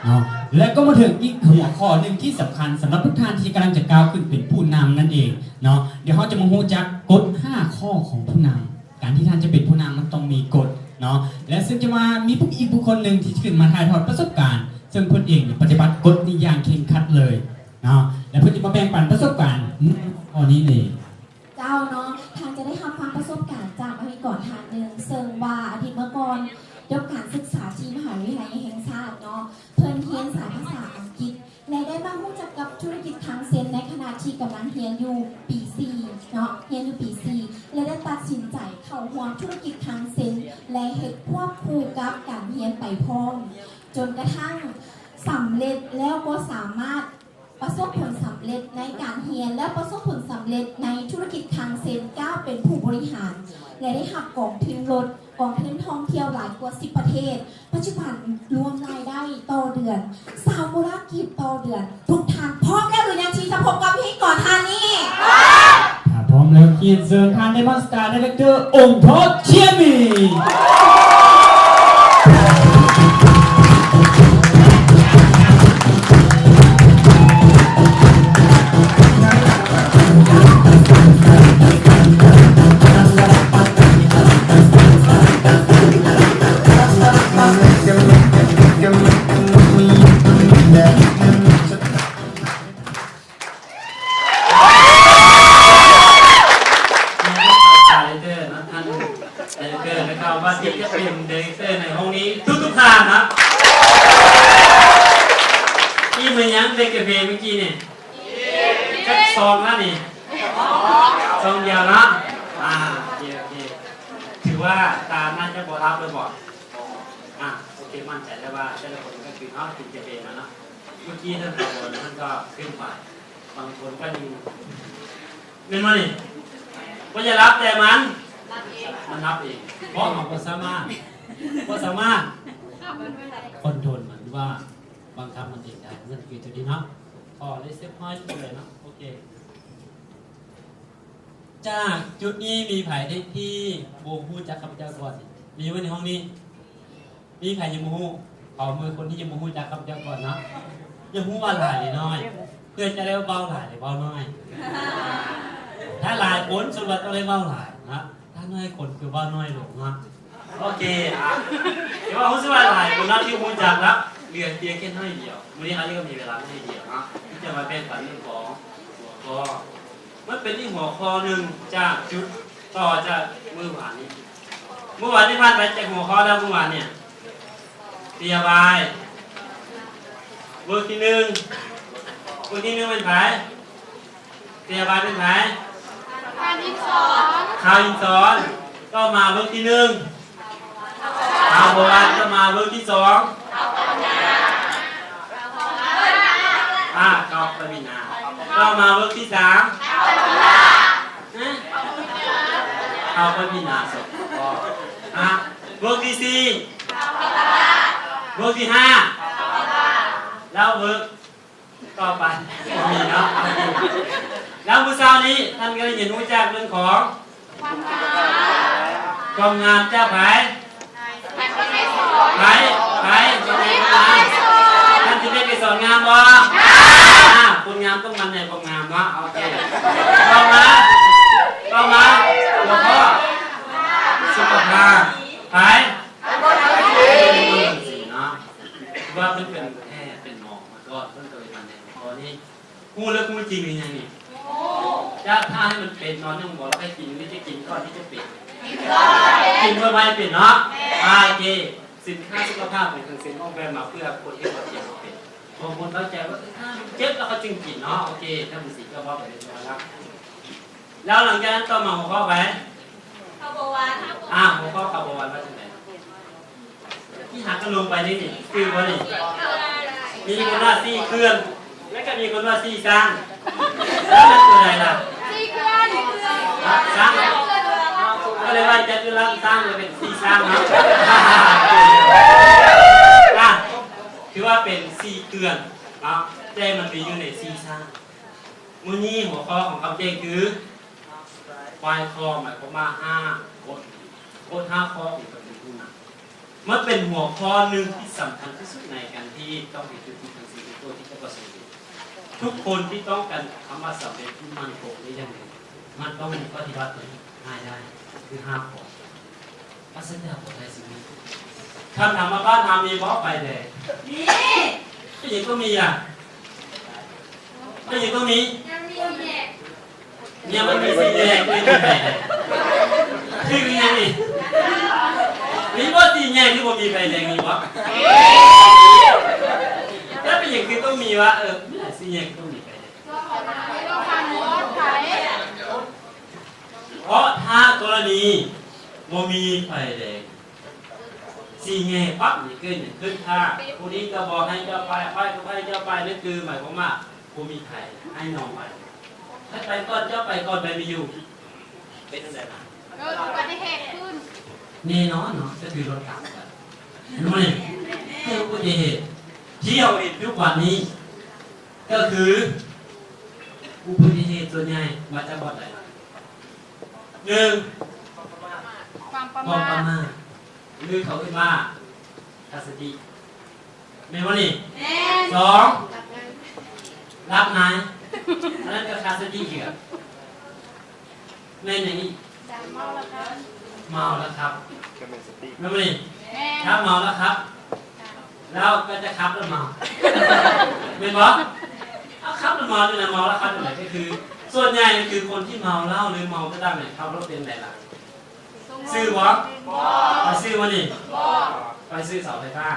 ເນາະ ແລະ ກໍມາເຖິງອີກຫົວຂໍ້ໜຶ່ງທີ່ສຳຄັນສຳລັບທຸກທ່ານທີ່ກຳລັງຈະກ້າວຂຶ້ນເປັນຜູ້ນຳນັ້ນເອງເນາະ. ດຽວເຮົາຈະມາຮູ້ຈັກກົດຫ້າຂໍ້ຂອງຜູ້ນຳ. ການທີ່ທ່ານຈະເປັນຜູ້ນຳມັນຕ້ອງມີກົດເນາະ ແລະ ເຊິ່ງຈະມາມີຜູ້ ອີກບຸກຄົນໜຶ່ງທີ່ຈະຂຶ້ນມາຖ່າຍທອດປະສົບການ ເຊິ່ງເພິ່ນເອງປະຕິບັດກົດນີ້ຢ່າງເຄັ່ງຄັດເລີຍເນາະ ແລະ ເພິ່ນຈະມາແບ່ງປັນປະສົບການຂໍ້ນີ້ເອງ. ເຈົ້າເນາະ ທ່ານຈະໄດ້ຮັບຟັງປະສົບການຈາກນັກວິເຄາະທ່ານໜຶ່ງ ເຊິ່ງວ່າອາທິດເມື່ອກ່ອນ ຈົບການສຶກສາທີ່ມະຫາວິທະຍາໄລແຫ່ງຊາດເນາະ ເພິ່ນຮຽນສາຍພາສາອັງກິດ ແລະ ໄດ້ມາຮູ້ຈັກກັບທຸລະກິດຄັງເຊັນໃນຂະນະທີ່ກຳລັງຮຽນຢູ່ປີສີ່ເນາະ ຮຽນຢູ່ປີສີ່ ແລະ ໄດ້ຕັດສິນໃຈເຂົ້າຮ່ວມທຸລະກິດຄັງເຊັນ ແລະ ເຮັດຄວບຄູ່ກັບການຮຽນໄປພ້ອມ ຈົນກະທັ້ງສຳເລັດ ແລ້ວກໍສາມາດປະສົບຜົນສຳເລັດໃນການຮຽນ ແລະ ປະສົບຜົນສຳເລັດໃນທຸລະກິດຄັງເຊັນ ກ້າວເປັນຜູ້ບໍລິຫານ ແລະ ໄດ້ຮັບກອງທຶນລົດ ກອງທຶນທ່ອງທ່ຽວຫຼາຍກວ່າສິບປະເທດ. ປັດຈຸບັນລວມລາຍໄດ້ຕໍ່ເດືອນຊາວໂດລາກີບຕໍ່ເດືອນ. ທຸກທ່ານພ້ອມແລ້ວຫຼືຍັງທີ່ຈະພົບກັບພິທີກອນທ່ານນີ້? ຖ້າພ້ອມແລ້ວ ຂໍຮຽນເຊີນທ່ານ Diamond Star Director ອົງທອງ ເຊຍມີ. ແລ້ວກໍວ່າທີ່ຈະເປັນໄດເຣັກເຕີໃນຫ້ອງນີ້ທຸກໆທ່ານນະ. ອີ່ແມ່ນຫຍັງ ເດັກກາເຟມື້ກີ້ນີ້? ຈັກຊອງລະນີ້? ຊອງດຽວເນາະ. ອ່າ ໂອເຄ ໂອເຄ ຖືວ່າຕາໜ້າຈະບໍ່ຫຼັບເລີຍບໍ? ອ່າ ໂອເຄ ໝັ້ນໃຈແລ້ວວ່າແຕ່ລະຄົນກໍຄືເຮົາກິນກາເຟມາເນາະ. ເມື່ອກີ້ທ່ານຕາບອນເພິ່ນກໍຂຶ້ນໄປ ບາງຄົນກໍຍັງ ແມ່ນບໍ່ນີ້? ບໍ່ຢາກຫຼັບ ແຕ່ມັນ ມັນຫຼັບເອງ ເພາະເຮົາບໍ່ສາມາດ ບໍ່ສາມາດຄອນໂທຣມັນ ຫຼືວ່າບັງຄັບມັນເອງໄດ້. ນັ້ນຄືຈຸດນີ້ເນາະ. ຂໍເລຍເຊັບຮອຍເລີຍເນາະ. ໂອເຄ ຈາກຈຸດນີ້ມີໃຜທີ່ບໍ່ຮູ້ຈັກຂ້າພະເຈົ້າກ່ອນ? ມີຢູ່ໃນຫ້ອງນີ້? ມີໃຜຍັງບໍ່ຮູ້? ຂໍມືຄົນທີ່ຍັງບໍ່ຮູ້ຈັກຂ້າພະເຈົ້າກ່ອນເນາະ. ຢາກຮູ້ວ່າຫຼາຍຫຼືນ້ອຍ? ເພື່ອຈະໄດ້ເວົ້າຫຼາຍຫຼືເວົ້ານ້ອຍ? ຖ້າຫຼາຍຄົນ ສ່ວນຫຼາຍຕ້ອງໄດ້ເວົ້າຫຼາຍເນາະ. ຖ້ານ້ອຍຄົນຄືເວົ້ານ້ອຍລົງເນາະ. ໂອເຄ ອ່ະ ຖືວ່າຮູ້ສຶກວ່າຫຼາຍຄົນເນາະທີ່ຮູ້ຈັກແລ້ວ ເຫຼືອພຽງແຄ່ໜ້ອຍດຽວ. ມື້ນີ້ເຮົາກໍມີເວລາໜ້ອຍດຽວເນາະ ທີ່ຈະມາແບ່ງປັນເລື່ອງຂອງຫົວຂໍ້. ມັນເປັນອີກຫົວຂໍ້ໜຶ່ງຈາກຈຸດຕໍ່ຈາກມື້ວານນີ້. ມື້ວານນີ້ຜ່ານໄປຈັກຫົວຂໍ້ແລ້ວ? ມື້ວານນີ້ ເສຍບາຍ ເວີກທີໜຶ່ງ ເວີກທີໜຶ່ງແມ່ນໃຜ? ເສຍບາຍແມ່ນໃຜ? ຄາວ ອິນສອນ ຄາວ ອິນສອນ. ຕໍ່ມາເວີກທີໜຶ່ງ ຄາວ ບົວວັນ. ຕໍ່ມາເວີກທີສອງ ອ່າ ກອບ ປະວີນາ. ຕໍ່ມາເວີກທີສາມ ຮະ? ຄາວ ປະວີນາ ສົມປອງ. ຮະ? ເວີກທີສີ່ ເວີກທີຫ້າ ແລ້ວເວີກຕໍ່ໄປ ບໍ່ມີເນາະ. ແລ້ວມື້ເຊົ້ານີ້ທ່ານກໍໄດ້ຮຽນຮູ້ຈັກເລື່ອງຂອງ ຄວາມງາມ ຄວາມງາມຈາກໃຜ? ໃຜ? ໃຜ? ທ່ານຊິໄດ້ໄປສອນງາມບໍ່? ອ່າ ຄົນງາມຕ້ອງໝັ່ນໃນຄວາມງາມເນາະ. ໂອເຄ ຕໍ່ມາ ຕໍ່ມາ ຫົວຂໍ້ ສຸຂະພາບ ໃຜ? ເນາະ ວ່າມັນເປັນແພດເປັນໝໍມາກ່ອນ ເພິ່ນກໍເລີຍມາແນະນຳຂໍ້ນີ້. ຮູ້ເລິກຮູ້ຈິງຫຼືຍັງນີ້? ຈະຖ້າໃຫ້ມັນເປັນ ນອນໃນໂຮງໝໍ ແລ້ວໃຫ້ກິນ ຫຼືຈະກິນກ່ອນທີ່ຈະເປັນ? ກິນເພື່ອບໍ່ໃຫ້ເປັນເນາະ. ໂອເຄ ສິນຄ້າສຸຂະພາບຂອງທາງເຊັນອອກແບບມາເພື່ອຄົນທີ່ເຮັດບໍ່ເປັນ. ບາງຄົນເຂົ້າໃຈວ່າ ເອີ ຖ້າມັນເຈັບແລ້ວເຂົາຈຶ່ງກິນເນາະ. ໂອເຄ ທ່ານຜູ້ສິງກໍເວົ້າໄປເລີຍວ່າ ແລ້ວຫຼັງຈາກນັ້ນຕໍ່ມາຫົວຂໍ້ໃຜ? ຄາວ ບົວວັນ. ອ່າ ຫົວຂໍ້ຄາວ ບົວວັນ ວ່າຈັ່ງໃດ? ທີ່ຫາກັນລົງໄປນີ້ ນີ້ ຈື່ບໍ່ນີ້? ມີຄົນວ່າສີ່ເຂື່ອນ ແລ້ວກໍມີຄົນວ່າສີ່ຊ້າງ. ແລ້ວມັນຕົວໃດລະ? ສີ່ເຂື່ອນ. ຮະ? ຊ້າງ? ກໍເລີຍວ່າຈັດຢູ່ລະຊ້າງ ກໍເປັນສີ່ຊ້າງເນາະ. ອ່ະ ຖືວ່າເປັນສີ່ເຂື່ອນເນາະ ແຕ່ມັນມີຢູ່ໃນສີ່ຊ້າງ. ມື້ນີ້ຫົວຂໍ້ຂອງຄຳເຈັງຄື ຄວາຍຂໍ້ ໝາຍຄວາມວ່າຫ້າກົດ ກົດຫ້າຂໍ້ຂອງການເປັນຜູ້ນຳ. ມັນເປັນຫົວຂໍ້ໜຶ່ງທີ່ສຳຄັນທີ່ສຸດໃນການທີ່ຕ້ອງເຮັດຢູ່ທີ່ທັງສີ່ຕົວທີ່ຈະປະສົບ. ທຸກຄົນທີ່ຕ້ອງການຄຳວ່າສຳເລັດທີ່ໝັ້ນຄົງໄດ້ຢ່າງໜຶ່ງ ມັນຕ້ອງມີປະຕິບັດຕົວນີ້ໃຫ້ໄດ້ ຄືຫ້າຂໍ້. ພະສັນຍາບໍ່ໄດ້ຊິມີ. ຄຳຖາມມາ ບ້ານເຮົາມີບໍ່ໄຟແດງ? ມີ. ເປັນຫຍັງຕ້ອງມີອະ? ເປັນຫຍັງຕ້ອງມີ? ຍັງມີແຍກ. ເນຍ ມັນມີສີ່ແຍກ ມີໄຟແດງ. ຄືຫຍັງນີ້? ມີບໍ່ສີ່ແຍກທີ່ບໍ່ມີໄຟແດງ ມີບໍ່? ແລ້ວເປັນຫຍັງຄືຕ້ອງມີວະ? ເອີ ມີຫຼາຍສີ່ແຍກທີ່ຕ້ອງມີໄຟແດງ. ເພາະຖ້າກໍລະນີບໍ່ມີໄຟແດງ ສີ່ແຍກປັບນີ້ເກີດຫຍັງຂຶ້ນ? ຖ້າຜູ້ນີ້ກໍບອກໃຫ້ເຈົ້າໄປ ໄປກໍໄປ ເຈົ້າໄປ ນັ້ນຄືໝາຍຄວາມວ່າບໍ່ມີໃຜໃຫ້ນ້ອງໄປ. ໃຜໄປກ່ອນ? ເຈົ້າໄປກ່ອນ ໄປບໍ່ຢູ່. ເປັນຈັ່ງໃດລະ? ເກີດອຸບັດຕິເຫດຂຶ້ນ. ແນ່ນອນເນາະ ກໍຄືລົດທັບກັນ. ເຫັນບໍ່ນີ້? ເກີດອຸບັດຕິເຫດ ທີ່ເຮົາເຫັນທຸກວັນນີ້ ກໍຄືອຸບັດຕິເຫດສ່ວນໃຫຍ່ມາຈາກບ່ອນໃດ? ໜຶ່ງ ຄວາມປະໝາດ ຄວາມປະໝາດ ຫຼືເຂົາເອີ້ນວ່າຂາດສະຕິ ແມ່ນບໍ່ນີ້? ແມ່ນ. ສອງ ຫຼັບໃນ ອັນນັ້ນກໍຂາດສະຕິຄືກັນ. ແມ່ນຫຍັງອີກ? ເມົາແລ້ວຂັບ ເມົາແລ້ວຂັບ ແມ່ນບໍ່ນີ້? ແມ່ນ. ຖ້າເມົາແລ້ວຂັບ ແລ້ວກໍຈະຂັບແລ້ວເມົາ ແມ່ນບໍ່? ເອົາ ຂັບແລ້ວເມົາຈັ່ງໃດ? ເມົາແລ້ວຂັບຈັ່ງໃດ? ກໍຄືສ່ວນໃຫຍ່ມັນຄືຄົນທີ່ເມົາເຫຼົ້າ ຫຼືເມົາກໍຕາມນີ້ ຂັບລົດເປັນໃດລະ? ຊື່ບໍ່? ບໍ່. ຂ້ອຍຊື່ບໍ່ນີ້? ບໍ່. ຂ້ອຍຊື່ເສົາໄຟຟ້າ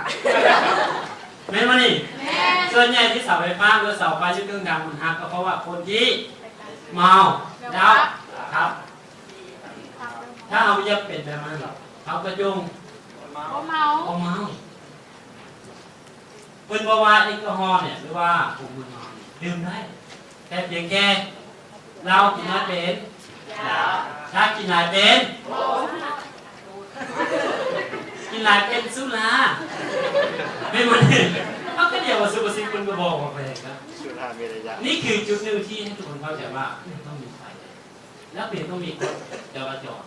ແມ່ນບໍ່ນີ້? ແມ່ນ. ສ່ວນໃຫຍ່ທີ່ເສົາໄຟຟ້າ ຫຼືເສົາໄຟຢູ່ເຄິ່ງດັງມັນຫັກ ກໍເພາະວ່າຄົນທີ່ເມົາແລ້ວຂັບ. ຖ້າເຮົາຢາກເປັນແບບນັ້ນ ເຮົາກໍຈົ່ງ ບໍ່ເມົາ ບໍ່ເມົາ. ເພິ່ນບອກວ່າແອລກໍຮໍນີ້ ຫຼືວ່າຂອງມຶນເມົານີ້ ດື່ມໄດ້ ແຕ່ພຽງແຕ່ເຫຼົ້າກິນຫຼາຍເປັນຢາ ຖ້າກິນຫຼາຍເປັນ ກິນຫຼາຍເປັນສຸລາ ແມ່ນບໍ່ນີ້? ເຮົາກໍດຽວວ່າສຸພາສິດເພິ່ນກໍບອກວ່າແພງນະ ສຸລາເມລະຍະ. ນີ້ຄືຈຸດໜຶ່ງທີ່ໃຫ້ທຸກຄົນເຂົ້າໃຈວ່າ ຕ້ອງມີໄຟ ແລ້ວເປັນຕ້ອງມີກົດຈະລາຈອນ.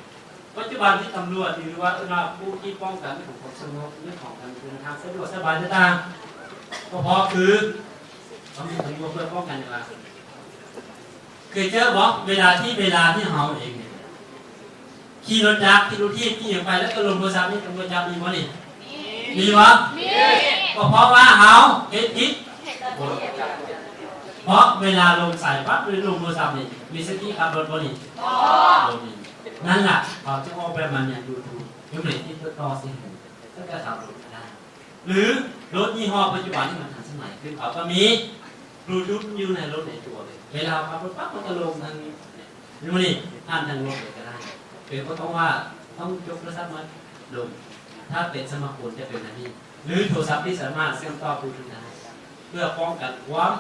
ປັດຈຸບັນທີ່ຕຳຫຼວດ ຫຼືວ່າເອີ້ນວ່າຜູ້ທີ່ປ້ອງກັນຂອງຄວາມສະຫງົບ ເລື່ອງຂອງການເດີນທາງສະດວກສະບາຍຕ່າງໆ ກໍເພາະຄືຕ້ອງມີຕຳຫຼວດເພື່ອປ້ອງກັນຫຍັງລະ? ເຄີຍເຈີບໍ່? ເວລາທີ່ ເວລາທີ່ເຮົາເອງນີ້ ຂີ່ລົດຈັກ ຂີ່ລົດຖີບ ຂີ່ຫຍັງໄປ ແລ້ວກໍລົມໂທລະສັບນີ້ ຕຳຫຼວດຈັບ ມີບໍ່ນີ້? ມີບໍ່? ມີ. ກໍເພາະວ່າເຮົາເຮັດຜິດ ເພາະເວລາລົມໃສ່ປັບ ຫຼືລົມໂທລະສັບນີ້ ມີສະຕິຂັບລົດບໍ່ນີ້? ບໍ່ ບໍ່ມີ. ນັ້ນລະ ເຂົາຈຶ່ງອອກແບບມາຍັງດູດໆ ຢູ່ໃນທີ່ຕໍ່ໆຊິຫູ ແລ້ວກໍຂັບລົດໄດ້. ຫຼືລົດຍີ່ຫໍ້ປັດຈຸບັນທີ່ມັນທັນສະໄໝຂຶ້ນ ເຂົາກໍມີບລູທູດຢູ່ໃນລົດໃນຕົວເລີຍ ເວລາເຮົາຂັບລົດປັບ ມັນກໍລົງທາງນີ້ ຢູ່ນີ້ ຜ່ານທາງລົດເລີຍກໍໄດ້ ໂດຍບໍ່ຕ້ອງວ່າຕ້ອງຈົກໂທລະສັບມາລົມ. ຖ້າເປັນສະມາຄົນຈະເປັນແບບນີ້ ຫຼືໂທລະສັບທີ່ສາມາດເຊື່ອມຕໍ່ບລູທູດໄດ້ ເພື່ອປ້ອງກັນຄວາມ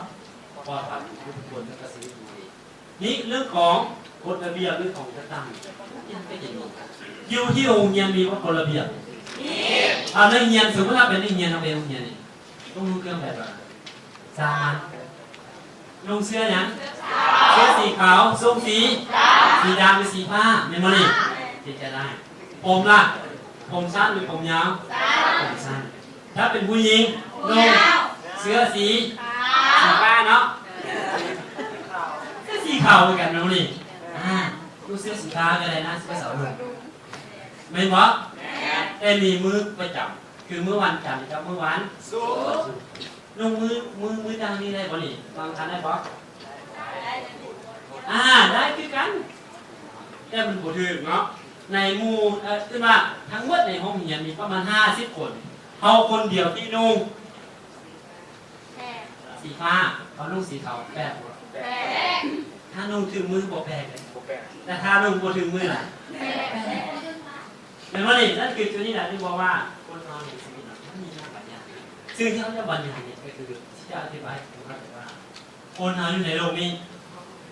ປອດໄພຂອງທຸກຄົນ ແລະກໍຊີວິດຂອງເຮົາເອງ. ນີ້ເລື່ອງຂອງກົດລະບຽບ ຫຼືຂອງຈັດຕັ້ງ ຢູ່ທີ່ໂຮງຮຽນມີບໍ່ກົດລະບຽບ? ມີ. ເອົາ ນັກຮຽນ ສົມມຸດວ່າເປັນນັກຮຽນ ເຮົາໄປໂຮງຮຽນນີ້ ຕ້ອງນຸ່ງເຄື່ອງແບບໃດ? ສາມັນ. ນຸ່ງເສື້ອຫຍັງ? ເສື້ອຂາວ. ເສື້ອສີຂາວ ສົ້ງສີ ສີດຳ ຫຼືສີຟ້າ ແມ່ນບໍ່ນີ້? ທີ່ຈະໄດ້. ຜົມລະ? ຜົມສັ້ນ ຫຼືຜົມຍາວ? ສັ້ນ. ຜົມສັ້ນ. ຖ້າເປັນຜູ້ຍິງ ນຸ່ງເສື້ອສີ ສີຟ້າເນາະ ເສື້ອສີຂາວຄືກັນເນາະນີ້. ອ່າ ນຸ່ງເສື້ອສີຟ້າກໍໄດ້ນະ ເສື້ອສາວນຸ່ງ ແມ່ນບໍ່? ແມ່ນ. ແຕ່ມີມື້ປະຈຳ ຄືມື້ວັນຈັນກັບມື້ວັນສຸກ. ນຸ່ງມື້ ມື້ ມື້ຕ່າງນີ້ໄດ້ບໍ່ນີ້? ວັນອັງຄານໄດ້ບໍ່? ອ່າ ໄດ້ຄືກັນ ແຕ່ມັນບໍ່ຖືກເນາະ. ໃນໝູ່ ເອີ້ນວ່າທັງໝົດໃນໂຮງຮຽນມີປະມານຫ້າສິບຄົນ ເຮົາຄົນດຽວທີ່ນຸ່ງ ແປດ ສີຟ້າ ເຂົານຸ່ງສີຂາວ ແປກບໍ່? ແປກ. ຖ້ານຸ່ງຖືກມື້ບໍ່ແປກເດ້ ບໍ່ແປກ. ແຕ່ຖ້ານຸ່ງບໍ່ຖືກມື້ລະ ແປກ. ແມ່ນບໍ່ນີ້? ນັ້ນຄືຈຸດນີ້ລະທີ່ບອກວ່າຄົນເຮົາໃນຊີວິດເນາະ ມັນມີຫຼາຍບັນຍາ. ສິ່ງທີ່ເຮົາຈະບັນຍານີ້ກໍຄືທີ່ຈະອະທິບາຍໃຫ້ເຂົ້າໃຈວ່າ ຄົນເຮົາຢູ່ໃນໂລກນີ້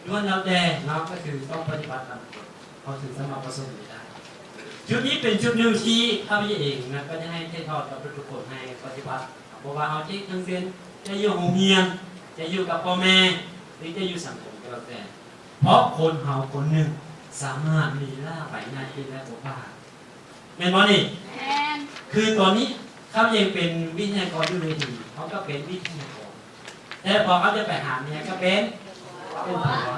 ລ້ວນແລ້ວແຕ່ເນາະ ກໍຄືຕ້ອງປະຕິບັດຕາມກົດ ເຮົາເຖິງສາມາດປະສົບຜົນໄດ້. ຈຸດນີ້ເປັນຈຸດໜຶ່ງທີ່ຂ້າພະເຈົ້າເອງນະ ກໍຈະໃຫ້ຖ່າຍທອດກັບທຸກໆຄົນໃຫ້ປະຕິບັດ ບໍ່ວ່າເຮົາຈະເຮັດຫຍັງເຊັ່ນ ຈະຢູ່ໂຮງຮຽນ ຈະຢູ່ກັບພໍ່ແມ່ ຫຼືຈະຢູ່ສັງຄົມກໍແລ້ວແຕ່ ເພາະຄົນເຮົາຄົນໜຶ່ງສາມາດມີລ້າໄປໜ້າທີ່ ແລະ ບົດບາດ ແມ່ນບໍ່ນີ້? ແມ່ນ. ຄືຕອນນີ້ເຂົາຍັງເປັນວິທະຍາກອນຢູ່ເວທີ ເຂົາກໍເປັນວິທະຍາກອນ ແຕ່ພໍເຂົາຈະໄປຫາເມຍກໍເປັນ ເປັນຜົວ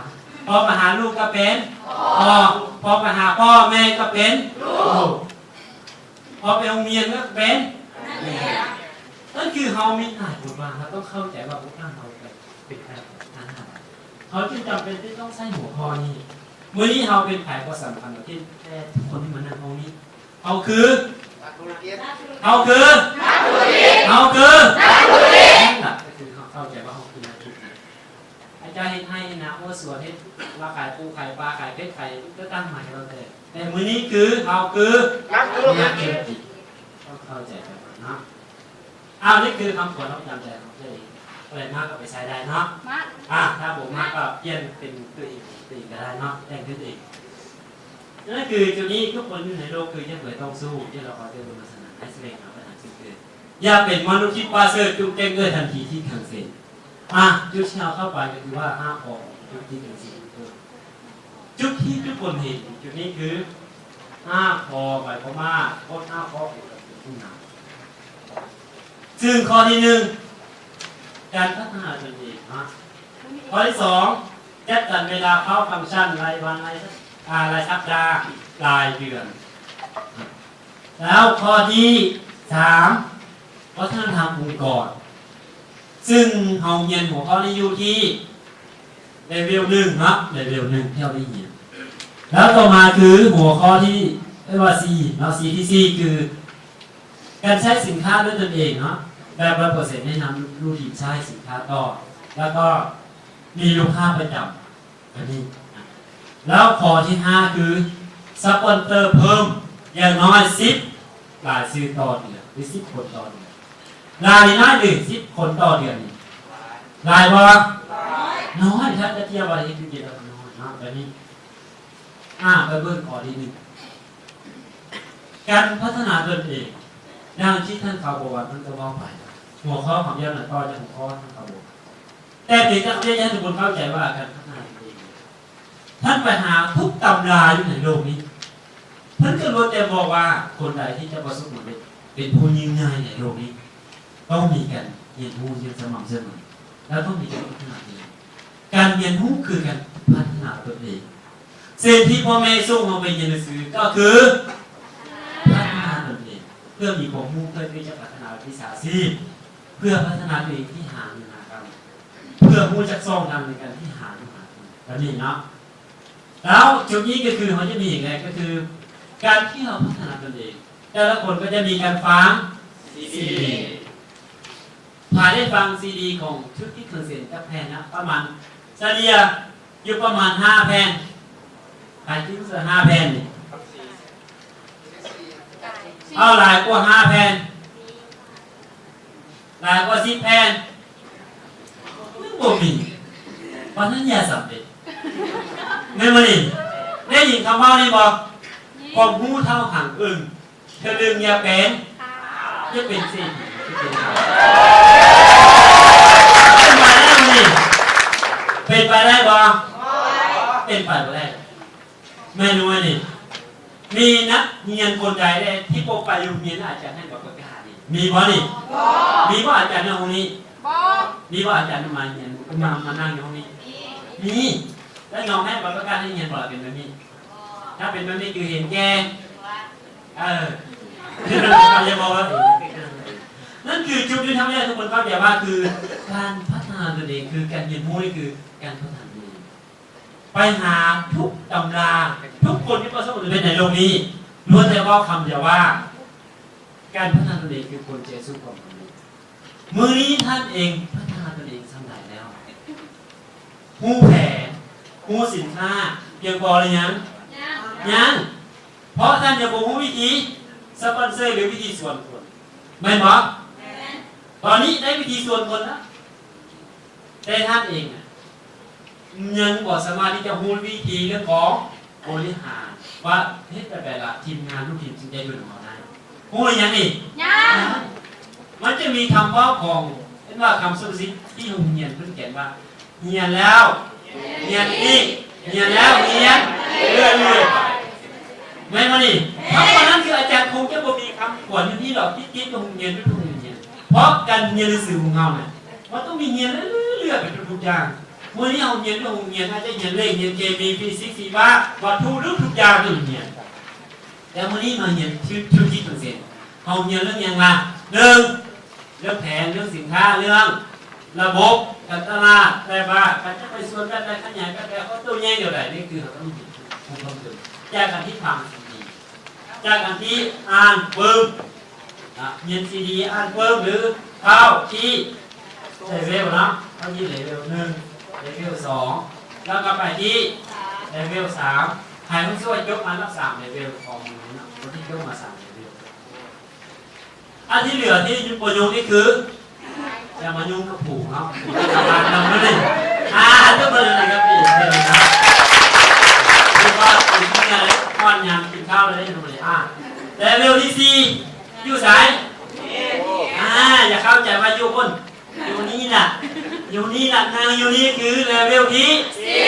ພໍໄປຫາລູກກໍເປັນພໍ່ ພໍໄປຫາພໍ່ແມ່ກໍເປັນລູກ ພໍໄປໂຮງຮຽນກໍເປັນແມ່. ນັ້ນຄືເຮົາມີຫຼາຍບົດບາດ ເຮົາຕ້ອງເຂົ້າໃຈວ່າບົດບາດເຮົາເປັນແບບນັ້ນ ເຮົາຈຶ່ງຈຳເປັນທີ່ຕ້ອງໃຊ້ຫົວຂໍ້ນີ້. ມື້ນີ້ເຮົາເປັນໃຜກໍສຳຄັນ ແຕ່ທຸກຄົນທີ່ມານັ່ງຫ້ອງນີ້ ເຮົາຄື ນັກທຸລະກິດ ເຮົາຄື ນັກທຸລະກິດ ເຮົາຄື ນັກທຸລະກິດ ນັ້ນລະ ກໍຄືເຮົາເຂົ້າໃຈວ່າເຮົາຄືນັກທຸລະກິດ. ອາຈານເຮັດໄຮ່ເຮັດນາ ຫົວສວນ ເຮັດລາຂາຍປູ ຂາຍປາ ຂາຍເປັດ ຂາຍອີ່ຫຍັງກໍຕາມໝາຍກໍແລ້ວແຕ່ ແຕ່ມື້ນີ້ຄືເຮົາຄື ນັກທຸລະກິດ ນັກທຸລະກິດ ຕ້ອງເຂົ້າໃຈກັນເນາະ. ອ້າວ ນີ້ຄືຄຳຂວັນເນາະ ຈຳໃຈເນາະ ໄດ້ ໄດ້ມາກໍໄປໃຊ້ໄດ້ເນາະ ມາ ອ່າ ຖ້າບໍ່ມາກໍປ່ຽນເປັນຕົວເອງ ຕົວເອງກໍໄດ້ເນາະ ແຕ່ງຂຶ້ນເອງ. ນັ້ນຄືຈຸດນີ້ ທຸກຄົນຢູ່ໃນໂລກຄືຢາກເລີຍຕ້ອງສູ້ ຢາກເລີຍຂໍເຕີມາສະໜາ ໃຫ້ສະແດງອອກໄປຫາຈຸດເກີດ ຢ່າເປັນມະນຸດທີ່ປະເສີດ ຈົ່ງແຈ້ງເກີດທັນທີທີ່ຄັງເຊັນ. ອ່າ ຈຸດທີ່ເຮົາເຂົ້າໄປກໍຄືວ່າຫ້າຂໍ້ ຈຸດທີ່ຄັງເຊັນ ຈຸດທີ່ທຸກຄົນເຫັນ ຈຸດນີ້ຄືຫ້າຂໍ້ ໝາຍຄວາມວ່າກົດຫ້າຂໍ້ເປັນການເປັນຜູ້ນຳ. ຊຶ່ງຂໍ້ທີໜຶ່ງ ການພັດທະນາຕົນເອງເນາະ. ຂໍ້ທີສອງ ຈັດສັນເວລາເຂົ້າຟັງຊັນ ລາຍວັນ ລາຍ ອາ ລາຍສັບດາ ລາຍເດືອນ. ແລ້ວຂໍ້ທີສາມ ວັດທະນະທຳອົງກອນ ຊຶ່ງເຮົາຮຽນຫົວຂໍ້ນີ້ຢູ່ທີ່ເລເວວໜຶ່ງເນາະ ເລເວວໜຶ່ງທີ່ເຮົາໄດ້ຮຽນ. ແລ້ວຕໍ່ມາຄືຫົວຂໍ້ທີ່ເອີ້ນວ່າ C ເນາະ C ທີສີ່ ຄືການໃຊ້ສິນຄ້າດ້ວຍຕົນເອງເນາະ ແບບຮ້ອຍເປີເຊັນ ແນະນຳລູກທີມໃຊ້ສິນຄ້າຕໍ່ ແລ້ວກໍມີລູກຄ້າປະຈຳ ອັນນີ້ ແລ້ວຂໍ້ທີຫ້າ ຄືສະປອນເຕີເພີ່ມຢ່າງນ້ອຍສິບລາຍຊື່ຕໍ່ເດືອນ ຫຼື ສິບຄົນຕໍ່ເດືອນ. ຫຼາຍນີ້ນ້ອຍ ຫຼື ສິບຄົນຕໍ່ເດືອນນີ້ ຫຼາຍບໍ່? ນ້ອຍ ຖ້າຈະທຽບວ່າເຮັດທຸລະກິດແລ້ວນ້ອຍເນາະ ແບບນີ້. ອ່າ ໄປເບິ່ງຂໍ້ທີໜຶ່ງ ການພັດທະນາຕົນເອງ. ດັ່ງທີ່ທ່ານຄາວໂບວັນເພິ່ນກໍເວົ້າໄປ ຫົວຂໍ້ຂອງເລື່ອງນັ້ນຕໍ່ຈາກຫົວຂໍ້ທ່ານຄາວໂບ ແຕ່ເປັນການເຕືອນໃຫ້ທຸກຄົນເຂົ້າໃຈວ່າການພັດທະນາຕົນເອງ ທ່ານໄປຫາທຸກຕຳລາຢູ່ໃນໂລກນີ້ ເພິ່ນກໍລ້ວນແຕ່ບອກວ່າຄົນໃດທີ່ຈະປະສົບສຳເລັດ ເປັນຜູ້ຍິ່ງໃຫຍ່ໃນໂລກນີ້ ຕ້ອງມີການຮຽນຮູ້ຢ່າງສະໝ່ຳສະເໝີ ແລະ ຕ້ອງມີການພັດທະນາຕົນເອງ. ການຮຽນຮູ້ຄືການພັດທະນາຕົນເອງ. ສິ່ງທີ່ພໍ່ແມ່ສົ່ງເຮົາໄປຮຽນໜັງສືກໍຄືພັດທະນາຕົນເອງ ເພື່ອມີຄວາມຮູ້ ເພື່ອທີ່ຈະພັດທະນາວິຊາຊີບ ເພື່ອພັດທະນາຕົວເອງທີ່ຫາເງິນຫາຄຳ ເພື່ອຮູ້ຈັກຊ່ອງທາງໃນການທີ່ຫາຢູ່ຫາກິນ ແບບນີ້ເນາາະ. ແລ້ວຈຸດນີ້ກໍຄືເຮົາຈະມີຫຍັງແດ່ ກໍຄືການທີ່ເຮົາພັດທະນາຕົນເອງ ແຕ່ລະຄົນກໍຈະມີການຟັງຊີດີ ໃຜໄດ້ຟັງຊີດີຂອງ Tutti Consenza ຈັກແຜ່ນນະ? ປະມານ ສະເລ່ຍຢູ່ປະມານຫ້າແຜ່ນ. ໃຜຄິດວ່າຫ້າແຜ່ນນີ້? ເອົາ ຫຼາຍກວ່າຫ້າແຜ່ນ. ຫຼາຍກວ່າສິບແຜ່ນ ຍັງບໍ່ມີ ເພາະນັ້ນຢ່າສຳເລັດ ແມ່ນບໍ່ນີ້? ໄດ້ຍິນຄຳເວົ້ານີ້ບໍ່? ຄວາມຮູ້ເທົ່າຫາງອຶ່ງ ເທື່ອໜຶ່ງຢ່າເປັນ ຢ່າເປັນເສດຖີ ຢ່າເປັນ ເປັນໄປໄດ້ບໍ່? ເປັນໄປບໍ່ໄດ້. ແມ່ນບໍ່ນີ້? ມີນັກຮຽນຄົນໃດແດ່ທີ່ບໍ່ໄປໂຮງຮຽນ ອາຈານໃຫ້ບັດປະກາດນີ້ ມີບໍ່ນີ້? ບໍ່ ມີບໍ່ອາຈານໃນຫ້ອງນີ້? ບໍ່ ມີບໍ່ອາຈານມາຮຽນ ມາ ມານັ່ງໃນຫ້ອງນີ້? ມີ ມີ ແລ້ວຍອມໃຫ້ບັດປະກາດໃຫ້ຮຽນບໍ່ ເປັນແບບນີ້? ຖ້າເປັນແບບນີ້ຄືເຫັນແກ່ ເອີ ຢ່າບອກວ່າ ນັ້ນຄືຈຸດທີ່ທຳໃຫ້ທຸກຄົນເຂົ້າໃຈວ່າ ຄືການພັດທະນາຕົນເອງ ຄືການຮຽນຮູ້ນີ້ ຄືການພັດທະນາຕົນເອງ. ໄປຫາທຸກຕຳລາ ທຸກຄົນທີ່ປະສົບຜົນສຳເລັດໃນໂລກນີ້ ລ້ວນແຕ່ເວົ້າຄຳດຽວວ່າ ການພັດທະນາຕົນເອງຄືກຸນແຈສູ່ຄວາມສຳເລັດ. ມື້ນີ້ທ່ານເອງພັດທະນາຕົນເອງສ່ຳໃດແລ້ວ? ຮູ້ແຜນ ຮູ້ສິນຄ້າ ພຽງພໍຫຼືຍັງ? ຍັງ ຍັງ ເພາະທ່ານຍັງບໍ່ຮູ້ວິທີສະປອນເຊີ ຫຼື ວິທີຊວນຄົນ ແມ່ນບໍ່? ແມ່ນ ຕອນນີ້ໄດ້ວິທີຊວນຄົນແລ້ວ ແຕ່ທ່ານເອງນະ ຍັງບໍ່ສາມາດທີ່ຈະຮູ້ວິທີເລື່ອງຂອງບໍລິຫານ ວ່າເຮັດແບບໃດລະທີມງານລູກທີມຈຶ່ງຈະຢູ່ນຳເຮົາໄດ້. ຮູ້ຫຼືຍັງນີ້? ຍັງ ມັນຈະມີຄຳເວົ້າຂອງ ເອີ້ນວ່າຄຳສຸພາສິດທີ່ໂຮງຮຽນເພິ່ນຂຽນວ່າ ຮຽນແລ້ວຮຽນອີກ ຮຽນແລ້ວຮຽນເລື້ອຍໆ ແມ່ນບໍ່ນີ້? ຄຳວ່ານັ້ນຄືອາຈານຄົງຈະບໍ່ມີຄຳ ກວນຢູ່ນີ້ດອກ ຕິດໆກັບໂຮງຮຽນ ທຸກໆໂຮງຮຽນ. ເພາະການຮຽນໜັງສືຂອງເຮົານະ ມັນຕ້ອງມີຮຽນເລື້ອຍໆໄປທຸກໆຢ່າງ. ມື້ນີ້ເຮົາຮຽນຢູ່ໂຮງຮຽນ ອາດຈະຮຽນເລກ ຮຽນເຄມີ ຟີຊິກ ຊີວະ ວັດຖຸ ທຸກໆຢ່າງທີ່ເຮົາຮຽນ. ແຕ່ມື້ນີ້ມາຮຽນທຸລະກິດຂອງເຊນ ເຮົາຮຽນເລື່ອງຫຍັງລະ? ໜຶ່ງ ເລື່ອງແຜນ ເລື່ອງສິນຄ້າ ເລື່ອງລະບົບການຕະຫຼາດ ແບບວ່າການຈະໄປສວນແບບໃດ ຂະຫຍາຍແບບໃດ ເອົາໂຕໃຫຍ່ແນວໃດ ນີ້ຄືເຮົາຕ້ອງຮຽນຮູ້ເພີ່ມເຕີມ ຈາກການທີ່ຟັງຊີດີ ຈາກການທີ່ອ່ານປຶ້ມ ນະ ຮຽນຊີດີ ອ່ານປຶ້ມ ຫຼື ເຂົ້າທີ່ເລເວວເນາະ ເຂົ້າທີ່ເລເວວໜຶ່ງ ເລເວວສອງ ແລ້ວກໍໄປທີ່ເລເວວສາມ ໃຫ້ຮູ້ສຶກວ່າຈົບມາແລ້ວສາມເລເວວຂອງມື້ນີ້ເນາະ ຄົນທີ່ຈົບມາສາມເລເວວ. ອັນທີ່ເຫຼືອທີ່ບໍ່ຫຍຸ້ງນີ້ຄື ຢ່າມາຫຍຸ້ງກັບຜູເນາະ ຜູກັບບ້ານນຳເລີຍ. ອ່າ ຕົບມືໃຫ້ກັບອີກເທື່ອໜຶ່ງນະ ຖືວ່າເປັນທີ່ງານເລີຍ ຮອດຍາມກິນເຂົ້າແລ້ວເດ້ ເລເວວທີສີ່ ຢູ່ໃສ? ອ່າ ຢ່າເຂົ້າໃຈວ່າຢູ່ພຸ້ນ ຢູ່ນີ້ລະ ຢູ່ນີ້ລະ ນັ່ງຢູ່ນີ້ຄືເລເວວທີສີ່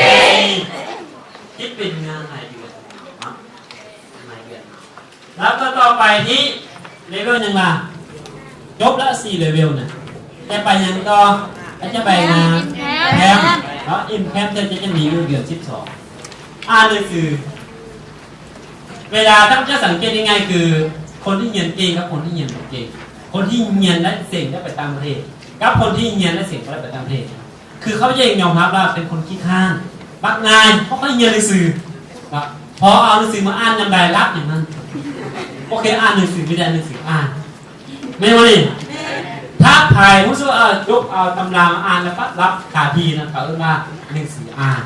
ຄິດເປັນງານລາຍເດືອນເນາະ ລາຍເດືອນເນາະ. ແລ້ວກໍຕໍ່ໄປທີ່ເລເວວຫຍັງລະ? ຈົບລະສີ່ເລເວວນະ ແຕ່ໄປຫຍັງຕໍ່? ອາດຈະໄປງານແຄມເນາະ ອິນແຄມ ເຊິ່ງຈະມີຢູ່ເດືອນສິບສອງ ອ່ານໜັງສື. ເວລາທ່ານຈະສັງເກດງ່າຍໆ ຄືຄົນທີ່ຮຽນເກັ່ງກັບຄົນທີ່ຮຽນບໍ່ເກັ່ງ, ຄົນທີ່ຮຽນແລ້ວເສັງໄດ້ໄປຕ່າງປະເທດ ກັບຄົນທີ່ຮຽນແລ້ວເສັງບໍ່ໄດ້ໄປຕ່າງປະເທດ ຄືເຂົາເອງຍອມຮັບວ່າເປັນຄົນຂີ້ຄ້ານ ມັກງ່າຍ ບໍ່ຄ່ອຍຮຽນໜັງສືເນາະ ພໍເອົາໜັງສືມາອ່ານຍາມໃດ ຫຼັບຍາມນັ້ນ ບໍ່ເຄີຍອ່ານໜັງສື ມີແຕ່ໜັງສືອ່ານ. ແມ່ນບໍ່ນີ້? ຖ້າໃຜຮູ້ສຶກວ່າ ເອີ ຍົກເອົາຕຳລາມາອ່ານແລ້ວປັບຫຼັບຄາທີ່ນັ້ນ ເຂົາເອີ້ນວ່າໜັງສືອ່ານ.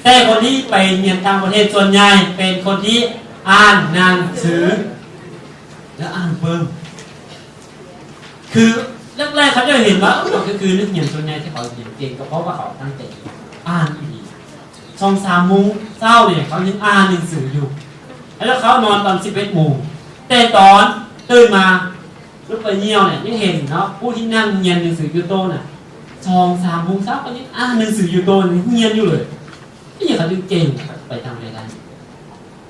ແຕ່ຄົນທີ່ໄປຮຽນຕ່າງປະເທດສ່ວນໃຫຍ່ເປັນຄົນທີ່ອ່ານໜັງສື ແລະ ອ່ານເບິ່ງ. ຄືແລກໆ ເຂົາຈະເຫັນວ່າ ເອີ ກໍຄືນັກຮຽນສ່ວນໃຫຍ່ທີ່ເຂົາຮຽນເກັ່ງ ກໍເພາະວ່າເຂົາຕັ້ງໃຈອ່ານອີ່ຫຼີ. ສອງສາມໂມງເຊົ້ານີ້ເຂົາຍັງອ່ານໜັງສືຢູ່ ແລ້ວເຂົານອນຕອນສິບເອັດໂມງ ແຕ່ຕອນຕື່ນມາລຸກໄປຍ່ຽວນີ້ຍັງເຫັນເນາະ ຜູ້ທີ່ນັ່ງຮຽນໜັງສືຢູ່ໂຕະນະ ສອງສາມໂມງເຊົ້າກໍຍັງອ່ານໜັງສືຢູ່ໂຕະ ຍັງຮຽນຢູ່ເລີຍ. ນີ້ເຂົາຈຶ່ງເກັ່ງໄປທາງໃດໄດ້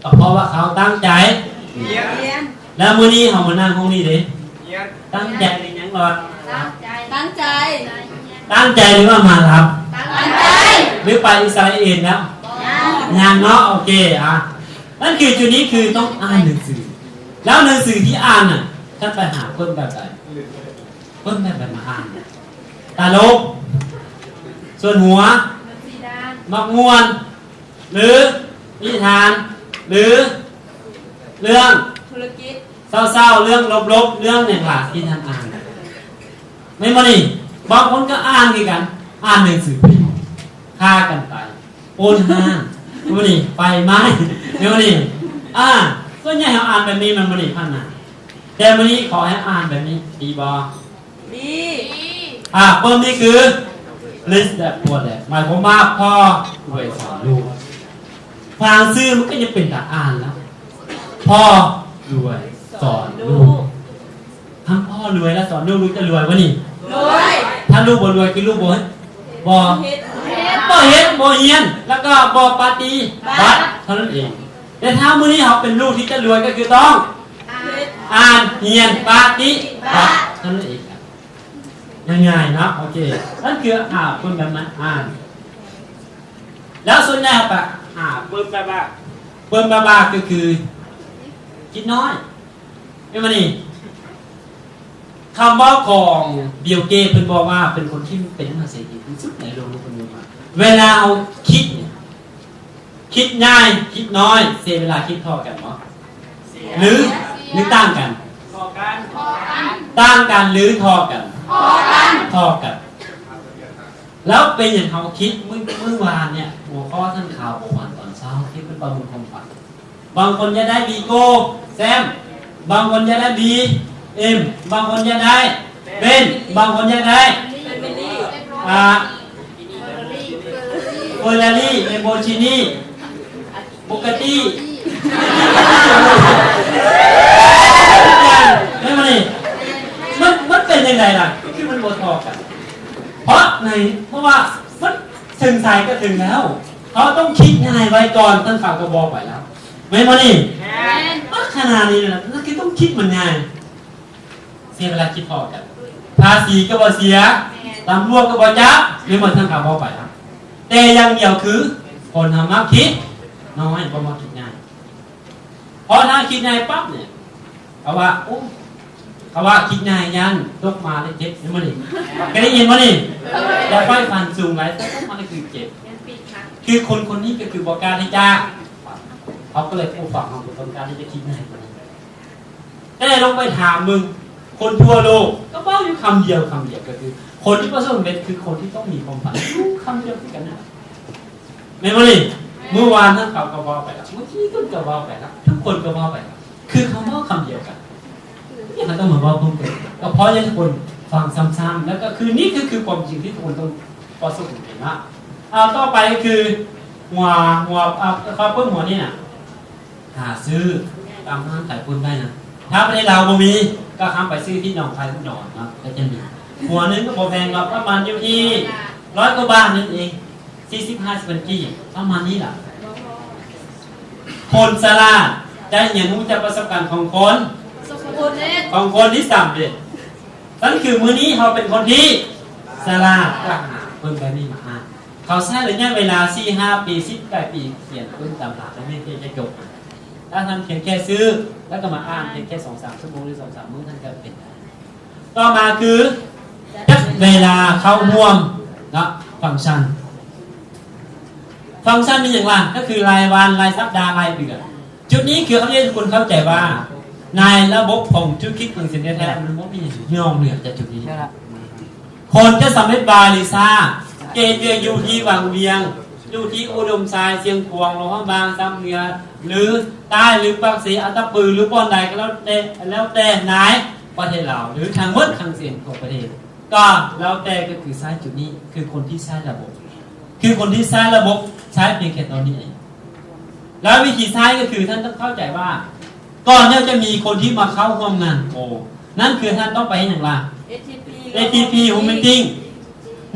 ກໍເພາະວ່າເຂົາຕັ້ງໃຈຮຽນ ແລ້ວມື້ນີ້ເຮົາມານັ່ງຫ້ອງນີ້ເດ້ ຮຽນ ຕັ້ງໃຈຫຼືຍັງລອດ? ຕັ້ງໃຈ ຕັ້ງໃຈ ຕັ້ງໃຈຫຼືວ່າມາຫຼັບ? ຕັ້ງໃຈ ຫຼືໄປອິດສະຣາເອນແລ້ວ? ຍັງ ຍັງເນາະ ໂອເຄ ອ່ະ ນັ້ນຄືຈຸດນີ້ຄືຕ້ອງອ່ານໜັງສື ແລ້ວໜັງສືທີ່ອ່ານນະ ທ່ານໄປຫາເບິ່ງແບບໃດ? ເບິ່ງແບບໃດມາອ່ານ? ຕະຫຼົກ ຊວນຫົວ ມັກມ່ວນ ຫຼືນິທານ ຫຼືເລື່ອງທຸລະກິດ ເສົ້າໆ ເລື່ອງລົບໆ ເລື່ອງຫຍັງຫຼາຍທີ່ທ່ານອ່ານ ແມ່ນບໍ່ນີ້? ບາງຄົນກໍອ່ານຄືກັນ ອ່ານໜັງສືພິມ ຂ້າກັນຕາຍ ໂອນຫ້າງ ແມ່ນບໍ່ນີ້? ໄຟໄໝ້ ແມ່ນບໍ່ນີ້? ອ່າ ສ່ວນໃຫຍ່ເຮົາອ່ານແບບນີ້ ແມ່ນບໍ່ນີ້? ຜ່ານມາ ແຕ່ມື້ນີ້ຂໍໃຫ້ອ່ານແບບນີ້ ດີບໍ່? ດີ ອ່າ ປຶ້ມນີ້ຄື Rich Dad Poor Dad ໝາຍຄວາມວ່າພໍ່ລວຍສອນລູກ. ຟັງຊື່ມັນກໍຍັງເປັນຕາອ່ານແລ້ວ ພໍ່ລວຍສອນລູກ. ທັງພໍ່ລວຍ ແລະ ສອນລູກ ລູກຈະລວຍບໍ່ນີ້? ລວຍ. ຖ້າລູກບໍ່ລວຍ ຄືລູກບໍ່ ບໍ່ ເຮັດ ບໍ່ເຮັດ ບໍ່ຮຽນ ແລ້ວກໍບໍ່ປະຕິບັດ ເທົ່ານັ້ນເອງ. ແຕ່ຖ້າມື້ນີ້ເຮົາເປັນລູກທີ່ຈະລວຍ ກໍຄືຕ້ອງ ອ່ານ ຮຽນ ປະຕິບັດ ເທົ່ານັ້ນເອງ. ງ່າຍໆເນາະ ໂອເຄ ນັ້ນຄື ອ່າ ປຶ້ມແບບນັ້ນ ອ່າ ແລ້ວສ່ວນໃຫຍ່ເຮົາກະ ອ່າ ປຶ້ມແບບວ່າ ປຶ້ມແບບວ່າ ກໍຄືຄິດນ້ອຍ ແມ່ນບໍ່ນີ້? ຄຳເວົ້າຂອງ Bill Gates ເພິ່ນບອກວ່າເປັນຄົນທີ່ເປັນມະຫາເສດຖີທີ່ສຸດໃນໂລກ ເພິ່ນວ່າ ເວລາເຮົາຄິດ ຄິດງ່າຍ ຄິດນ້ອຍ ເສຍເວລາຄິດທໍ່ກັນບໍ່? ຫຼື ຫຼືຕ່າງກັນ? ຕໍ່ກັນ ຕໍ່ກັນ ຕ່າງກັນ ຫຼືທໍ່ກັນ? ທໍ່ກັນ ທໍ່ກັນ. ແລ້ວເປັນຫຍັງເຮົາຄິດ ມື້ ມື້ວານເນຍ ຫົວຂໍ້ທັນຂ່າວເມື່ອວານຕອນເຊົ້າ ຄິດເປັນປະເມີນຄວາມຝັນ. ບາງຄົນຢາກໄດ້ວີໂກ້ ແຊມ, ບາງຄົນຢາກໄດ້ບີເອັມ, ບາງຄົນຢາກໄດ້ເບນ, ບາງຄົນຢາກໄດ້ ອ່າ ເຟີຣາຣີ, ແລມໂບຊີນີ, ບຸກກາຕີ ແມ່ນບໍ່ນີ້? ມັນ ມັນເປັນຈັ່ງໃດລະ? ຄືມັນບໍ່ທໍ່ກັນ. ເພາະໃນ ເພາະວ່າມັນເຖິງໃສກໍເຖິງແລ້ວ. ເຮົາຕ້ອງຄິດງ່າຍໄວ້ກ່ອນ, ທັນຂ່າວກໍບອກໄປແລ້ວ. ແມ່ນບໍ່ນີ້? ແມ່ນ. ມັນຂະໜາດນີ້ລະ, ນັ້ນຄືຕ້ອງ ຄິດມັນງ່າຍ ເສຍເວລາຄິດພໍກັນ ພາສີກໍບໍ່ເສຍ ຕຳຫຼວດກໍບໍ່ຈັບ ແມ່ນບໍ່? ທ່ານກໍເວົ້າໄປແລ້ວ ແຕ່ຢ່າງດຽວຄື ຄົນເຮົາມັກຄິດນ້ອຍ ບໍ່ມັກຄິດງ່າຍ. ເພາະຖ້າຄິດງ່າຍປັບນີ້ ເຂົາວ່າ ໂອ້ ເຂົາວ່າຄິດງ່າຍຢ້ານຕົກມາແລ້ວເຈັບ ແມ່ນບໍ່ນີ້? ເຄີຍໄດ້ຍິນບໍ່ນີ້? ຢ່າໄຟຝັນສູງຫຼາຍ ແຕ່ຕົກມາແລ້ວຄືເຈັບ ຄືຄົນຄົນນີ້ກໍຄືບໍ່ກ້າທີ່ຈະ ເຂົາກໍເລີຍຜູ້ຟັງເຮົາບໍ່ຕ້ອງການທີ່ຈະຄິດງ່າຍກວ່ານີ້. ແຕ່ລອງໄປຖາມເບິ່ງ ຄົນທົ່ວໂລກກໍເວົ້າຢູ່ຄຳດຽວ ຄຳດຽວກໍຄື ຄົນທີ່ປະສົບຜົນສຳເລັດຄືຄົນທີ່ຕ້ອງມີຄວາມຝັນຢູ່ຄຳດຽວຄືກັນນະ ແມ່ນບໍ່ນີ້? ມື້ວານນັ້ນເຂົາກໍເວົ້າໄປແລ້ວ ມື້ກີ້ເພິ່ນກໍເວົ້າໄປແລ້ວ ທຸກຄົນກໍເວົ້າໄປແລ້ວ ຄືເຂົາເວົ້າຄຳດຽວກັນ ນີ້ເຮົາຕ້ອງມາເວົ້າເພີ່ມເຕີມ ກໍເພາະຢາກໃຫ້ທຸກຄົນຟັງຊ້ຳໆ ແລ້ວກໍຄືນີ້ຄື ຄືຄວາມຈິງທີ່ທຸກຄົນຕ້ອງປະສົບພົບເຫັນນະ. ເອົາ ຕໍ່ໄປກໍຄືຫົວ ຫົວ ເອົາ ເຂົ້າປຶ້ມຫົວນີ້ນະ ຫາຊື້ຕາມຮ້ານຂາຍປຸ້ນໄດ້ນະ ຖ້າປະເທດລາວບໍ່ມີ ກໍຂ້າມໄປຊື້ທີ່ໜອງຄາຍ ອຸດອນເນາະ ກໍຈະມີ ຫົວໜຶ່ງກໍບໍ່ແພງດອກ ປະມານຢູ່ທີ່ຮ້ອຍກວ່າບາດນັ້ນເອງ ສີ່ສິບ ຫ້າສິບພັນກີບ ປະມານນີ້ລະ. ຄົນສະຫຼາດຈະຮຽນຮູ້ຈາກປະສົບການຂອງຄົນ ຂອງຄົນທີ່ສຳເລັດ. ຊັ້ນຄືມື້ນີ້ເຮົາເປັນຄົນທີ່ສະຫຼາດ ກໍຫາເບິ່ງແບບນີ້ມາອ່ານ. ເຂົາໃຊ້ໄລຍະເວລາສີ່ຫ້າປີ ສິບປາຍປີ ຂຽນເບິ່ງຕຳລາ ແລ້ວແມ່ນຈະຈົບ. ຖ້າທ່ານພຽງແຄ່ຊື້ ແລ້ວກໍມາອ່ານພຽງແຄ່ສອງສາມຊົ່ວໂມງ ຫຼື ສອງສາມມື້ ທ່ານກໍເປັນໄດ້. ຕໍ່ມາຄືຈັດເວລາເຂົ້າຮ່ວມເນາະ ຟັງຊັນ. ຟັງຊັນມີຫຍັງວະ? ກໍຄືລາຍວັນ, ລາຍສັບດາ, ລາຍເດືອນ. ຈຸດນີ້ຄືເຮົາຢາກໃຫ້ທຸກຄົນເຂົ້າໃຈວ່າ ໃນລະບົບຂອງທຸລະກິດຂອງສິນແທ້ໆ ມັນບໍ່ມີນອກເໜືອຈາກຈຸດນີ້. ຄົນຈະສຳເລັດໄວຫຼືຊ້າ ເກດວຽກຢູ່ທີ່ວັງວຽງ, ຢູ່ທີ່ອຸດົມໄຊ, ຊຽງຂວາງ, ຫຼວງພະບາງ, ຊຳເໜືອ ຫຼື ໃຕ້ ຫຼື ປາກເຊ, ອັດຕະປື ຫຼື ບ່ອນໃດກໍແລ້ວແຕ່, ແລ້ວແຕ່ໃນປະເທດລາວ ຫຼື ທັງໝົດທັງເສັ້ນຂອງປະເທດ ກໍແລ້ວແຕ່ ກໍຄືໃຊ້ຈຸດນີ້ ຄືຄົນທີ່ໃຊ້ລະບົບ ຄືຄົນທີ່ໃຊ້ລະບົບ ໃຊ້ພຽງແຄ່ເທົ່ານີ້ເອງ. ແລ້ວວິທີໃຊ້ກໍຄືທ່ານຕ້ອງເຂົ້າໃຈວ່າ ກ່ອນທີ່ຈະມີຄົນທີ່ມາເຂົ້າຮ່ວມງານໂປ ນັ້ນຄືທ່ານຕ້ອງໄປເຮັດຫຍັງລະ? ເອທີພີ ເອທີພີ Home Meeting.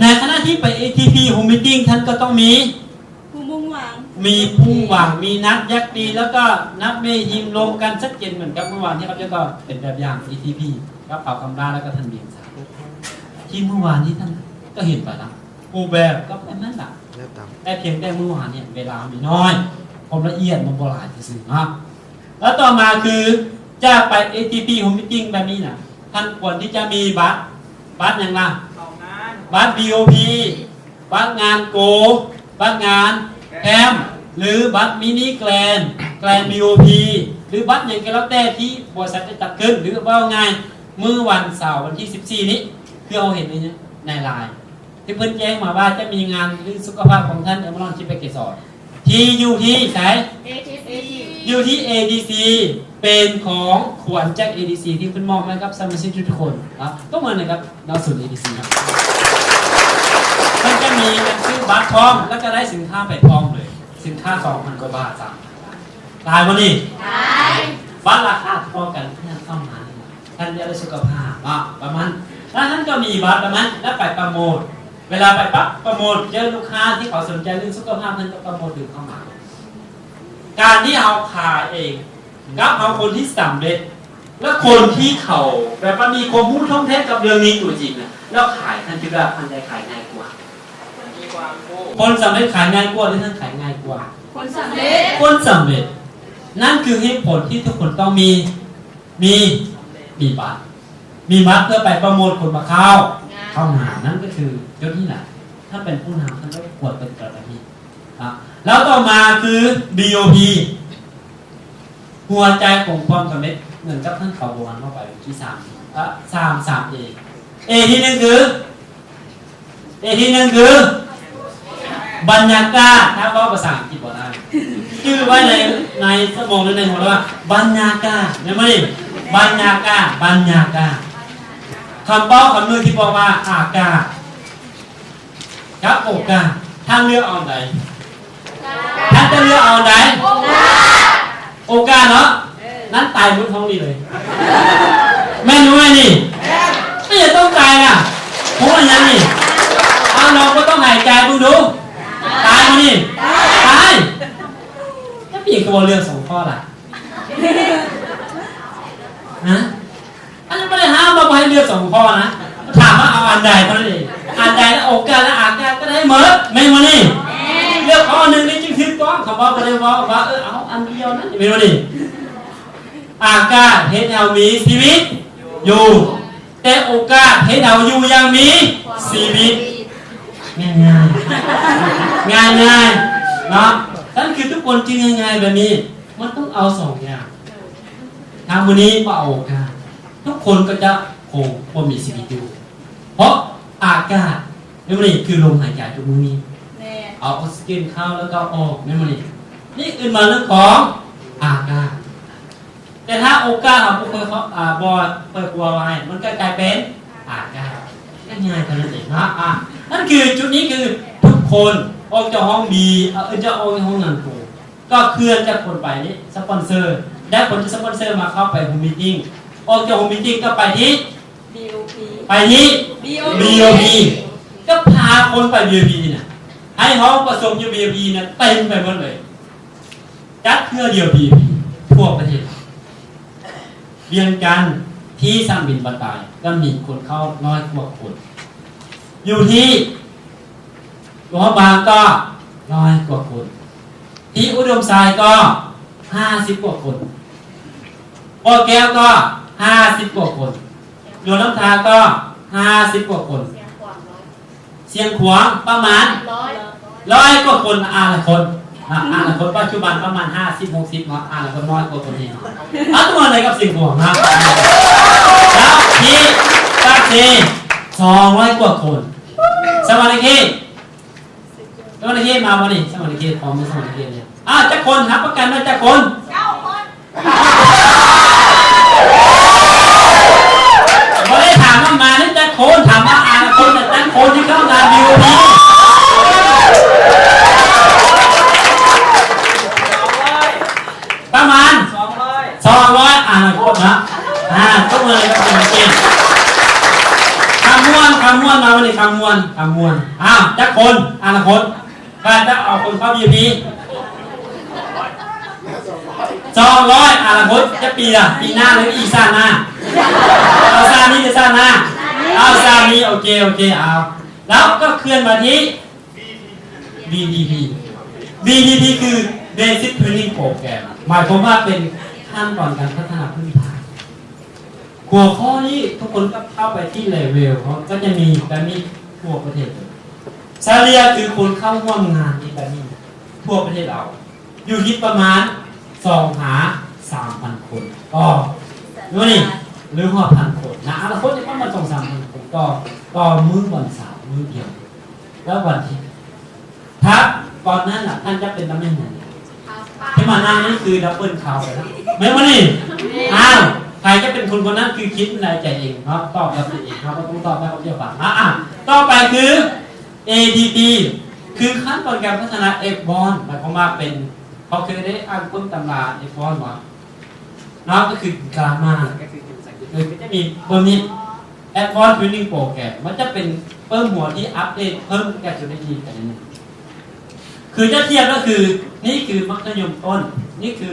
ໃນຂະນະທີ່ໄປ ເອທີພີ Home Meeting ທ່ານກໍຕ້ອງມີ ຜູ້ມຸ່ງຫວັງ ມີຜູ້ຫວັງ ມີນັດຢາກມີ ແລ້ວກໍນັດມີທີມລົມກັນຊັດເຈນ ເໝືອນກັບມື້ວານທີ່ເຮົາເຈົ້າກໍເປັນແບບຢ່າງ ເອທີພີ ກັບເຂົາຄຳລາ ແລ້ວກໍທ່ານວຽງສັກ ທີ່ມື້ວານນີ້ທ່ານກໍເຫັນໄປລະ ຮູບແບບກໍແບບນັ້ນລະ ແຕ່ພຽງແຕ່ມື້ວານນີ້ເວລາມີນ້ອຍ ຄວາມລະອຽດມັນບໍ່ຫຼາຍຊື່ໆເນາະ. ແລ້ວຕໍ່ມາຄືຈະໄປ ເອທີພີ Home Meeting ແບບນີ້ນະ ທ່ານຄວນທີ່ຈະມີບັດ ບັດຫຍັງລະ? ບັດ ວີ ໂອ ພີ ບັດງານໂກ ບັດງານແຄມ ຫຼື ບັດມິນິແກຣນ ແກຣນ ວີ ໂອ ພີ ຫຼື ບັດຫຍັງກໍແລ້ວແຕ່ທີ່ບໍລິສັດໄດ້ຈັດຂຶ້ນ ຫຼື ເວົ້າງ່າຍ ມື້ວັນເສົາວັນທີສິບສີ່ນີ້ ຄືເຮົາເຫັນໃນ ໃນລາຍ ທີ່ເພິ່ນແຈ້ງມາວ່າຈະມີງານລື່ນສຸຂະພາບຂອງທ່ານ ເອມມານອນ ທິບປະເກສອນ ທີ່ຢູ່ທີ່ໃສ? ເອທີຊີ ຢູ່ທີ່ ເອທີຊີ ເປັນຂອງຂວັນຈາກ ເອທີຊີ ທີ່ເພິ່ນມອບໃຫ້ກັບສະມາຊິກທຸກໆຄົນເນາະ ຕົບມືໃຫ້ກັບນາງສູນ ເອທີຊີ ເນາະ. ເພິ່ນຈະມີການຊື້ບັດພ້ອມ ແລ້ວກໍໄດ້ສິນຄ້າໄປພ້ອມເລີຍ ສິນຄ້າສອງພັນກວ່າບາດ ສາມພັນບາດ ຫຼາຍບໍ່ນີ້? ຫຼາຍ. ບັດລາຄາພໍກັນທີ່ທ່ານເຂົ້າມານີ້ນະ ທ່ານຢາກໄດ້ສຸຂະພາບເນາະ ປະມານ ແລ້ວທ່ານກໍມີບັດປະມານ ແລ້ວໄປປະໂມດ ເວລາໄປປັບປະໂມດ ເຈີລູກຄ້າທີ່ເຂົາສົນໃຈເລື່ອງສຸຂະພາບ ທ່ານກໍປະໂມດດຶງເຂົ້າມາ. ການທີ່ເຮົາຂາຍເອງ ກັບເຮົາຄົນທີ່ສຳເລັດ ແລະ ຄົນທີ່ເຂົາແບບວ່າມີຄວາມຮູ້ທ່ອງແທ້ກັບເລື່ອງນີ້ຕົວຈິງນະ ແລ້ວຂາຍ ທ່ານຄິດວ່າອັນໃດຂາຍງ່າຍກວ່າ? ຄົນສຳເລັດຂາຍງ່າຍກວ່າ ຫຼື ທ່ານຂາຍງ່າຍກວ່າ? ຄົນສຳເລັດ ຄົນສຳເລັດ. ນັ້ນຄືເຫດຜົນທີ່ທຸກຄົນຕ້ອງມີ ມີ ມີບັດ ມີບັດເພື່ອໄປປະໂມດຄົນມາເຂົ້າ ເຂົ້າງານ ນັ້ນກໍຄືຈຸດນີ້ແຫຼະ. ຖ້າເປັນຜູ້ນຳ ທ່ານກໍຄວນເປັນແບບນີ້ນະ. ແລ້ວຕໍ່ມາຄື ບີ ໂອ ພີ ຫົວໃຈຂອງຄວາມສຳເລັດ ເໝືອນກັບທ່ານເຂົາບອກເຮົາໄປທີສາມ ເອີ ສາມ ສາມ ເອ ເອ ທີໜຶ່ງຄື ເອ ທີໜຶ່ງຄືບັນຍາກາດ. ຖ້າເວົ້າພາສາອັງກິດບໍ່ໄດ້ ຈື່ໄວ້ໃນ ໃນສະໝອງ ຫຼື ໃນຫົວວ່າບັນຍາກາດ ແມ່ນບໍ່ນີ້? ບັນຍາກາດ ບັນຍາກາດ. ຄຳເວົ້າຄຳໜຶ່ງທີ່ບອກວ່າອາກາດ ກັບໂອກາດ ທ່ານເລືອກເອົາອັນໃດ? ທ່ານຈະເລືອກເອົາອັນໃດ? ໂອກາດ ໂອກາດເນາະ. ເອີ ນັ້ນຕາຍໝົດຫ້ອງນີ້ເລີຍ ແມ່ນບໍ່ແມ່ນນີ້? ແມ່ນ. ເປັນຫຍັງຕ້ອງຕາຍລະ? ເພາະວ່າຫຍັງນີ້? ເອົາ ລອງບໍ່ຕ້ອງຫາຍໃຈເບິ່ງດູ. ຕາຍບໍ່ນີ້? ຕາຍ. ແລ້ວເປັນຫຍັງຄືບໍ່ເລືອກສອງຂໍ້ລະ? ຮະ? ອັນນີ້ບໍ່ໄດ້ຫ້າມວ່າບໍ່ໃຫ້ເລືອກສອງຂໍ້ນະ, ຖາມວ່າເອົາອັນໃດເທົ່ານັ້ນເອງ. ອັນໃດລະໂອກາດ ແລະ ອາກາດກໍໄດ້ໝົດ, ແມ່ນບໍ່ນີ້? ເລືອກຂໍ້ໜຶ່ງນີ້ຈຶ່ງຖືກຕ້ອງ, ເຂົາເວົ້າບໍ່ໄດ້ເວົ້າວ່າ ເອີ ເອົາອັນດຽວນັ້ນ, ແມ່ນບໍ່ນີ້? ອາກາດເຮັດໃຫ້ເຮົາມີຊີວິດຢູ່, ແຕ່ໂອກາດເຮັດໃຫ້ເຮົາຢູ່ຢ່າງມີຊີວິດ. ງ່າຍໆ ງ່າຍໆເນາະ. ນັ້ນຄືທຸກຄົນຈຶ່ງງ່າຍໆແບບນີ້, ມັນຕ້ອງເອົາສອງຢ່າງ. ຖ້າມື້ນີ້ບໍ່ເອົາໂອກາດ, ທຸກຄົນກໍຈະຄົງບໍ່ມີຊີວິດຢູ່, ເພາະອາກາດໃນມື້ນີ້ຄືລົມຫາຍໃຈທຸກມື້ນີ້, ແມ່ນ ເອົາອອກຊີເຈນເຂົ້າແລ້ວກໍອອກ, ແມ່ນບໍ່ນີ້? ນີ້ອື່ນມາເລື່ອງຂອງອາກາດ. ແຕ່ຖ້າໂອກາດເຮົາບໍ່ຄ່ອຍເຂົ້າ ອ່າ ບໍ່ຄ່ອຍຄົວໄວ້, ມັນກໍກາຍເປັນອາກາດ. ງ່າຍໆເທົ່ານັ້ນເອງເນາະ. ອ່າ ນັ້ນຄືຈຸດນີ້ຄືທຸກຄົນອອກຈາກຫ້ອງບີ ເອີ ຈາກ ອອກຈາກຫ້ອງນັ້ນໂຕ ກໍເຄື່ອນຈາກຄົນໄປນີ້ສະປອນເຊີ ແລະ ຄົນທີ່ສະປອນເຊີມາເຂົ້າໄປໂຮມມີດຕິງ, ອອກຈາກໂຮມມີດຕິງກໍໄປທີ່ ບີໂອພີ ໄປທີ່ ບີໂອພີ ບີໂອພີ ກໍພາຄົນໄປ ບີໂອພີ ນີ້ນະ, ໃຫ້ຫ້ອງປະຊຸມຢູ່ ບີໂອພີ ນະ ເຕັມໄປໝົດເລີຍ. ຈັດເທື່ອດຽວ ບີໂອພີ ທົ່ວປະເທດ. ວຽງຈັນ ທີ່ສະໜາມບິນບັນຕາຍ ກໍມີຄົນເຂົ້າຮ້ອຍກວ່າຄົນ, ຢູ່ທີ່ ຫຼວງພະບາງກໍຮ້ອຍກວ່າຄົນ, ທີ່ອຸດົມໄຊກໍຫ້າສິບກວ່າຄົນ, ບໍ່ແກ້ວກໍຫ້າສິບກວ່າຄົນ, ຫຼວງນ້ຳທາກໍຫ້າສິບກວ່າຄົນ, ຊຽງຂວາງປະມານຮ້ອຍກວ່າຄົນ, ອ່ານລະຄົນ ອ່ານລະຄົນ ປັດຈຸບັນປະມານຫ້າສິບ ຫົກສິບເນາະ, ອ່ານລະຄົນຮ້ອຍກວ່າຄົນເອງ. ເອົາຕົວໃດກັບຊຽງຂວາງນະ? ແລ້ວທີ່ປາກເຊ ສອງຮ້ອຍກວ່າຄົນ, ສະຫວັນນະເຂດ ສະຫວັນນະເຂດມາບໍ່ນີ້? ສະຫວັນນະເຂດ ພ້ອມຢູ່ສະຫວັນນະເຂດນີ້. ອ້າວ ຈັກຄົນ? ຮັບປະກັນວ່າຈັກຄົນ? ເກົ້າຄົນ. ບໍ່ໄດ້ຖາມວ່າມານີ້ຈັກຄົນ, ຖາມວ່າອານລະຄົນນະຈັກຄົນທີ່ເຂົ້າງານ ບີໂອພີ? ປະມານ ສອງຮ້ອຍ ອ່າ ອະນາຄົດເນາະ. ອ່າ ຕົບມືໃຫ້ກັບເຈົ້າໜ້າທີ່. ຄຳມ່ວນ ຄຳມ່ວນ ມາວັນນີ້ ຄຳມ່ວນ ຄຳມ່ວນ. ອ້າວ ຈັກຄົນ ອະນາຄົດ ຖ້າຈະເອົາຄົນເຂົ້າ ວີໄອພີ ສອງຮ້ອຍ ອະນາຄົດ. ຈັກປີລະ? ປີໜ້າ ຫຼື ອີກຊາດໜ້າ? ເອົາຊາດນີ້ ຫຼື ຊາດໜ້າ? ເອົາຊາດນີ້. ໂອເຄ ໂອເຄ ເອົາ. ແລ້ວກໍເຄື່ອນມາທີ່ ວີທີພີ ວີທີພີຄື Basic Training Program ໝາຍຄວາມວ່າເປັນຂັ້ນຕອນການພັດທະນາພື້ນຖານ. ຫົວຂໍ້ນີ້ທຸກຄົນກໍເຂົ້າໄປທີ່ເລເວວເນາະ ກໍຈະມີແບບນີ້ທົ່ວປະເທດເລີຍ. ສະເລ່ຍຄືຄົນເຂົ້າຮ່ວມງານນີ້ແບບນີ້ທົ່ວປະເທດລາວ ຢູ່ທີ່ປະມານສອງຫາສາມພັນຄົນຕໍ່ມື້ນີ້ ຫຼື ຮອດພັນຄົນນະ. ອະນາຄົດນີ້ປະມານສອງສາມພັນຄົນຕໍ່ ຕໍ່ມື້ວັນເສົາມື້ດຽວ ແລ້ວວັນອາທິດ ຖ້າກ່ອນໜ້ານັ້ນ ທ່ານຈະເປັນຕຳແໜ່ງຫຍັງ? ທີ່ມານັ່ງນີ້ຄືດັບເບິນຄາວໄປແລ້ວ ແມ່ນບໍ່ນີ້? ອ້າວ ໃຜຈະເປັນຄົນຄົນນັ້ນ ຄືຄິດໃນໃຈເອງເນາະ ຕອບກັບຕົວເອງເນາະ ບໍ່ຕ້ອງຕອບໃຫ້ເຂົາເຈົ້າຟັງ. ອ່າ ຕໍ່ໄປຄື ເອດີພີ ຄືຂັ້ນຕອນການພັດທະນາ Advance ໝາຍຄວາມວ່າເປັນ ເຂົາເຄີຍໄດ້ອ່ານເບິ່ງຕຳລາ Advance ບໍ່? ເນາະ ກໍຄື Grammar ກໍຄືເປັນພາສາອັງກິດ ເອີ ກໍຈະມີເພີ່ມນີ້ Advanced Training Program ມັນຈະເປັນເພີ່ມຫົວທີ່ອັບເດດເພີ່ມແກ່ Strategy ກັນໜຶ່ງ. ຄືຈະທຽບກໍຄື ນີ້ຄືມັດທະຍົມຕົ້ນ ນີ້ຄື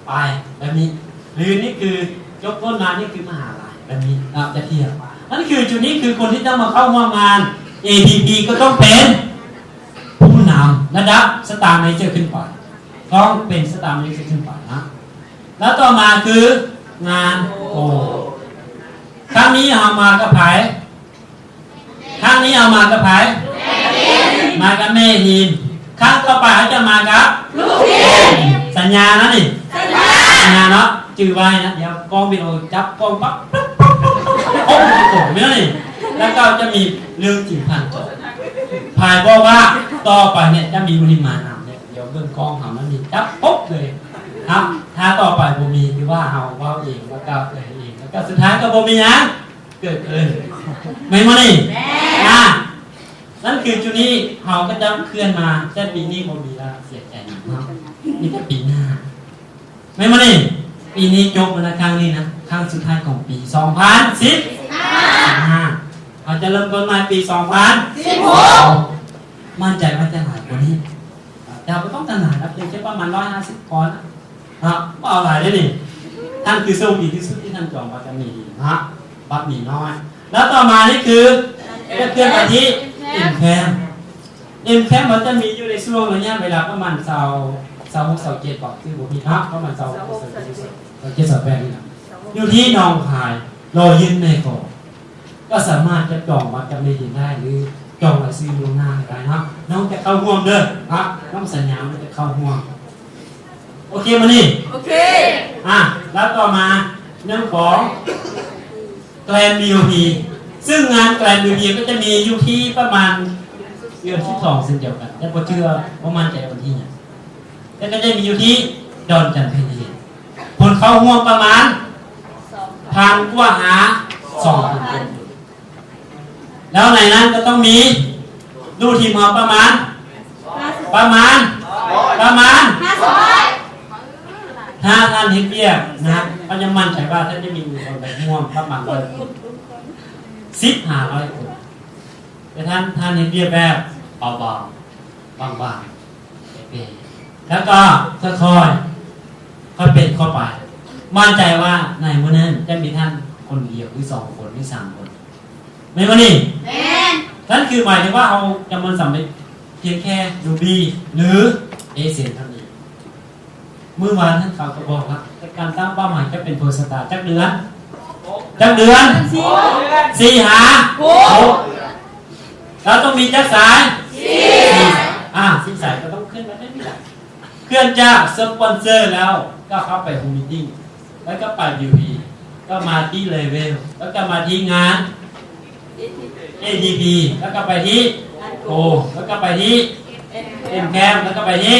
ປາຍແບບນີ້ ຫຼື ນີ້ຄືຈົບຕົ້ນມາ ນີ້ຄືມະຫາໄລແບບນີ້ເນາະ ຈະທຽບ. ນັ້ນຄືຈຸດນີ້ຄືຄົນທີ່ຈະມາເຂົ້າຮ່ວມງານ ເອດີພີ ກໍຕ້ອງເປັນ ຜູ້ນຳລະດັບ Star Manager ຂຶ້ນໄປ ຕ້ອງເປັນ Star Manager ຂຶ້ນໄປນະ. ແລ້ວຕໍ່ມາຄືງານໂອ ຄັ້ງນີ້ເຮົາມາກັບໃຜ? ຄັ້ງນີ້ເຮົາມາກັບໃຜ? ມາກັບແມ່ທີມ. ຄັ້ງຕໍ່ໄປເຮົາຈະມາກັບລູກທີມ. ສັນຍານະນີ້? ສັນຍາ ສັນຍາເນາະ. ຈື່ໄວ້ນະ ດຽວກ້ອງວິດີໂອຈັບກ້ອງປັບ ໂອ້ໂຫ ແມ່ນນີ້. ແລ້ວກໍຈະມີເລື່ອງຈິງຜ່ານຈໍ ໃຜບອກວ່າຕໍ່ໄປເນຍຈະມີຜູ້ນີ້ມານຳເນຍ ດຽວເບິ່ງກ້ອງເຮົາມັນມີຈັບປົບເລີຍ. ຖ້າ ຖ້າຕໍ່ໄປບໍ່ມີ ຄືວ່າເຮົາເວົ້າເອງ ແລ້ວກໍເອີເອງ ແລ້ວກໍສຸດທ້າຍກໍບໍ່ມີຫຍັງເກີດຂຶ້ນ ແມ່ນບໍ່ນີ້? ແມ່ນ. ອ່າ ນັ້ນຄືຈຸດນີ້ເຮົາກໍຈະເຄື່ອນມາ ແຕ່ປີນີ້ບໍ່ມີລະ ເສຍໃຈນຳເນາະ ມີແຕ່ປີໜ້າ ແມ່ນບໍ່ນີ້? ປີນີ້ຈົບແລ້ວນະ ຄັ້ງນີ້ນະ ຄັ້ງສຸດທ້າຍຂອງປີສອງພັນສິບຫ້າ ເຮົາຈະເລີ່ມຕົ້ນໃໝ່ປີສອງພັນສິບຫົກ ໝັ້ນໃຈວ່າຈະຫຼາຍກວ່ານີ້. ດາວບໍ່ຕ້ອງການຫຼາຍນະ ເປັນແຄ່ປະມານຮ້ອຍຫ້າສິບຄອນນະ ເນາະ ບໍ່ເອົາຫຼາຍເດ້ນີ້. ທ່านคือโชคดีที่สุดที่ท่านจองบัตรกับหนี้ดีเนาะ บัตรหนี้น้อย แล้วต่อมานี่คือ เพื่อนอาทิตย์ M-Camp M-Camp มันจะมีอยู่ในช่วงระยะเวลาประมาณซาว ซาวหก ซาวเจ็ด บอกชื่อบ่ผิดเนาะ ประมาณซาวหก ซาวเจ็ด ซาวแปด นี่นะ อยู่ที่หนองคาย รอยื่นแม่กลอง ก็สามารถจะจองบัตรกับแม่หญิงได้ หรือจองรายชื่อล่วงหน้าได้เนาะ น้องจะเข้าร่วมเด้อเนาะ น้องสัญญาว่าจะเข้าร่วม โอเคบ่นี่ โอเค อ่ะ แล้วต่อมาเรื่องของ Grand วี ไอ พี ซึ่งงาน Grand วี ไอ พี ก็จะมีอยู่ที่ประมาณเดือนสิบสอง เช่นเดียวกัน แต่บ่เชื่อ บ่มั่นใจวันที่หยัง แต่ก็จะมีอยู่ที่ดอนจันทร์ไพเทศ คนเข้าร่วมประมาณพันกว่าหาสองพันคน แล้วในนั้นก็ต้องมีลูกทีมเราประมาณ ประมาณ ประมาณ ห้าร้อย ถ้าท่านเฮ็ดเวียกนะ ก็จะมั่นใจว่าท่านจะมีคนไปร่วมประมาณร้อยคน สิบหาร้อยคน แต่ท่าน ท่านเฮ็ดเวียกแบบเบาๆ บางๆ แล้วก็ค่อยๆ ค่อยเป็นค่อยไป มั่นใจว่าในมื้อนั้นจะมีท่านคนเดียวหรือสองคนหรือสามคน แม่นบ่นี่ แม่น นั่นคือหมายถึงว่าเอาจำนวนสำเร็จเพียงแค่ Ruby หรือ Essence เท่านี้ มื้อวานท่านเขาก็บอกว่า แต่การตั้งเป้าหมายจะเป็น Pearl Star จักเดือน จักเดือน สี่หา หก เราต้องมีจักสาย สี่ อ่า สี่สาย ก็ต้องเคลื่อนมาได้นี่แหละ เคลื่อนจากสปอนเซอร์แล้วก็เข้าไป Home Meeting แล้วก็ไป วี ไอ พี ก็มาที่ Level แล้วก็มาที่งาน เอ ที พี แล้วก็ไปที่ Go แล้วก็ไปที่ M-Camp แล้วก็ไปที่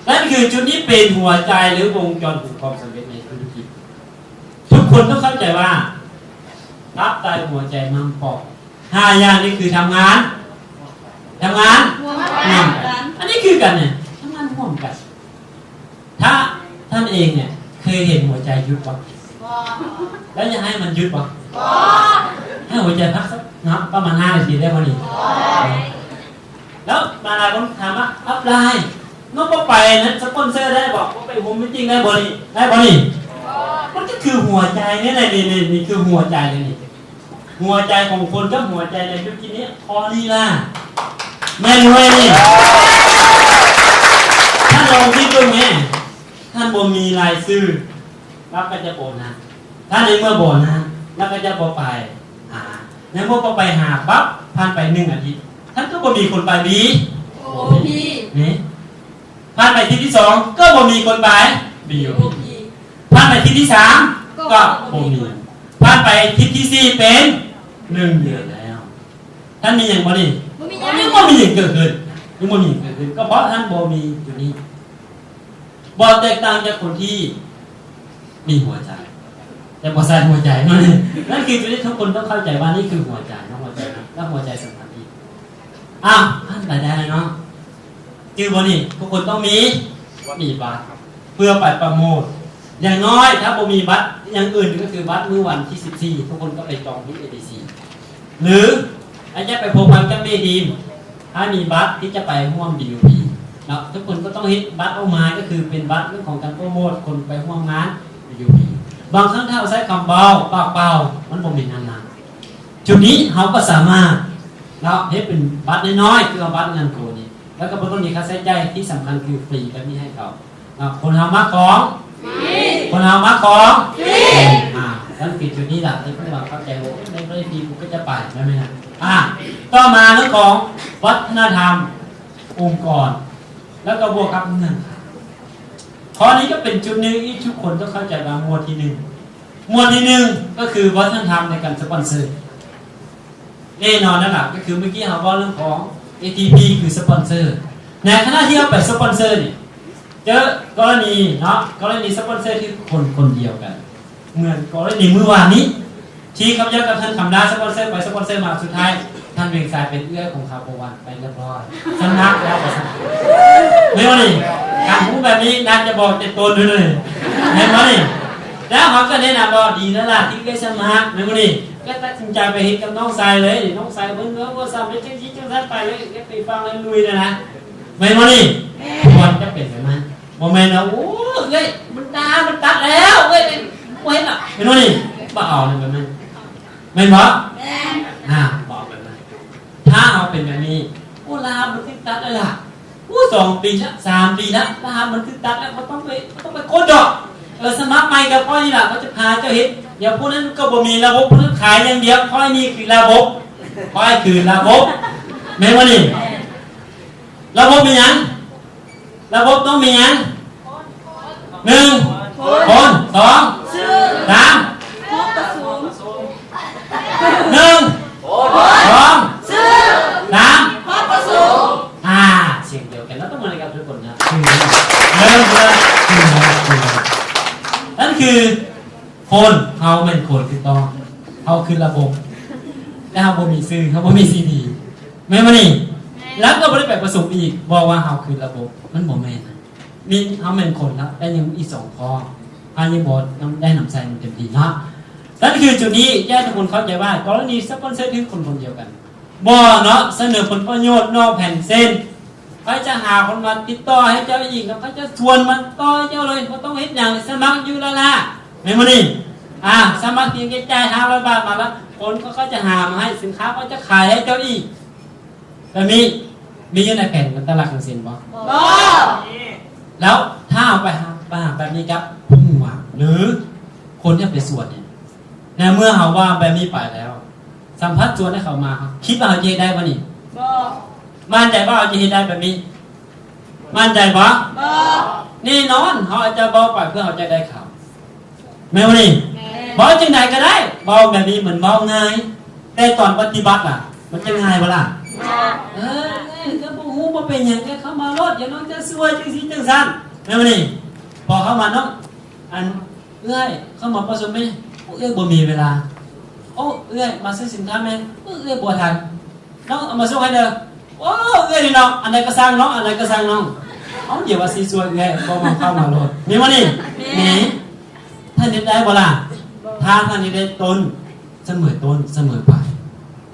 นั่นคือจุดนี้เป็นหัวใจหรือวงจรของความสำเร็จในธุรกิจ ทุกคนต้องเข้าใจว่า ตับไตหัวใจม้ามปอด ห้าอย่างนี้คือทำงาน ทำงาน ร่วมกัน อันนี้คือกันเนี่ย ทำงานร่วมกัน ถ้าท่านเองเนี่ย เคยเห็นหัวใจหยุดบ่ บ่ แล้วอยากให้มันหยุดบ่ บ่ ให้หัวใจพักสักเนาะ ประมาณห้านาทีได้บ่นี่ บ่ แล้วหลายๆคนถามว่า อัพไลน์ น้องบ่ไปนะ สปอนเซอร์ได้บ่ บ่ไป Home Meeting ได้บ่นี่ ได้บ่นี่ มันก็คือหัวใจนี่แหละ นี่ นี่ นี่คือหัวใจเลยนี่ หัวใจของคนกับหัวใจในธุรกิจนี้ ข้อนี้ล่ะ แม่นบ่นี่ ท่านลองคิดเบิ่งแหม ท่านบ่มีรายชื่อ เราก็จะบ่นัด ถ้าในเมื่อบ่นัด เราก็จะบ่ไปหา ในเมื่อบ่ไปหาปั๊บ ผ่านไปหนึ่งอาทิตย์ ท่านก็บ่มีคนไป บี โอ พี นี่ ผ่านไปอาทิตย์ที่สอง ก็บ่มีคนไป บี โอ พี ผ่านไปอาทิตย์ที่สาม ก็บ่มี ผ่านไปอาทิตย์ที่สี่ เป็นหนึ่งเดือนแล้ว ท่านมีหยังบ่นี่ บ่มีหยัง ยังบ่มีหยังเกิดขึ้น ยังบ่มีหยังเกิดขึ้น ก็เพราะท่านบ่มีจุดนี้ บ่แตกต่างจากคนที่มีหัวใจ แต่บ่ใส่หัวใจนั่นเอง นั่นคือจุดที่ทุกคนต้องเข้าใจว่านี่คือหัวใจนะ หัวใจนะ และหัวใจสำคัญที่ อ้าว ท่านไปได้แล้วเนาะ จื่อบ่นี่ ทุกคนต้องมี มีบัตร เพื่อไปโปรโมท อย่างน้อยถ้าบ่มีบัตรอย่างอื่นก็คือบัตรมื้อวันที่สิบสี่ ทุกคนก็ไปจองที่ เอ ดี ซี หรืออาจจะไปพัวพันกับแม่ดีม ถ้ามีบัตรที่จะไปร่วม บี โอ พี เนาะ ทุกคนก็ต้องเฮ็ดบัตรออกมา ก็คือเป็นบัตรเรื่องของการโปรโมทคนไปร่วมงาน บี โอ พี บางครั้งถ้าเอาใช้คำเว้า ปากเปล่า มันบ่แม่นอันนั้น จุดนี้เฮาก็สามารถเนาะ เฮ็ดเป็นบัตรน้อยๆ คือเอาบัตรงานโกนี่ แล้วก็บ่ต้องมีค่าใช้จ่าย ที่สำคัญคือฟรีแบบนี้ให้เขาเนาะ คนเฮามักของฟรี คนเฮามักของฟรี อ่า นั่นคือจุดนี้ล่ะ ที่เพิ่นว่าเข้าใจว่า โอ้ย ได้ฟรีกูก็จะไป แม่นบ่นะ อ่า ต่อมาเรื่องของวัฒนธรรมองค์กร แล้วก็บวกกับเงื่อนไข ข้อนี้ก็เป็นจุดหนึ่งที่ทุกคนต้องเข้าใจว่าหมวดที่หนึ่ง หมวดที่หนึ่งก็คือวัฒนธรรมในการสปอนเซอร์ แน่นอนแล้วล่ะ ก็คือเมื่อกี้เราเว้าเรื่องของ เอ ที พี คือสปอนเซอร์ ในขณะที่เราไปสปอนเซอร์นี่ เจอกรณีเนาะ กรณีสปอนเซอร์ที่คนคนเดียวกัน เหมือนกรณีมื้อวานนี้ ที่ข้าพเจ้ากับท่านคำดาสปอนเซอร์ไปสปอนเซอร์มา สุดท้ายท่านเวียงสายเป็นเอื้อยของข้าพเจ้าไปเรียบร้อย สำนักแล้วก็สำนัก แม่นบ่นี่ การรู้แบบนี้น่าจะบอกเจ็ดตนด้วยเลย แม่นบ่นี่ แล้วเขาก็แนะนำว่าดีแล้วล่ะที่ได้สมัคร แม่นบ่นี่ ก็ตัดสินใจไปเฮ็ดกับน้องชายเลย น้องชายเพิ่นก็บ่สำเร็จจังซี่จังซั่นไปเลย ก็ไปฟังแล้วลุยเลยนะ แม่นบ่นี่ ควรจะเป็นแบบนั้น ບໍ່ແມ່ນວ່າ ໂອ້ ເອື້ອຍ ມັນດ່າ ມັນຕັດແລ້ວ ເອື້ອຍ ບໍ່ເຮັດລະ ເຫັນບໍ່ນີ້? ບໍ່ເອົາແບບນັ້ນ ແມ່ນບໍ່? ແມ່ນ. ອ່າ ບໍ່ເອົາແບບນັ້ນ. ຖ້າເຮົາເປັນແບບນີ້ ໂອ້ ລາມັນຖືກຕັດແລ້ວລະ ໂອ້ ສອງປີລະ ສາມປີລະ ລາມັນຖືກຕັດແລ້ວ ບໍ່ຕ້ອງໄປ ບໍ່ຕ້ອງໄປກົດດອກ. ເອີ ສະໝັກໃໝ່ກັບຂ້ອຍນີ້ລະ ຂ້ອຍຈະພາເຈົ້າເຮັດ. ດຽວຜູ້ນັ້ນກໍບໍ່ມີລະບົບ ຜູ້ນັ້ນຂາຍຢ່າງດຽວ. ຂ້ອຍນີ້ຄືລະບົບ ຂ້ອຍຄືລະບົບ ແມ່ນບໍ່ນີ້? ລະບົບມີຫຍັງ? ລະບົບຕ້ອງມີຫຍັງ? ໜຶ່ງ ຄົນ ສອງ ຊື່ ສາມ ຮອບປະຊຸມ ໜຶ່ງ ຄົນ ສອງ ຊື່ ສາມ ຮອບປະຊຸມ. ອ່າ ສຽງດຽວກັນເນາະ ຕົບມືໃຫ້ກັບທຸກຄົນນະ. ເລີ່ມ ເລີ່ມ ນັ້ນຄື ຄົນ ເຮົາແມ່ນຄົນຖືກຕ້ອງ ເຮົາຄືລະບົບ ແຕ່ເຮົາບໍ່ມີຊື່ ເຮົາບໍ່ມີຊີດີ ແມ່ນບໍ່ນີ້? ແມ່ນ. ແລ້ວກໍບໍ່ໄດ້ໄປປະຊຸມອີກ ບອກວ່າເຮົາຄືລະບົບ ມັນບໍ່ແມ່ນນະ. ມີ ເຮົາແມ່ນຄົນລະ ແຕ່ຍັງອີກສອງຂໍ້ ເຮົາຍັງບໍ່ນຳ ໄດ້ນຳໃຊ້ມັນເຕັມທີ່ເນາະ. ນັ້ນຄືຈຸດນີ້ ຢາກໃຫ້ທຸກຄົນເຂົ້າໃຈວ່າ ກໍລະນີສະປອນເຊີຄືຄົນຄົນດຽວກັນ ບໍ່ເນາະ ສະເໜີຜົນປະໂຫຍດນອກແຜນເຊັ່ນ ຂ້ອຍຈະຫາຄົນມາຕິດຕໍ່ໃຫ້ເຈົ້າອີກ ແລ້ວຂ້ອຍຈະຊວນມາຕໍ່ໃຫ້ເຈົ້າເລີຍ ບໍ່ຕ້ອງເຮັດຫຍັງ ສະໝັກຢູ່ລ້າໆ ແມ່ນບໍ່ນີ້? ອ່າ ສະໝັກພຽງແຕ່ຈ່າຍຫ້າຮ້ອຍບາດມາລະ ຄົນເຂົາກໍຈະຫາມາໃຫ້ ສິນຄ້າເຂົາຈະຂາຍໃຫ້ເຈົ້າອີກ. ແບບນີ້ມີຢູ່ໃນແຜນການຕະຫຼາດຄັງເຊັນບໍ່? ບໍ່. ແລ້ວຖ້າເຮົາໄປຫາ ໄປຫາແບບນີ້ກັບຜູ້ຮູ້ຫາ ຫຼື ຄົນທີ່ເຮົາໄປຊວນນີ້ ໃນເມື່ອເຮົາວ່າແບບນີ້ໄປແລ້ວ ສຳພັດຊວນໃຫ້ເຂົາມາ ຄິດວ່າເຮົາຈະເຮັດໄດ້ບໍ່ນີ້? ບໍ່. ໝັ້ນໃຈບໍ່ເຮົາຈະເຮັດໄດ້ແບບນີ້? ໝັ້ນໃຈບໍ່? ບໍ່. ແນ່ນອນ ເຮົາອາດຈະເວົ້າໄປເພື່ອເຮົາຈະໄດ້ເຂົາ ແມ່ນບໍ່ນີ້? ແມ່ນ. ເວົ້າຈັ່ງໃດກໍໄດ້ ເວົ້າແບບນີ້ມັນເວົ້າງ່າຍ ແຕ່ຕອນປະຕິບັດລະ ມັນຈະງ່າຍບໍ່ລະ? ຍາກ. ເອີ ກໍບໍ່ຮູ້ ບໍ່ເປັນຫຍັງ ແຕ່ເຂົ້າມາໂລດ ດຽວນ້ອງຈະຊ່ວຍ ຈັ່ງຊີ້ຈັ່ງຊັ້ນ ແມ່ນບໍ່ນີ້? ພໍເຂົ້າມາ ນ້ອງ ອັນ ເອື້ອຍ ເຂົ້າມາປະຊຸມແມ່ ໂອ້ ເອື້ອຍບໍ່ມີເວລາ ໂອ້ ເອື້ອຍມາຊື້ສິນຄ້າແມ່ ໂອ້ ເອື້ອຍບໍ່ທັນ ນ້ອງເອົາມາສົ່ງໃຫ້ເດີ ໂອ້ ເອື້ອຍນີ້ເນາະ ອັນໃດກໍຊ່າງນ້ອງ ອັນໃດກໍຊ່າງນ້ອງ ເອົ້າ ດຽວວ່າຊິຊ່ວຍເອື້ອຍ ເຂົ້າມາ ເຂົ້າມາໂລດ ແມ່ນບໍ່ນີ້? ແມ່ນ. ນີ້ ທ່ານເຮັດໄດ້ບໍ່ລະ? ຖ້າທ່ານເຮັດໄດ້ຕົ້ນ ສະເໝີຕົ້ນ ສະເໝີປາຍ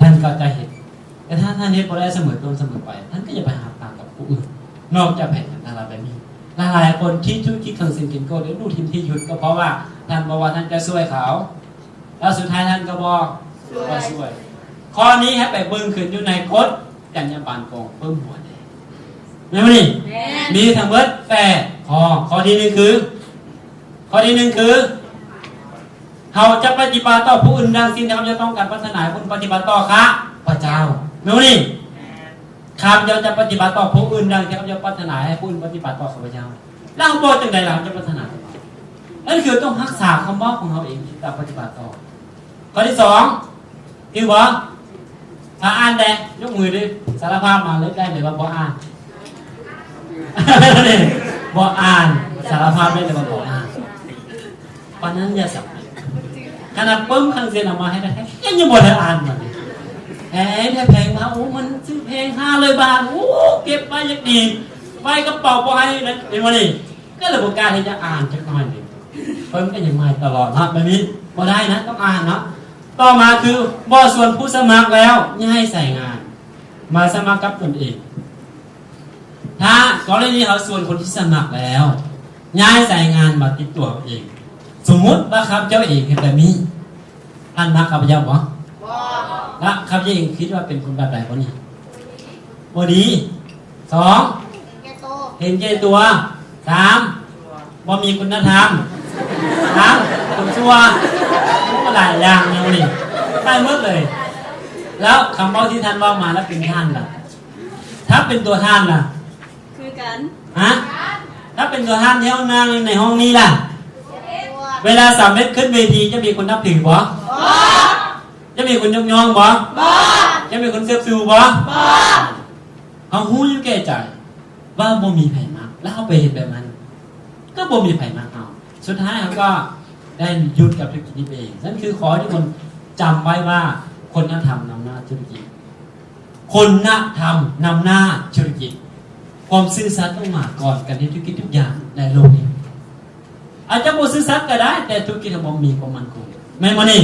ທ່ານກໍຈະເຮັດ ແຕ່ຖ້າທ່ານເຮັດບໍ່ໄດ້ສະເໝີຕົ້ນສະເໝີປາຍ ທ່ານກໍຢ່າໄປຫາທາງກັບຜູ້ອື່ນ ນອກຈາກແຜນການຕະຫຼາດແບບນີ້. ຫຼາຍໆຄົນທີ່ທຸລະກິດຂອງຊິງເກັນໂກ ໄດ້ລູກທີມທີ່ຢຸດ ກໍເພາະວ່າທ່ານບອກວ່າທ່ານຈະຊ່ວຍເຂົາ ແລ້ວສຸດທ້າຍທ່ານກໍບໍ່ ບໍ່ຊ່ວຍ. ຂໍ້ນີ້ໃຫ້ໄປເບິ່ງຄືນຢູ່ໃນກົດຈັນຍາບັນຂອງປຶ້ມຫົວແດງ ແມ່ນບໍ່ນີ້? ແມ່ນ. ມີທັງເບິດແປດຂໍ້. ຂໍ້ທີໜຶ່ງຄື ຂໍ້ທີໜຶ່ງຄື ເຮົາຈະປະຕິບັດຕໍ່ຜູ້ອື່ນດັ່ງສິ່ງທີ່ຂ້າພະເຈົ້າຕ້ອງການປາດຖະໜາໃຫ້ຜູ້ອື່ນປະຕິບັດຕໍ່ຂ້າພະເຈົ້າ. ແມ່ນບໍ່ນີ້? ຂ້າພະເຈົ້າຈະປະຕິບັດຕໍ່ຜູ້ອື່ນດັ່ງທີ່ຂ້າພະເຈົ້າປາດຖະໜາໃຫ້ຜູ້ອື່ນປະຕິບັດຕໍ່ຂ້າພະເຈົ້າ. ແລ້ວເຮົາບອກຈັ່ງໃດລະ ເຮົາຈະປາດຖະໜາ? ນັ້ນຄືຕ້ອງຮັກສາຄຳເວົ້າຂອງເຮົາເອງທີ່ຈະປະຕິບັດຕໍ່. ຂໍ້ທີສອງ ຖືກບໍ່? ຖ້າອ່ານແດ່ ຍົກມືເດີ້ ສາລະພາບມາເລີຍ ໄດ້ເລີຍວ່າບໍ່ອ່ານ. ບໍ່ອ່ານ ສາລະພາບໄດ້ເລີຍວ່າບໍ່ອ່ານ. ປານນັ້ນຢ່າສຳເລັດ. ຂະໜາດປຶ້ມຄັງເຊັນເອົາມາໃຫ້ແທ້ໆ ຍັງບໍ່ໄດ້ອ່ານມັນ. ແພງແທ້ແພງມາ ໂອ້ ມັນຊື້ແພງ ຫ້າຮ້ອຍບາດ ໂອ້ ເກັບໄວ້ຢ່າງດີ ໄວ້ກະເປົາບໍ່ໃຫ້ນະ ເຫັນບໍ່ນີ້? ກໍເລີຍບໍ່ກ້າທີ່ຈະອ່ານຈັກໜ້ອຍໜຶ່ງ. ເພິ່ນກໍຍັງໃໝ່ຕະຫຼອດເນາະ ແບບນີ້ບໍ່ໄດ້ນະ ຕ້ອງອ່ານເນາະ. ຕໍ່ມາຄື ບໍ່ຊວນຜູ້ສະໝັກແລ້ວ ຍ້າຍສາຍງານ ມາສະໝັກກັບຕົນເອງ. ຖ້າກໍລະນີເຮົາຊວນຄົນທີ່ສະໝັກແລ້ວ ຍ້າຍສາຍງານມາຕິດຕົວເຮົາເອງ. ສົມມຸດວ່າຂ້າພະເຈົ້າເອງເຮັດແບບນີ້. ທ່ານມັກຂ້າພະເຈົ້າບໍ່? ບໍ່. ແລະ ຂ້າພະເຈົ້າເອງຄິດວ່າເປັນຄົນແບບໃດບໍ່ນີ້? ບໍ່ດີ. ສອງ ເຫັນແກ່ຕົວ. ເຫັນແກ່ຕົວ. ສາມ ບໍ່ມີຄຸນນະທຳ. ສາມ ຄົນຊົ່ວ. ໂອ້ ຫຼາຍຢ່າງແນວນີ້ ໄປໝົດເລີຍ. ແລ້ວຄຳເວົ້າທີ່ທ່ານເວົ້າມາລະເປັນທ່ານລະ? ຖ້າເປັນຕົວທ່ານລະ? ຄືກັນ. ຮະ? ຖ້າເປັນຕົວທ່ານທີ່ເຮົານັ່ງໃນຫ້ອງນີ້ລະ? ເວລາສາວເມັດຂຶ້ນເວທີ ຈະມີຄົນນັບຖືບໍ່? ບໍ່. ຈະມີຄົນຍົກຍ້ອງບໍ່? ບໍ່. ຈະມີຄົນເຊີບຊູບໍ່? ບໍ່. ເຮົາຮູ້ຢູ່ແກ່ໃຈວ່າບໍ່ມີໃຜມັກ ແລ້ວເຮົາໄປເຮັດແບບນັ້ນ ກໍບໍ່ມີໃຜມັກເຮົາ. ສຸດທ້າຍເຮົາກໍໄດ້ຢຸດກັບທຸລະກິດນີ້ໄປເອງ. ນັ້ນຄືຂໍໃຫ້ທຸກຄົນຈຳໄວ້ວ່າ ຄຸນນະທຳນຳໜ້າທຸລະກິດ. ຄຸນນະທຳນຳໜ້າທຸລະກິດ. ຄວາມຊື່ສັດຕ້ອງມາກ່ອນການເຮັດທຸລະກິດທຸກຢ່າງໃນໂລກນີ້. ອາດຈະບໍ່ຊື່ສັດກໍໄດ້ ແຕ່ທຸລະກິດເຮົາບໍ່ມີຄວາມໝັ້ນຄົງ ແມ່ນບໍ່ນີ້?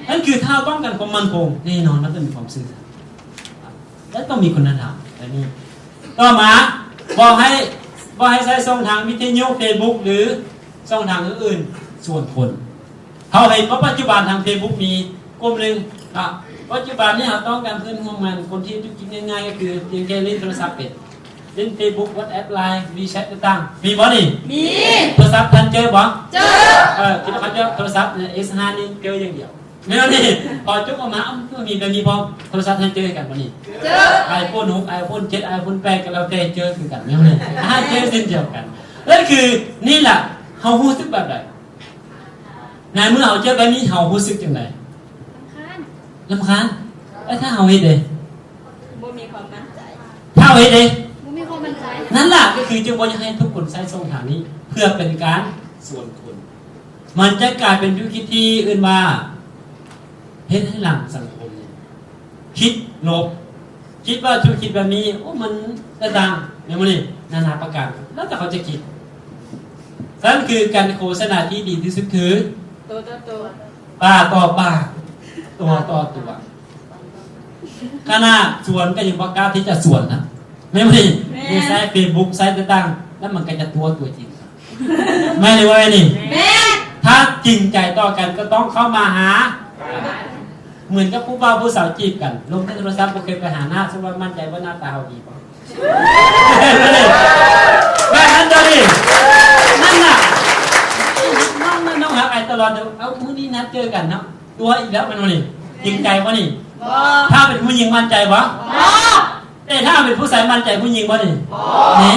ນັ້ນຄືຖ້າເຮົາຕ້ອງການຄວາມໝັ້ນຄົງ ແນ່ນອນມັນຕ້ອງມີຄວາມຊື່ສັດ ແລະ ຕ້ອງມີຄຸນນະທຳ ແບບນີ້. ຕໍ່ມາ ບອກໃຫ້ ກໍໃຫ້ໃຊ້ຊ່ອງທາງວິທະຍຸ ເຟສບຸກ ຫຼື ຊ່ອງທາງອື່ນໆ ຊວນຄົນ. ເຮົາເຫັນວ່າປັດຈຸບັນທາງເຟສບຸກມີກຸ່ມໜຶ່ງເນາະ, ປັດຈຸບັນນີ້ເຮົາຕ້ອງການເພື່ອນຮ່ວມງານຄົນທີ່ທຸລະກິດງ່າຍໆ ກໍຄືພຽງແຄ່ຫຼິ້ນໂທລະສັບເປັນ, ຫຼິ້ນເຟສບຸກ ວັອດແອັບ ລາຍ ວີແຊັດຕ່າງໆ. ມີບໍ່ນີ້? ມີ. ໂທລະສັບທ່ານເຈີບໍ່? ເຈີ. ເອີ ຄິດວ່າເຂົາເຈົ້າໂທລະສັບເອັສຫ້ານີ້ເຈີຢ່າງດຽວ. ແນວນີ້ ພໍຈຸກອອກມາ ເອົ້າ ຄືມີແບບນີ້ພ້ອມ. ໂທລະສັບໃຫ້ເຈີກັນບໍ່ນີ້? ເຈີ. ໄອໂຟນຫົກ ໄອໂຟນເຈັດ ໄອໂຟນແປດ ກໍແລ້ວແຕ່ເຈີຄືກັນແນວນີ້. ອາ ເຈີເຊັ່ນດຽວກັນ. ນັ້ນຄື ນີ້ລະ ເຮົາຮູ້ສຶກແບບໃດ? ໃນເມື່ອເຮົາເຈີແບບນີ້ ເຮົາຮູ້ສຶກຈັ່ງໃດ? ລຳຄານ. ລຳຄານ. ແລ້ວຖ້າເຮົາເຮັດເດ? ບໍ່ມີຄວາມໝັ້ນໃຈ. ຖ້າເຮົາເຮັດເດ? ບໍ່ມີຄວາມໝັ້ນໃຈ. ນັ້ນລະ ກໍຄືຈຶ່ງບໍ່ຢາກໃຫ້ທຸກຄົນໃຊ້ຊ່ອງທາງນີ້ ເພື່ອເປັນການຊວນຄົນ. ມັນຈະກາຍເປັນທຸລະກິດທີ່ເອີ້ນວ່າ ເຮັດໃຫ້ຫຼັງສັງຄົມ ຄິດລົບ ຄິດວ່າທຸລະກິດແບບນີ້ ໂອ້ ມັນຕ່າງໆ ແມ່ນບໍ່ນີ້? ນານາປະການ ແລ້ວແຕ່ເຂົາຈະຄິດ. ສະນັ້ນຄືການໂຄສະນາທີ່ດີທີ່ສຸດຄື ໂຕຕໍ່ໂຕ ປາກຕໍ່ປາກ ຕົວຕໍ່ຕົວ. ຂະໜາດຊວນກໍຍັງບໍ່ກ້າທີ່ຈະຊວນນະ ແມ່ນບໍ່ນີ້? ແມ່ນ. ນີ້ໃຊ້ເຟສບຸກ ໃຊ້ຕ່າງໆ ແລ້ວມັນກໍຈະຕົວ ຕົວຈິງ ແມ່ນຫຼືບໍ່ແມ່ນນີ້? ແມ່ນ. ຖ້າຈິງໃຈຕໍ່ກັນກໍຕ້ອງເຂົ້າມາຫາ ເໝືອນກັບຜູ້ບ່າວຜູ້ສາວຈີບກັນ ລົມໃນໂທລະສັບ ບໍ່ເຄີຍໄປຫາໜ້າ ສົມມຸດວ່າໝັ້ນໃຈວ່າໜ້າຕາເຮົາດີບໍ່? ແມ່ນນັ້ນເຈົ້ານີ້ ນັ້ນນະ ນ້ອງ ນ້ອງຮັກອ້າຍຕະຫຼອດເດີ. ເອົາ ມື້ນີ້ນັດເຈີກັນເນາະ ຕົວອີກແລ້ວ ແມ່ນບໍ່ນີ້? ຈິງໃຈບໍ່ນີ້? ບໍ່. ຖ້າເປັນຜູ້ຍິງໝັ້ນໃຈບໍ່? ບໍ່. ເອີ ຖ້າເປັນຜູ້ຊາຍໝັ້ນໃຈຜູ້ຍິງບໍ່ນີ້? ບໍ່. ນີ້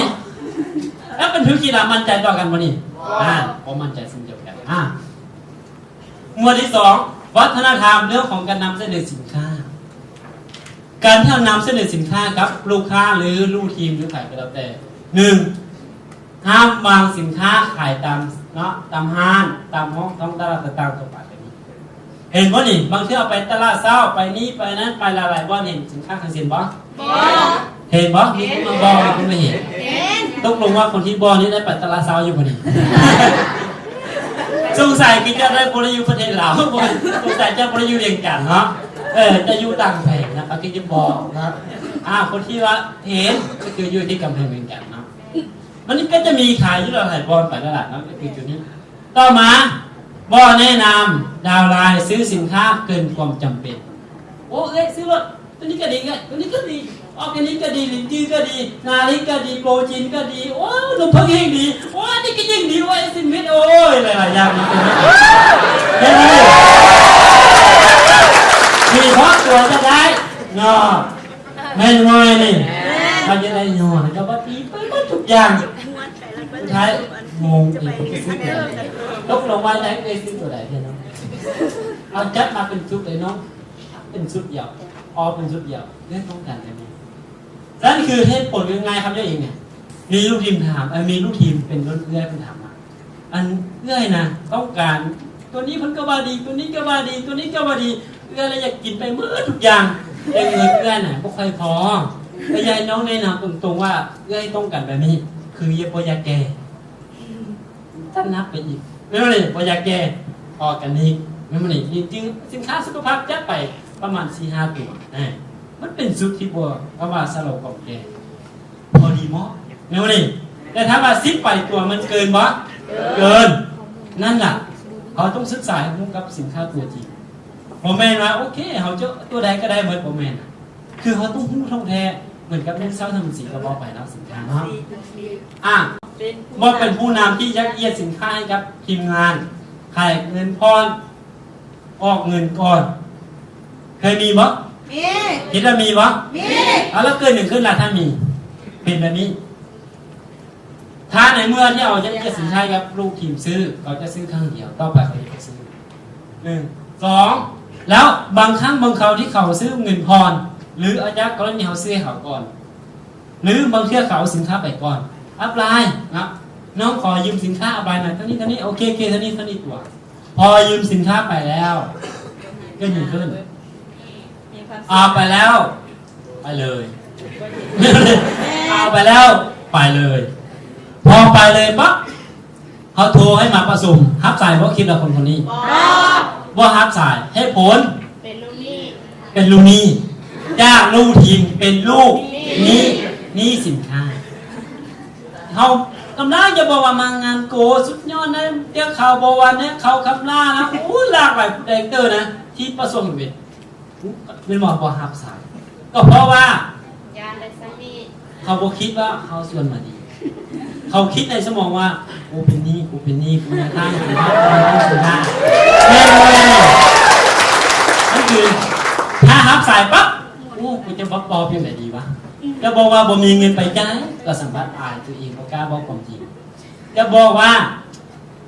ແລ້ວເປັນທຸລະກິດລະໝັ້ນໃຈຕໍ່ກັນບໍ່ນີ້? ບໍ່. ອ່າ ບໍ່ໝັ້ນໃຈເຊັ່ນດຽວກັນ. ອ່າ ໝວດທີສອງ ວັດທະນະທຳເລື່ອງຂອງການນຳສະເໜີສິນຄ້າ. ການທີ່ເຮົານຳສະເໜີສິນຄ້າກັບລູກຄ້າ ຫຼື ລູກທີມ ຫຼື ໃຜກໍແລ້ວແຕ່ ໜຶ່ງ ຫ້າມວາງສິນຄ້າຂາຍຕາມເນາະ ຕາມຮ້ານ ຕາມຫ້ອງ ທ້ອງຕະຫຼາດຕ່າງໆທົ່ວໄປ. ເຫັນບໍ່ນີ້? ບາງເທື່ອໄປຕະຫຼາດເຊົ້າ ໄປນີ້ໄປນັ້ນ ໄປຫຼາຍໆບ່ອນ ເຫັນສິນຄ້າຂາຍເຊັ່ນບໍ່? ບໍ່. ເຫັນບໍ່? ມີຄົນມາບໍ່ ມີຄົນມາເຫັນ. ຕົກລົງວ່າຄົນທີ່ບໍ່ນີ້ໄດ້ໄປຕະຫຼາດເຊົ້າຢູ່ບໍ່ນີ້? ສົງໄສຄືຈະໄດ້ບໍ່ໄດ້ຢູ່ປະເທດລາວ ສົງໄສຈະບໍ່ໄດ້ຢູ່ວຽງຈັນເນາະ. ເອີ ຈະຢູ່ຕ່າງແຂວງນະ ປະເທດຈະບໍ່ເນາະ. ອ່າ ຄົນທີ່ວ່າເຫັນກໍຄືຢູ່ທີ່ກຳແພງວຽງຈັນເນາະ. ມັນກໍຈະມີຂາຍຢູ່ຫຼາຍໆບ່ອນໄປຕະຫຼາດເນາະ ກໍຄືຈຸດນີ້. ຕໍ່ມາ ບໍ່ແນະນຳດາວໄລນ໌ຊື້ສິນຄ້າເກີນຄວາມຈຳເປັນ. ໂອ້ ເອື້ອຍ ຊື້ໂລດ ໂຕນີ້ກໍດີເອື້ອຍ ໂຕນີ້ກໍດີ ອໍແກນິກກໍດີ ລິ້ນຈື້ກໍດີ ນາລິກກໍດີ ໂປຣຕີນກໍດີ ໂອ້ ນົມເຜິ້ງແຮ່ງດີ ໂອ້ ອັນນີ້ກໍຍິ່ງດີ ໂອ້ ເອັກຊິນວິດ ໂອ້ຍ ຫຼາຍໆຢ່າງ ເຫັນບໍ່? ມີຄອບຄົວຈະໄດ້ເນາະ. ແມ່ນບໍ່ແມ່ນນີ້? ເຮົາຈະໄດ້ຍ້ອນກັບວ່າຕີໄປໝົດທຸກຢ່າງ. ສຸດທ້າຍງົງອີກ ຕົກລົງວ່າຈະໃຫ້ເອື້ອຍຊື້ຕົວໃດແທ້ເນາະ? ເອົາຈັດມາເປັນຊຸດເລີຍເນາະ ເປັນຊຸດດຽວ ອໍເປັນຊຸດດຽວ ເລື່ອງຕ້ອງການແບບນີ້. ນັ້ນຄືເຫດຜົນງ່າຍໆ ຄຳດຽວເອງ. ມີລູກທີມຖາມ ເອີ ມີລູກທີມເປັນລຸ້ນເອື້ອຍເພິ່ນຖາມວ່າ ອັນເອື້ອຍນະຕ້ອງການ ໂຕນີ້ເພິ່ນກໍວ່າດີ ໂຕນີ້ກໍວ່າດີ ໂຕນີ້ກໍວ່າດີ ເອື້ອຍລະຢາກກິນໄປໝົດທຸກຢ່າງ ແຕ່ເງິນເອື້ອຍນະບໍ່ຄ່ອຍພໍ. ເອື້ອຍຢາກໃຫ້ນ້ອງແນະນຳຕົງໆວ່າ ເອື້ອຍຕ້ອງການແບບນີ້ ຄືບໍ່ຢາກແກ່ ທັນໜັກໄປອີກ ແມ່ນບໍ່ນີ້? ບໍ່ຢາກແກ່ ອໍແກນິກ ແມ່ນບໍ່ນີ້? ນີ້ຈຶ່ງສິນຄ້າສຸຂະພາບຈັດໄປປະມານສີ່ຫ້າຕົວ ມັນເປັນຊຸດທີ່ບໍ່ ຄຳວ່າສະເຫຼົາກອງແກ່ ພໍດີເໝາະ ແມ່ນບໍ່ນີ້? ແຕ່ຖ້າວ່າສິບປາຍຕົວມັນເກີນບໍ່? ເກີນ. ນັ້ນລະ ເຮົາຕ້ອງສຶກສາໃຫ້ຮູ້ກັບສິນຄ້າຕົວຈິງ. ບໍ່ແມ່ນວ່າ ໂອເຄ ເຮົາຈະຕົວໃດກໍໄດ້ໝົດ ບໍ່ແມ່ນ. ຄືເຮົາຕ້ອງຮູ້ທ່ອງແທ້ ເໝືອນກັບໜຶ່ງເຊົ້າທຳສີກໍເວົ້າໄປເນາະ ສິນຄ້າເນາະ. ອ່າ ບໍ່ເປັນຜູ້ນຳທີ່ຍັດຢຽດສິນຄ້າໃຫ້ກັບທີມງານ ຂາຍເງິນຜ່ອນ ອອກເງິນກ່ອນ ເຄີຍມີບໍ່? ມີ. ຄິດວ່າມີບໍ່? ມີ. ເອົາ ແລ້ວເກີດຫຍັງຂຶ້ນລະ ຖ້າມີ ເປັນແບບນີ້? ຖ້າໃນເມື່ອທີ່ເຮົາຈະຕັດສິນໃຈກັບລູກທີມຊື້ ເຂົາຈະຊື້ຄັ້ງດຽວ ຕໍ່ໄປເຂົາຈະບໍ່ຊື້. ໜຶ່ງ ສອງ ແລ້ວບາງຄັ້ງບາງຄາວທີ່ເຂົາຊື້ເງິນຜ່ອນ ຫຼື ອາດຈະກໍລະນີເຮົາຊື້ໃຫ້ເຂົາກ່ອນ ຫຼື ບາງເທື່ອເຂົາເອົາສິນຄ້າໄປກ່ອນ ອັບລາຍນະ ນ້ອງຂໍຢືມສິນຄ້າອັບລາຍໜ້ອຍ ເທົ່ານີ້ ເທົ່ານີ້ ໂອເຄ ເທົ່ານີ້ ເທົ່ານີ້ຕົວະ ພໍຢືມສິນຄ້າໄປແລ້ວ ເກີດຫຍັງຂຶ້ນ? ເອົາໄປແລ້ວ ໄປເລີຍ ເອົາໄປແລ້ວ ໄປເລີຍ. ພໍໄປເລີຍປັບ ເຮົາໂທໃຫ້ມາປະຊຸມ ຮັບສາຍບໍ່? ຄິດວ່າຄົນຄົນນີ້ ບໍ່ ບໍ່ຮັບສາຍ ເຫດຜົນ ເປັນລູກໜີ້ ເປັນລູກໜີ້ ຈາກລູກທີມເປັນລູກໜີ້ ໜີ້ສິນຄ້າ. ເຮົາ ກຳລັງຈະບອກວ່າມາງານໂກສຸດຍອດນະ ເຈົ້າເຂົາບອກວ່າແນະ ເຂົາຄຳລານະ ໂອ້ ຫຼາກຫຼາຍຜູ້ໄດເຣກເຕີນະ ທີ່ປະສົບເປັນ ແມ່ນບໍ່ ບໍ່ຮັບສາຍ ກໍເພາະວ່າ ຢ້ານໄດ້ສາເຫດ ເຂົາບໍ່ຄິດວ່າເຮົາຊວນມາດີ ເຂົາຄິດໃນສະໝອງວ່າ ກູເປັນໜີ້ ກູເປັນໜີ້ ກູຍັງຄ້າງ ກູຍັງຄ້າງ ກູຍັງຄ້າງ ແມ່ນບໍ່ແມ່ນ? ນັ້ນຄື ຖ້າຮັບສາຍປັບ ໂອ້ ກູຈະບອກປອບຈັ່ງໃດດີວະ? ຈະບອກວ່າບໍ່ມີເງິນໄປຈ່າຍ ກໍສຳພັດອາຍຕົວເອງ ບໍ່ກ້າບອກຄວາມຈິງ. ຈະບອກວ່າ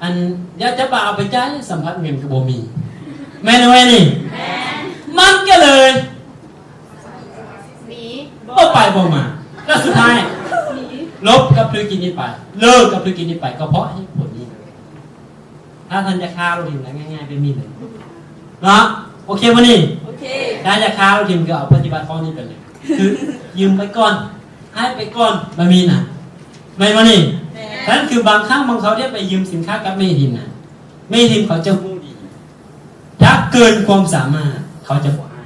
ອັນ ຢາກຈະໄປເອົາໄປຈ່າຍ ສຳພັດເງິນກໍບໍ່ມີ ແມ່ນບໍ່ແມ່ນນີ້? ແມ່ນ. ມັນກໍເລີຍ ໜີ ບໍ່ໄປບໍ່ມາ ແລ້ວສຸດທ້າຍ ໜີ ລົບກັບທຸລະກິດນີ້ໄປ ເລີກກັບທຸລະກິດນີ້ໄປ ກໍເພາະເຫດຜົນນີ້. ຖ້າທ່ານຢາກຄ້າລົງທຶນໄດ້ງ່າຍໆ ແບບນີ້ເລີຍເນາະ ໂອເຄບໍ່ນີ້? ໂອເຄ. ຖ້າຢາກຄ້າລົງທຶນ ກໍເອົາປະຕິບັດຂໍ້ນີ້ໄປເລີຍ ຄືຢືມໄປກ່ອນ ໃຫ້ໄປກ່ອນ ແບບນີ້ນະ ແມ່ນບໍ່ນີ້? ແມ່ນ. ນັ້ນຄືບາງຄັ້ງບາງຄາວທີ່ໄປຢືມສິນຄ້າກັບແມ່ເຮັດນະ ແມ່ເຮັດເຂົາຈະຮູ້ດີ ຖ້າເກີນຄວາມສາມາດ ເຂົາຈະບໍ່ໃຫ້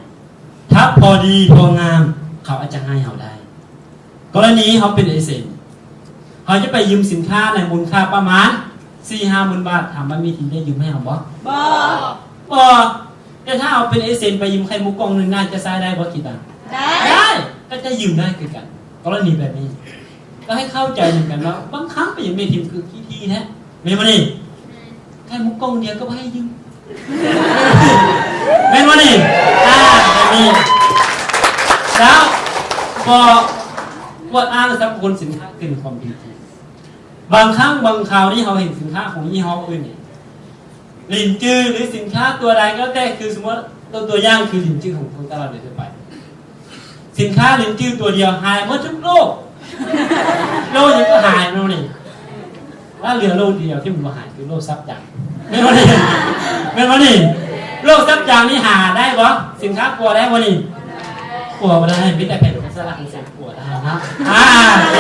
ຖ້າພໍດີພໍງາມ ເຂົາອາດຈະໃຫ້ເຮົາໄດ້. ກໍລະນີເຮົາເປັນເອເຊັນ ເຮົາຈະໄປຢືມສິນຄ້າໃນມູນຄ່າປະມານສີ່ຫ້າໝື່ນບາດ ຖາມວ່າມີທີ່ໄດ້ຢືມໃຫ້ເຮົາບໍ່? ບໍ່ ບໍ່. ແຕ່ຖ້າເຮົາເປັນເອເຊັນໄປຢືມໄຂ່ມຸກກ່ອງໜຶ່ງ ໜ້າຈະໃຊ້ໄດ້ບໍ່? ຄິດວ່າ ໄດ້ ໄດ້ ກໍຈະຢືມໄດ້ຄືກັນ. ກໍລະນີແບບນີ້ ກໍໃຫ້ເຂົ້າໃຈເໝືອນກັນວ່າ ບາງຄັ້ງໄປຢືມແມ່ທີມຄືຂີ້ຖີ່ແທ້ ແມ່ນບໍ່ນີ້? ໄຂ່ມຸກກ່ອງດຽວກໍບໍ່ໃຫ້ຢືມ ແມ່ນບໍ່ນີ້? ອາ ແບບນີ້ ແລ້ວກໍອວດອ້າງສັບພະຄຸນສິນຄ້າເກີນຄວາມເປັນຈິງ. ບາງຄັ້ງບາງຄາວນີ້ເຮົາເຫັນສິນຄ້າຂອງຍີ່ຫໍ້ອື່ນນີ້ ລິນຈື ຫຼື ສິນຄ້າຕົວໃດກໍແຕ່ ຄືສົມມຸດຕົວຢ່າງຄືລິນຈືຂອງຄົນຕະຫຼາດໂດຍທົ່ວໄປ ສິນຄ້າລິນຈືຕົວດຽວຫາຍໝົດທຸກໂລກ ໂລກຫຍັງກໍຫາຍໂລກນີ້ ແລ້ວເຫຼືອໂລກດຽວທີ່ມັນບໍ່ຫາຍຄືໂລກສັບຈັງ ແມ່ນບໍ່ນີ້? ແມ່ນບໍ່ນີ້? ໂລກສັບຈັງນີ້ຫາໄດ້ບໍ່? ສິນຄ້າປົວໄດ້ບໍ່ນີ້? ປົວບໍ່ໄດ້ ມີແຕ່ແຜ່ນໂລຫະສະຫຼັກຈັ່ງຊີ້ປົວໄດ້ເນາະ ອາ ໂອເຄ.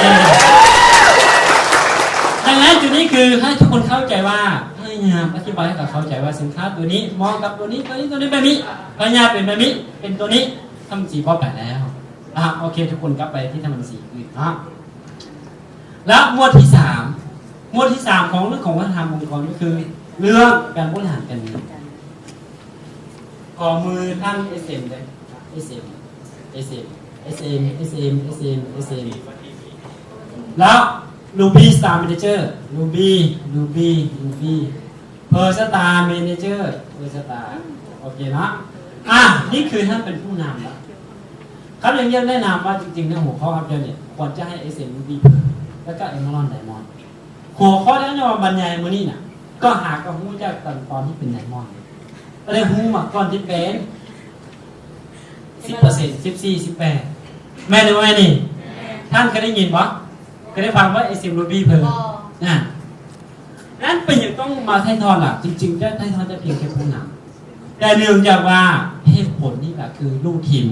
ດັ່ງນັ້ນຈຸດນີ້ຄືໃຫ້ທຸກຄົນເຂົ້າໃຈວ່າ ພະຍາຍາມອະທິບາຍໃຫ້ເຂົາເຂົ້າໃຈວ່າສິນຄ້າຕົວນີ້ເໝາະກັບຕົວນີ້ ຕົວນີ້ ຕົວນີ້ແບບນີ້ ພະຍາຍາມເປັນແບບນີ້ ເປັນຕົວນີ້ ທຳສີບໍ່ໄປແລ້ວ ອາ ໂອເຄ ທຸກຄົນກັບໄປທີ່ທຳສີອື່ນເນາະ. ແລ້ວໝວດທີສາມ ໝວດທີສາມຂອງເລື່ອງຂອງວັດທະນະທຳອົງກອນກໍຄືເລື່ອງການບໍລິຫານການເງິນ. ຂໍມືທ່ານ ເອສເອັມ ເດີ ເອສເອັມ ເອສເອັມ ເອສເອັມ ເອສເອັມ ເອສເອັມ ເອສເອັມ ແລ້ວ Ruby Star Manager Ruby Ruby Ruby Per Star Manager Per Star ໂອເຄເນາະ. ອ່າ ນີ້ຄືທ່ານເປັນຜູ້ນຳລະ ຄັນຢ່າງດຽວແນະນຳວ່າ ຈິງໆ ໃນຫົວຂໍ້ຮັບເຈົ້ານີ້ ຄວນຈະໃຫ້ ເອສເອັມ Ruby Pearl ແລ້ວກໍ Emerald Diamond. ຫົວຂໍ້ທີ່ເຮົາຈະມາບັນຍາຍມື້ນີ້ນະ ກໍຫາກໍຮູ້ຈາກຕອນ ຕອນທີ່ເປັນ Diamond ກໍໄດ້ຮູ້ມາກ່ອນທີ່ເປັນ ສິບເປີເຊັນ ສິບສີ່ ສິບແປດ ແມ່ນຫຼືບໍ່ແມ່ນນີ້? ທ່ານເຄີຍໄດ້ຍິນບໍ່? ເຄີຍໄດ້ຟັງບໍ່ ເອສເອັມ Ruby Pearl? ນະ ນັ້ນເປັນຫຍັງຕ້ອງມາຖ່າຍທອດລະ? ຈິງໆ ຈະຖ່າຍທອດແຕ່ພຽງແຕ່ຜູ້ນຳ ແຕ່ເນື່ອງຈາກວ່າເຫດຜົນນີ້ລະຄືລູກທີມ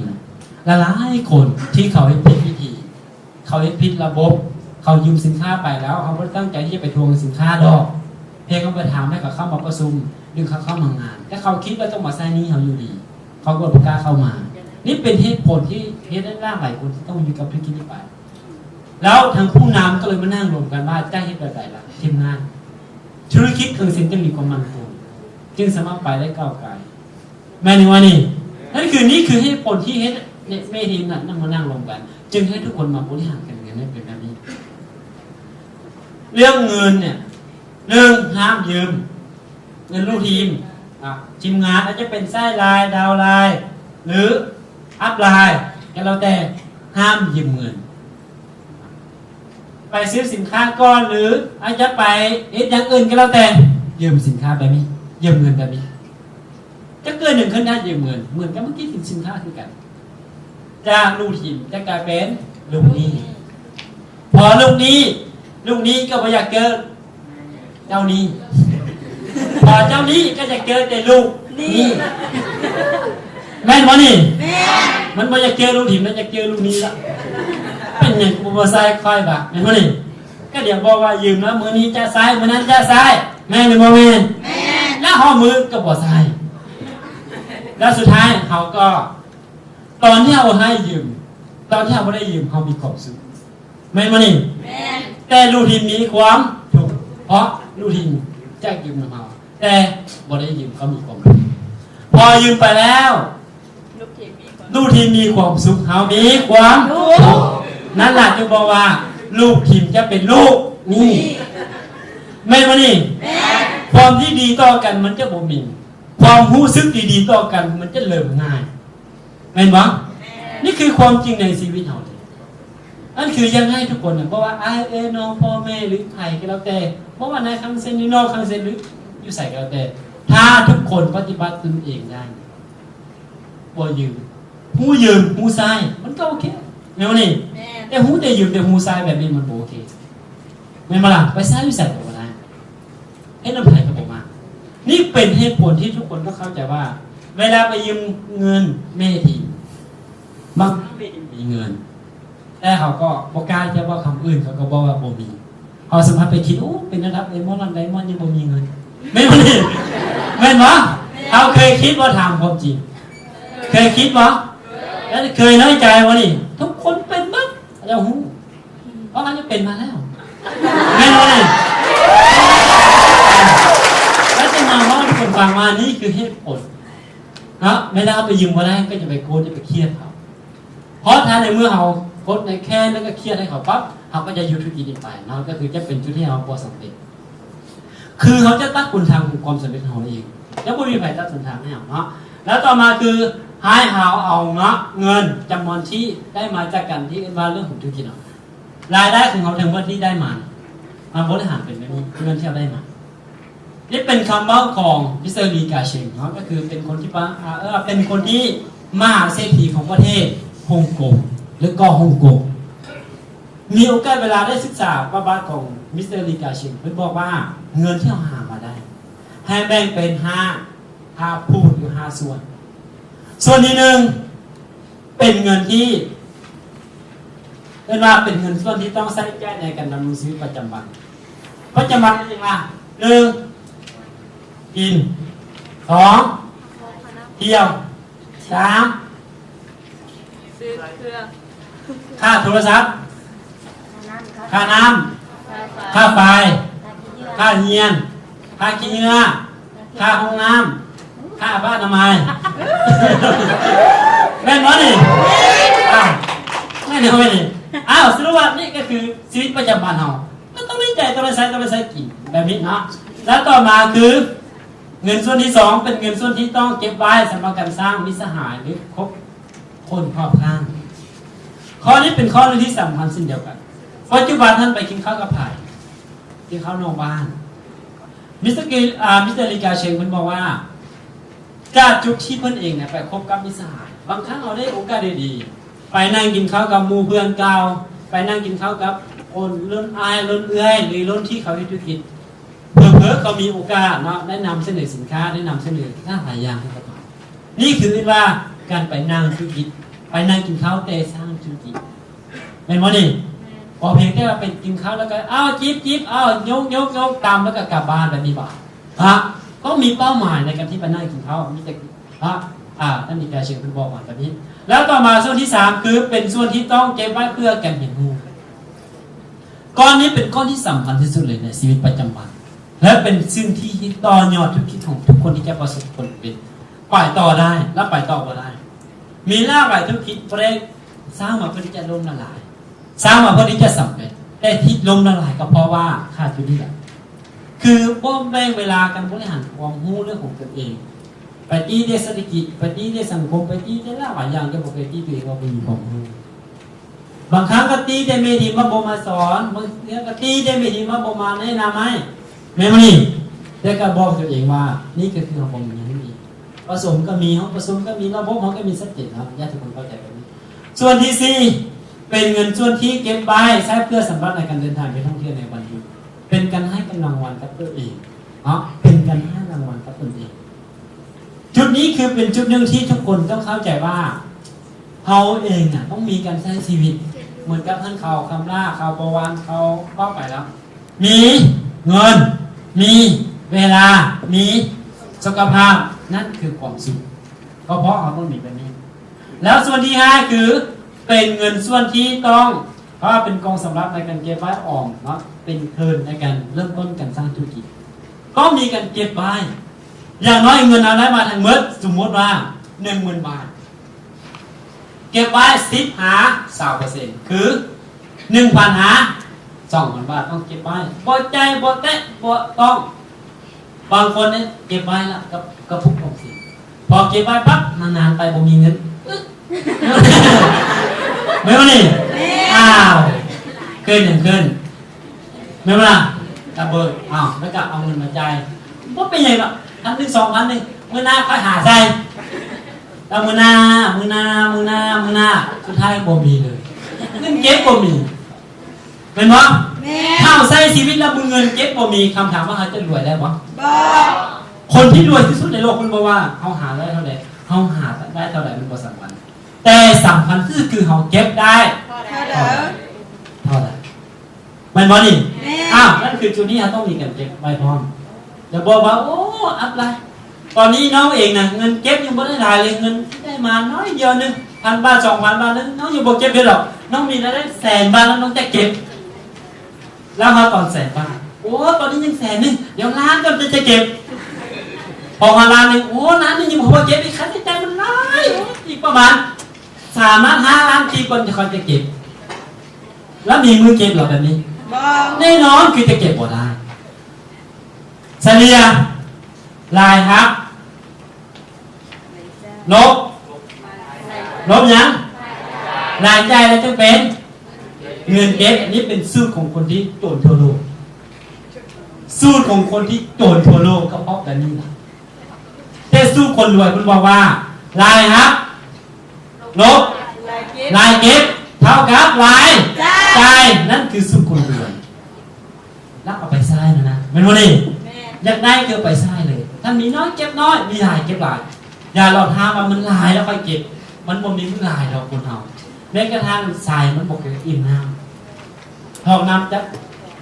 ຫຼາຍໆຄົນທີ່ເຂົາເຮັດຜິດວິທີ ເຂົາເຮັດຜິດລະບົບ ເຂົາຢືມສິນຄ້າໄປແລ້ວ ເຂົາບໍ່ໄດ້ຕັ້ງໃຈທີ່ຈະໄປທວງສິນຄ້າດອກ ພຽງເຮົາໄປຖາມໃຫ້ເຂົາເຂົ້າມາປະຊຸມ ຫຼື ເຂົາເຂົ້າມາງານ ແຕ່ເຂົາຄິດວ່າຕ້ອງມາໃຊ້ໜີ້ເຮົາຢູ່ດີ ເຂົາກໍບໍ່ກ້າເຂົ້າມາ. ນີ້ເປັນເຫດຜົນທີ່ເຮັດໃຫ້ຫຼາກຫຼາຍຄົນທີ່ຕ້ອງຢູ່ກັບທຸລະກິດນີ້ໄປ. ແລ້ວທາງຜູ້ນຳກໍເລີຍມານັ່ງລວມກັນວ່າຈະເຮັດແບບໃດລະ ທີມງານ ທຸລະກິດເຄື່ອງເສັ້ນຈຶ່ງມີຄວາມໝັ້ນຄົງ ຈຶ່ງສາມາດໄປໄດ້ກ້າວໄກ ແມ່ນບໍ່ນີ້? ນັ້ນຄື ນີ້ຄືເຫດຜົນທີ່ເຮັດໃຫ້ແມ່ທີມນັ້ນມານັ່ງລວມກັນ ຈຶ່ງໃຫ້ທຸກຄົນມາບໍລິຫານການເງິນໃຫ້ເປັນແບບນີ້. ເລື່ອງເງິນເນ່ຍ ໜຶ່ງ ຫ້າມຢືມເງິນລູກທີມ ອ່າ ທີມງານອາດຈະເປັນໄຊລາຍ ດາວລາຍ ຫຼື ອັບລາຍ ກໍແລ້ວແຕ່ ຫ້າມຢືມເງິນ. ໄປຊື້ສິນຄ້າກ່ອນ ຫຼື ອາດຈະໄປເຮັດຢ່າງອື່ນກໍແລ້ວແຕ່ ຢືມສິນຄ້າແບບນີ້ ຢືມເງິນແບບນີ້ ຈະເກີດຫຍັງຂຶ້ນຖ້າຢືມເງິນ? ເໝືອນກັບເມື່ອກີ້ ສິນຄ້າຄືກັນ ຈາກລູກທີມຈະກາຍເປັນລູກໜີ້ ພໍລູກໜີ້ ລູກໜີ້ກໍບໍ່ຢາກເຈີເຈົ້າໜີ້ ພໍເຈົ້າໜີ້ກໍຢາກເຈີແຕ່ລູກໜີ້ ແມ່ນບໍ່ນີ້? ແມ່ນ. ມັນບໍ່ຢາກເຈີລູກທີມ ມັນຢາກເຈີລູກໜີ້ລະ ເປັນຫຍັງບໍ່ໃຊ້ຂ້ອຍບາດ ແມ່ນບໍ່ນີ້? ກໍດຽວບອກວ່າຢືມແລ້ວ ມື້ນີ້ຈະໃຊ້ ມື້ນັ້ນຈະໃຊ້ ແມ່ນຫຼືບໍ່ແມ່ນ? ແມ່ນ. ແລ້ວຮອດມື້ກໍບໍ່ໃຊ້ ແລ້ວສຸດທ້າຍເຮົາກໍ ຕອນທີ່ເຮົາໃຫ້ຢືມ ຕອນທີ່ເຮົາບໍ່ໄດ້ຢືມ ເຮົາມີຄວາມສຸກ ແມ່ນບໍ່ນີ້? ແມ່ນ. ແຕ່ລູກທີມມີຄວາມທຸກ ເພາະລູກທີມຈະຢືມນຳເຮົາ ແຕ່ບໍ່ໄດ້ຢືມ ເຂົາມີຄວາມທຸກ. ພໍຢືມໄປແລ້ວ ລູກທີມມີຄວາມ ລູກທີມມີຄວາມສຸກ ເຮົາມີຄວາມທຸກ. ນັ້ນລະຈຶ່ງບອກວ່າ ລູກທີມຈະເປັນລູກໜີ້ ແມ່ນບໍ່ນີ້? ແມ່ນ. ຄວາມທີ່ດີຕໍ່ກັນມັນຈະບໍ່ມີ ຄວາມຮູ້ສຶກດີໆຕໍ່ກັນມັນຈະເລີ່ມງ່າຍ ແມ່ນບໍ່? ແມ່ນ. ນີ້ຄືຄວາມຈິງໃນຊີວິດເຮົາເລີຍ. ອັນຄືຢາກໃຫ້ທຸກຄົນນະ ບໍ່ວ່າອ້າຍເອື້ອຍນ້ອງ ພໍ່ແມ່ ຫຼືໃຜກໍແລ້ວແຕ່ ບໍ່ວ່າໃນຄັງເຊັນ ຫຼືນອກຄັງເຊັນ ຫຼືຢູ່ໃສກໍແລ້ວແຕ່ ຖ້າທຸກຄົນປະຕິບັດຕົນເອງໄດ້ ບໍ່ຢືມ ຮູ້ຢືມຮູ້ໃຊ້ ມັນກໍໂອເຄ ແມ່ນບໍ່ນີ້? ແມ່ນ. ແຕ່ຮູ້ແຕ່ຢືມ ແຕ່ຮູ້ໃຊ້ແບບນີ້ມັນບໍ່ໂອເຄ ແມ່ນບໍ່ລະ? ໄປໃຊ້ຢູ່ໃສກໍບໍ່ໄດ້ ເຮັດນຳໃຜກໍບໍ່ມາ. ນີ້ເປັນເຫດຜົນທີ່ທຸກຄົນຕ້ອງເຂົ້າໃຈວ່າ ເວລາໄປຢືມເງິນແມ່ທີມ ບາງຄັ້ງແມ່ທີມມີເງິນ ແຕ່ເຂົາກໍບໍ່ກ້າທີ່ຈະເວົ້າຄຳອື່ນ ເຂົາກໍບອກວ່າບໍ່ມີ. ເຮົາສາມາດໄປຄິດ ໂອ້ ເປັນລະດັບໄດມອນ ລະດັບໄດມອນຍັງບໍ່ມີເງິນ ແມ່ນບໍ່ນີ້? ແມ່ນບໍ່? ເຮົາເຄີຍຄິດບໍ່? ຖາມຄວາມຈິງ ເຄີຍຄິດບໍ່? ແລ້ວເຄີຍນ້ອຍໃຈບໍ່ນີ້? ທຸກຄົນເປັນໝົດ ເຈົ້າຮູ້ ເພາະເຮົາຍັງເປັນມາແລ້ວ ແມ່ນບໍ່ນີ້? ແລ້ວຈະມາເວົ້າໃຫ້ຄົນຟັງວ່ານີ້ຄືເຫດຜົນເນາະ ເວລາເຮົາໄປຢືມບໍ່ໄດ້ ກໍຢ່າໄປໂກດ ຢ່າໄປຄຽດເຂົາ ເພາະຖ້າໃນເມື່ອເຮົາກົດໃນແຄ້ນ ແລ້ວກໍຄຽດໃຫ້ເຂົາປັບ ເຮົາກໍຈະຢຸດທຸລະກິດນີ້ໄປເນາະ ກໍຄືຈະເປັນຈຸດທີ່ເຮົາບໍ່ສຳເລັດ ຄືເຮົາຈະຕັດຫົນທາງຂອງຄວາມສຳເລັດຂອງເຮົາເອງ ຈະບໍ່ມີໃຜຕັດຫົນທາງໃຫ້ເຮົາເນາະ. ແລ້ວຕໍ່ມາຄື ໃຫ້ເຮົາເອົາເນາະ ເງິນຈຳນວນທີ່ໄດ້ມາຈາກການທີ່ເອີ້ນວ່າເລື່ອງຂອງທຸລະກິດເນາະ ລາຍໄດ້ຂອງເຮົາທັງໝົດທີ່ໄດ້ມາ ມາບໍລິຫານເປັນແບບນີ້ ເງິນທີ່ເຮົາໄດ້ມາ. ນີ້ເປັນຄຳເວົ້າຂອງມິສເຕີ ລີ ກາເຊງເນາະ ກໍຄືເປັນຄົນທີ່ປະ ອ່າ ເອີ ເປັນຄົນທີ່ມະຫາເສດຖີຂອງປະເທດຮົງກົງ ຫຼືກໍຮົງກົງ. ມີໂອກາດເວລາໄດ້ສຶກສາປະຫວັດຂອງມິສເຕີ ລີ ກາເຊງ ເພິ່ນບອກວ່າ ເງິນທີ່ເຮົາຫາມາໄດ້ ໃຫ້ແບ່ງເປັນຫ້າ ຫ້າພູດ ຫຼືຫ້າສ່ວນ. ສ່ວນທີໜຶ່ງ ເປັນເງິນທີ່ ເອີ້ນວ່າເປັນເງິນສ່ວນທີ່ຕ້ອງໃຊ້ຈ່າຍໃນການດຳລົງຊີວິດປະຈຳວັນ. ປະຈຳວັນເປັນຫຍັງລະ? ໜຶ່ງ ກິນ, ສອງ ທ່ຽວ, ສາມ ຊື້ເຄື່ອງ ຄ່າໂທລະສັບ, ຄ່ານ້ຳ, ຄ່າໄຟ, ຄ່າຮຽນ, ຄ່າຂີ້ເຫຍື້ອ, ຄ່າຫ້ອງນ້ຳ, ຄ່າອະນາໄມ. ແມ່ນບໍ່ນີ້? ອ້າວ ແມ່ນບໍ່ນີ້? ອ້າວ ສະຫຼຸບວ່ານີ້ກໍຄືຊີວິດປະຈຳວັນເຮົາ ມັນຕ້ອງໄດ້ຈ່າຍ ຕ້ອງໄດ້ໃຊ້ ຕ້ອງໄດ້ໃຊ້ກິນແບບນີ້ເນາະ. ແລ້ວຕໍ່ມາຄືເງິນສ່ວນທີສອງ ເປັນເງິນສ່ວນທີ່ຕ້ອງເກັບໄວ້ສຳລັບການສ້າງມິດສະຫາຍ ຫຼືຄົບຄົນຮອບຂ້າງ. ຂໍ້ນີ້ເປັນຂໍ້ໜຶ່ງທີ່ສຳຄັນເຊັ່ນດຽວກັນ. ປັດຈຸບັນທ່ານໄປກິນເຂົ້າກັບໃຜ? ກິນເຂົ້ານອກບ້ານ. ມິສເຕີ ກີ ອາ ມິສເຕີ ລີ ກາເຊງ ເພິ່ນບອກວ່າ ຈາກຈຸດທີ່ເພິ່ນເອງນະໄປຄົບກັບມິດສະຫາຍ ບາງຄັ້ງເຮົາໄດ້ໂອກາດດີໆ ໄປນັ່ງກິນເຂົ້າກັບໝູ່ເພື່ອນເກົ່າ, ໄປນັ່ງກິນເຂົ້າກັບຄົນລຸ້ນອ້າຍລຸ້ນເອື້ອຍ ຫຼືລຸ້ນທີ່ເຂົາເຮັດທຸລະກິດ ເຜີໆເຂົາມີໂອກາດເນາະ ໄດ້ນຳສະເໜີສິນຄ້າ ໄດ້ນຳສະເໜີຫຼາຍໆຢ່າງໃຫ້ກັບເຂົາ. ນີ້ຄືເອີ້ນວ່າການໄປນັ່ງທຸລະກິດ ໄປນັ່ງກິນເຂົ້າແຕ່ສ້າງທຸລະກິດ ແມ່ນບໍ່ນີ້? ແມ່ນ. ບໍ່ພຽງແຕ່ວ່າໄປກິນເຂົ້າແລ້ວກໍ ອ້າວ ຈິບໆ ອ້າວ ຍົກໆໆ ຕຳແລ້ວກໍກັບບ້ານແບບນີ້ບໍ່? ຮະ ຕ້ອງມີເປົ້າໝາຍໃນການທີ່ໄປນັ່ງກິນເຂົ້າ ມີແຕ່ ຮະ ອາ ທ່ານ ມີກາເຊງ ເພິ່ນບອກມາແບບນີ້. ແລ້ວຕໍ່ມາສ່ວນທີສາມ ຄືເປັນສ່ວນທີ່ຕ້ອງເກັບໄວ້ເພື່ອການຮຽນຮູ້. ກ້ອນນີ້ເປັນກ້ອນທີ່ສຳຄັນທີ່ສຸດເລີຍໃນຊີວິດປະຈຳວັນ ແລະ ເປັນສິ່ງທີ່ຕໍ່ຍອດທຸລະກິດຂອງທຸກຄົນທີ່ຈະປະສົບຜົນສຳເລັດ ໄປຕໍ່ໄດ້ ແລະ ໄປຕໍ່ບໍ່ໄດ້. ມີຫຼາກຫຼາຍທຸລະກິດບໍ່ໄດ້ສ້າງມາເພື່ອທີ່ຈະລົ້ມລະລາຍ, ສ້າງມາເພື່ອທີ່ຈະສຳເລັດ, ແຕ່ທີ່ລົ້ມລະລາຍກໍເພາະວ່າຂາດຈຸດນີ້ແຫຼະ ຄືບໍ່ແບ່ງເວລາການບໍລິຫານຄວາມຮູ້ເລື່ອງຂອງຕົນເອງ, ໄປຕີແຕ່ເສດຖະກິດ, ໄປຕີແຕ່ສັງຄົມ, ໄປຕີແຕ່ຫຼາກຫຼາຍຢ່າງ, ແຕ່ບໍ່ເຄີຍຕີຕົວເອງວ່າບໍ່ມີຄວາມຮູ້. ບາງຄັ້ງກໍຕີແຕ່ແມ່ທີມວ່າບໍ່ມາສອນ, ບາງເທື່ອກໍຕີແຕ່ແມ່ທີມວ່າບໍ່ມາແນະນຳໃຫ້ ແມ່ນບໍ່ນີ້? ແຕ່ກໍບອກຕົວເອງວ່າ ນີ້ກໍຄືເຮົາບໍ່ມີຫຍັງນີ້. ປະຊຸມກໍມີ, ຫ້ອງປະຊຸມກໍມີ, ລະບົບເຮົາກໍມີຊັດເຈນເນາະ, ຢາກໃຫ້ທຸກຄົນເຂົ້າໃຈແບບນີ້. ສ່ວນທີສີ່ ເປັນເງິນສ່ວນທີ່ເກັບໄວ້ໃຊ້ເພື່ອສຳລັບໃນການເດີນທາງໄປທ່ອງທ່ຽວໃນວັນຢຸດ, ເປັນການໃຫ້ກຳລັງວັນກັບຕົວເອງເນາະ, ເປັນການໃຫ້ກຳລັງວັນກັບຕົນເອງ. ຈຸດນີ້ຄືເປັນຈຸດໜຶ່ງທີ່ທຸກຄົນຕ້ອງເຂົ້າໃຈວ່າ ເຮົາເອງນະຕ້ອງມີການໃຊ້ຊີວິດເໝືອນກັບເຮືອນເຂົາຄຳຫຼ້າ ເຂົາບໍ່ຫວ່ານ ເຂົາເວົ້າໄປແລ້ວ ມີເງິນ ມີເວລາ ມີສຸຂະພາບ ນັ້ນຄືຄວາມສຸກ ກໍເພາະເຮົາຕ້ອງມີແບບນີ້. ແລ້ວສ່ວນທີຫ້າຄືເປັນເງິນສ່ວນທີ່ຕ້ອງ ເພາະວ່າເປັນກອງສຳລັບໃນການເກັບໄວ້ອອມເນາະ ເປັນທຶນໃນການເລີ່ມຕົ້ນການສ້າງທຸລະກິດ ກໍມີການເກັບໄວ້ ຢ່າງນ້ອຍເງິນເຮົາໄດ້ມາທັງໝົດ ສົມມຸດວ່າໜຶ່ງໝື່ນບາດ ເກັບໄວ້ສິບຫາຊາວເປີເຊັນ ຄືໜຶ່ງພັນຫາສອງພັນບາດ ຕ້ອງເກັບໄວ້ ບໍ່ຈ່າຍ ບໍ່ແຕະ ບໍ່ຕ້ອງ. ບາງຄົນນີ້ເກັບໄວ້ລະ ກັບ ກັບປຸກອອມສິນ ພໍເກັບໄວ້ປັບ ນານໆໄປບໍ່ມີເງິນ ແມ່ນບໍ່ນີ້? ອ້າວ ເກີດຫຍັງຂຶ້ນ ແມ່ນບໍ່ລະ? ກະເບີດ ອ້າວ ແລ້ວກະເອົາເງິນມາຈ່າຍ ບໍ່ເປັນຫຍັງດອກ ພັນໜຶ່ງ ສອງພັນໜຶ່ງ ມື້ໜ້າຄ່ອຍຫາໃສ່ ແລ້ວມື້ໜ້າ ມື້ໜ້າ ມື້ໜ້າ ມື້ໜ້າ ສຸດທ້າຍບໍ່ມີເລີຍ ເງິນເກັບບໍ່ມີ. ແມ່ນບໍ່? ແມ່ນ. ຖ້າເຮົາໃຊ້ຊີວິດແລ້ວເງິນເກັບບໍ່ມີ ຄຳຖາມວ່າເຮົາຈະລວຍໄດ້ບໍ່? ບໍ່. ຄົນທີ່ລວຍທີ່ສຸດໃນໂລກ ເພິ່ນບອກວ່າເຮົາຫາໄດ້ເທົ່າໃດ ເຮົາຫາໄດ້ເທົ່າໃດມັນບໍ່ສຳຄັນ ແຕ່ສຳຄັນທີ່ສຸດຄືເຮົາເກັບໄດ້ເທົ່າໃດ ເທົ່າໃດ ແມ່ນບໍ່ນີ້? ແມ່ນ. ອ້າວ ນັ້ນຄືຈຸດນີ້ເຮົາຕ້ອງມີການເກັບໄວ້ພ້ອມ ຢ່າບອກວ່າ ໂອ້ ອັບຫຼາຍ ຕອນນີ້ນ້ອງເອງນະ ເງິນເກັບຍັງບໍ່ໄດ້ຫຼາຍເລີຍ ເງິນທີ່ໄດ້ມາໜ້ອຍດຽວໜຶ່ງ ພັນບາດ ສອງພັນບາດໜຶ່ງ ນ້ອງຍັງບໍ່ເກັບເລີຍດອກ ນ້ອງມີລາຍໄດ້ແສນບາດແລ້ວ ນ້ອງຈະເກັບ ແລ້ວເຮົາຕອນແສນບາດ ໂອ້ ຕອນນີ້ຍັງແສນໜຶ່ງ ດຽວລ້ານກ່ອນຈະເກັບ ພໍຮອດລ້ານໜຶ່ງ ໂອ້ ລ້ານໜຶ່ງຍັງບໍ່ພໍເກັບອີກ ຄ່າໃຊ້ຈ່າຍມັນຫຼາຍ ໂອ້ ອີກປະມານສາມລ້ານ ຫ້າລ້ານກີບກ່ອນຈະ ຄ່ອຍຈະເກັບ ແລ້ວມີມື້ເກັບເຫຼືອແບບນີ້? ບໍ່. ແນ່ນອນຄືຈະເກັບບໍ່ໄດ້ ສະເລ່ຍລາຍຮັບ ລົບ ລົບຫຍັງ? ລາຍຈ່າຍ ແລ້ວຈຶ່ງເປັນເງິນເກັບ ອັນນີ້ເປັນສູດຂອງຄົນທີ່ຈົນທົ່ວໂລກ ສູດຂອງຄົນທີ່ຈົນທົ່ວໂລກກໍເພາະແບບນີ້ລະ ແຕ່ສູດຄົນລວຍເພິ່ນບອກວ່າ ລາຍຮັບ ລົບ ລາຍເກັບ ເທົ່າກັບລາຍຈ່າຍ ນັ້ນຄືສູດຄົນລວຍ ແລ້ວເອົາໄປໃຊ້ນະ ແມ່ນບໍ່ນີ້? ແມ່ນ. ຢາກໄດ້ຄືໄປໃຊ້ເລີຍ ຖ້າມີນ້ອຍເກັບນ້ອຍ ມີຫຼາຍເກັບຫຼາຍ ຢ່າລອງຖາມວ່າມັນຫຼາຍແລ້ວຄ່ອຍເກັບ ມັນບໍ່ມີມື້ຫຼາຍດອກຄົນເຮົາ ແມ້ກະທັ່ງໃສ່ມັນບໍ່ເຄີຍອີ່ມນ້ຳ ພອກນ້ຳຈັກ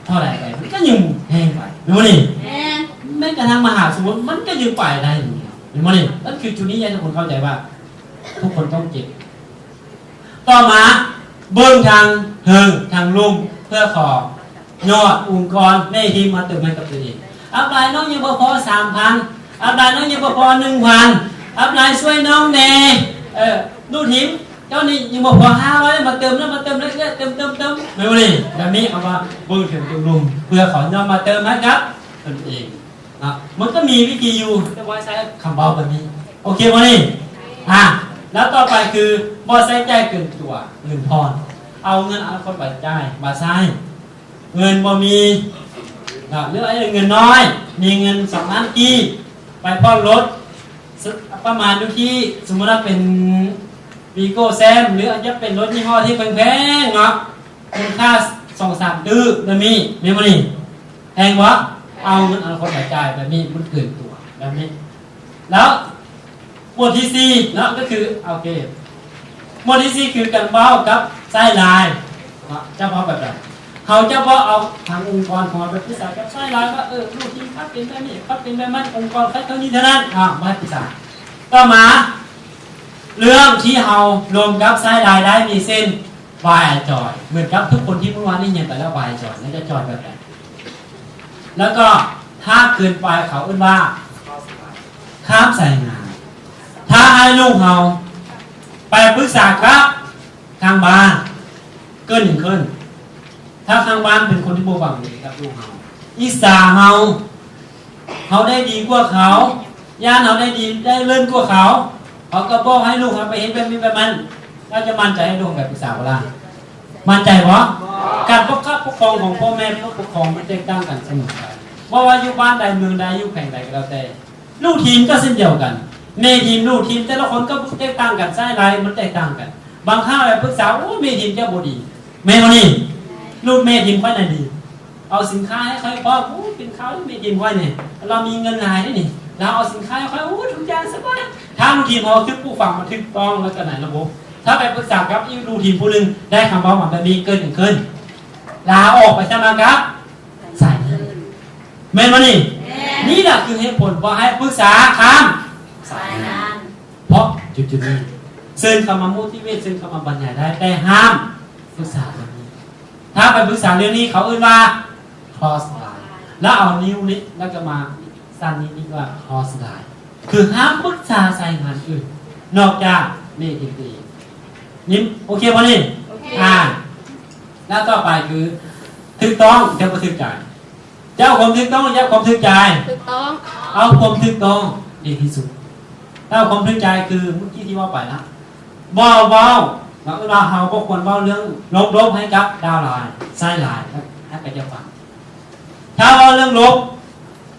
ເທົ່າໃດໄປ ມັນກໍຍັງແຫ້ງໄປ ແມ່ນບໍ່ນີ້? ແມ່ນ. ແມ້ກະທັ່ງມະຫາສົມມຸດ ມັນກໍຍັງໄປໄດ້ຢູ່ ແມ່ນບໍ່ນີ້? ນັ້ນຄືຈຸດນີ້ ຢາກໃຫ້ທຸກຄົນເຂົ້າໃຈວ່າ ທຸກຄົນຕ້ອງເກັບ ຕໍ່ມາເບິ່ງທາງເທິງທາງລຸ່ມ ເພື່ອຂໍຍອດອົງກອນແມ່ທີມມາເຕີມໃຫ້ກັບຕົວເອງ ອັບຫຼາຍນ້ອງຍັງບໍ່ພໍສາມພັນ ອັບຫຼາຍນ້ອງຍັງບໍ່ພໍໜຶ່ງພັນ ອັບຫຼາຍຊ່ວຍນ້ອງແດ່ ເອີ ລູກທີມ ເຈົ້ານີ້ຍັງບໍ່ພໍຫ້າຮ້ອຍ ມາເຕີມແລ້ວ ມາເຕີມເລື້ອຍໆ ເຕີມໆ ແມ່ນບໍ່ນີ້? ແບບນີ້ເອົາມາເບິ່ງເຖິງຈຸດລຸ່ມ ເພື່ອຂໍຍອດມາເຕີມໃຫ້ກັບຕົນເອງເນາະ ມັນກໍມີວິທີຢູ່ ແຕ່ບໍ່ໃຊ້ຄຳເວົ້າແບບນີ້ ໂອເຄບໍ່ນີ້? ອາ ແລ້ວຕໍ່ໄປຄືບໍ່ໃຊ້ຈ່າຍເກີນຕົວ ເງິນຜ່ອນ ເອົາເງິນອະນາຄົດໄປຈ່າຍ ມາໃຊ້ ເງິນບໍ່ມີເນາະ ຫຼືວ່າເງິນນ້ອຍ ມີເງິນສອງລ້ານກີບ ໄປຜ່ອນລົດ ປະມານຢູ່ທີ່ ສົມມຸດວ່າເປັນວີໂກ້ແຊມ ຫຼືອາດຈະເປັນລົດຍີ່ຫໍ້ທີ່ແພງໆເນາະ ມູນຄ່າສອງສາມຕື້ ແບບນີ້ ແມ່ນບໍ່ນີ້? ແພງບໍ່? ເອົາເງິນອະນາຄົດໄປຈ່າຍ ແບບນີ້ມັນເກີນຕົວ ແບບນີ້ ແລ້ວ ໝວດທີສີ່ເນາະ ກໍຄື ໂອເຄ ໝວດທີສີ່ຄືການເວົ້າກັບໃຊ້ລາຍເນາະ ຈະເວົ້າແບບໃດ? ເຮົາຈະບໍ່ເອົາທາງອົງກອນຂອງເຮົາໄປປຶກສາກັບໃຊ້ລາຍວ່າ ເອີ ລູກທີມຂ້ອຍເປັນແບບນີ້ ຂ້ອຍເປັນແບບນັ້ນ ອົງກອນຂ້ອຍເທົ່ານີ້ເທົ່ານັ້ນ ອາ ບໍ່ໃຫ້ປຶກສາ. ຕໍ່ມາ ເລື່ອງທີ່ເຮົາລົມກັບໃຊ້ລາຍໄດ້ມີເຊັ່ນ ວາຍຈອຍ ເໝືອນກັບທຸກຄົນທີ່ມື້ວານນີ້ຮຽນໄປແລ້ວ ວາຍຈອຍ ແລ້ວຈະຈອຍແບບໃດ? ແລ້ວກໍຖ້າເກີນໄປເຂົາເອີ້ນວ່າ ຂ້າມສາຍງານ ຖ້າໃຫ້ລູກເຮົາໄປປຶກສາກັບທາງບ້ານ ເກີດຫຍັງຂຶ້ນ? ຖ້າທາງບ້ານເປັນຄົນທີ່ບໍ່ຫວັງດີກັບລູກເຮົາ ອິດສາເຮົາ ເຮົາໄດ້ດີກວ່າເຂົາ ຢ້ານເຮົາໄດ້ດີ ໄດ້ເລີດກວ່າເຂົາ ເຮົາກໍບອກໃຫ້ລູກເຮົາໄປເຮັດແບບນີ້ແບບນັ້ນ ເຮົາຈະໝັ້ນໃຈໃຫ້ລູກໄປປຶກສາບໍ່ລະ? ໝັ້ນໃຈບໍ່? ການປົກຄະປົກຄອງຂອງພໍ່ແມ່ຜູ້ປົກຄອງມັນແຕກຕ່າງກັນສະເໝີໄປ ບໍ່ວ່າຢູ່ບ້ານໃດເມືອງໃດ ຢູ່ແຂວງໃດກໍແລ້ວແຕ່ ລູກທີມກໍເຊັ່ນດຽວກັນ ແມ່ທີມ ລູກທີມ ແຕ່ລະຄົນກໍແຕກຕ່າງກັນ ສາຍລາຍມັນແຕກຕ່າງກັນ ບາງຄັ້ງໄປປຶກສາ ໂອ້ ແມ່ທີມເຈົ້າບໍ່ດີ ແມ່ນບໍ່ນີ້? ລູກແມ່ທີມຂ້ອຍນະດີ ເອົາສິນຄ້າໃຫ້ຂ້ອຍພ້ອມ ໂອ້ ເປັນຂ່າວເດ້ ແມ່ທີມຂ້ອຍນີ້ ລາວມີເງິນຫຼາຍເດ້ນີ້ ລາວເອົາສິນຄ້າໃຫ້ຂ້ອຍ ໂອ້ ທຸກຢ່າງສະບາຍ ຖ້າລູກທີມເຮົາຖືກປູກຝັງມາຖືກຕ້ອງ ແລ້ວກໍໃນລະບົບ ຖ້າໄປປຶກສາກັບອີກລູກທີມຜູ້ໜຶ່ງ ໄດ້ຄຳເວົ້າມາແບບນີ້ ເກີດຫຍັງຂຶ້ນ? ລາອອກໄປສະໝັກກັບສາຍງານ ແມ່ນບໍ່ນີ້? ແມ່ນ. ນີ້ລະຄືເຫດຜົນບໍ່ໃຫ້ປຶກສາຂ້າມສາຍງານ ເພາະຈຸດໆນີ້ ເຊີນເຂົ້າມາໂມທິເວດ ເຊີນເຂົ້າມາບັນຍາຍໄດ້ ແຕ່ຫ້າມປຶກສາແບບນີ້ ຖ້າໄປປຶກສາເລື່ອງນີ້ ເຂົາເອີ້ນວ່າ cross line ແລ້ວເອົານິ້ວນີ້ ແລ້ວກໍມາສັ້ນນີ້ ເອີ້ນວ່າ cross line ຄືຫ້າມປຶກສາສາຍງານອື່ນ ນອກຈາກແມ່ທີມຕົວເອງ. ນີ້ໂອເຄບໍ່ນີ້? ໂອເຄ. ອ່າ ແລ້ວຕໍ່ໄປຄື ຖືກຕ້ອງ ຈະບໍ່ຖືກໃຈ. ເຈົ້າຄວາມຖືກຕ້ອງ ເຈົ້າຄວາມຖືກໃຈ? ຖືກຕ້ອງ. ເອົາຄວາມຖືກຕ້ອງດີທີ່ສຸດ. ເຈົ້າຄວາມຖືກໃຈຄືເມື່ອກີ້ທີ່ເວົ້າໄປນະ ບໍ່ເວົ້າ ເຮົາບໍ່ຄວນເວົ້າເລື່ອງລົບໆໃຫ້ກັບດາວຫຼາຍ ຊາຍຫຼາຍ ໃຫ້ເຂົາເຈົ້າຟັງ. ຖ້າເວົ້າເລື່ອງລົບ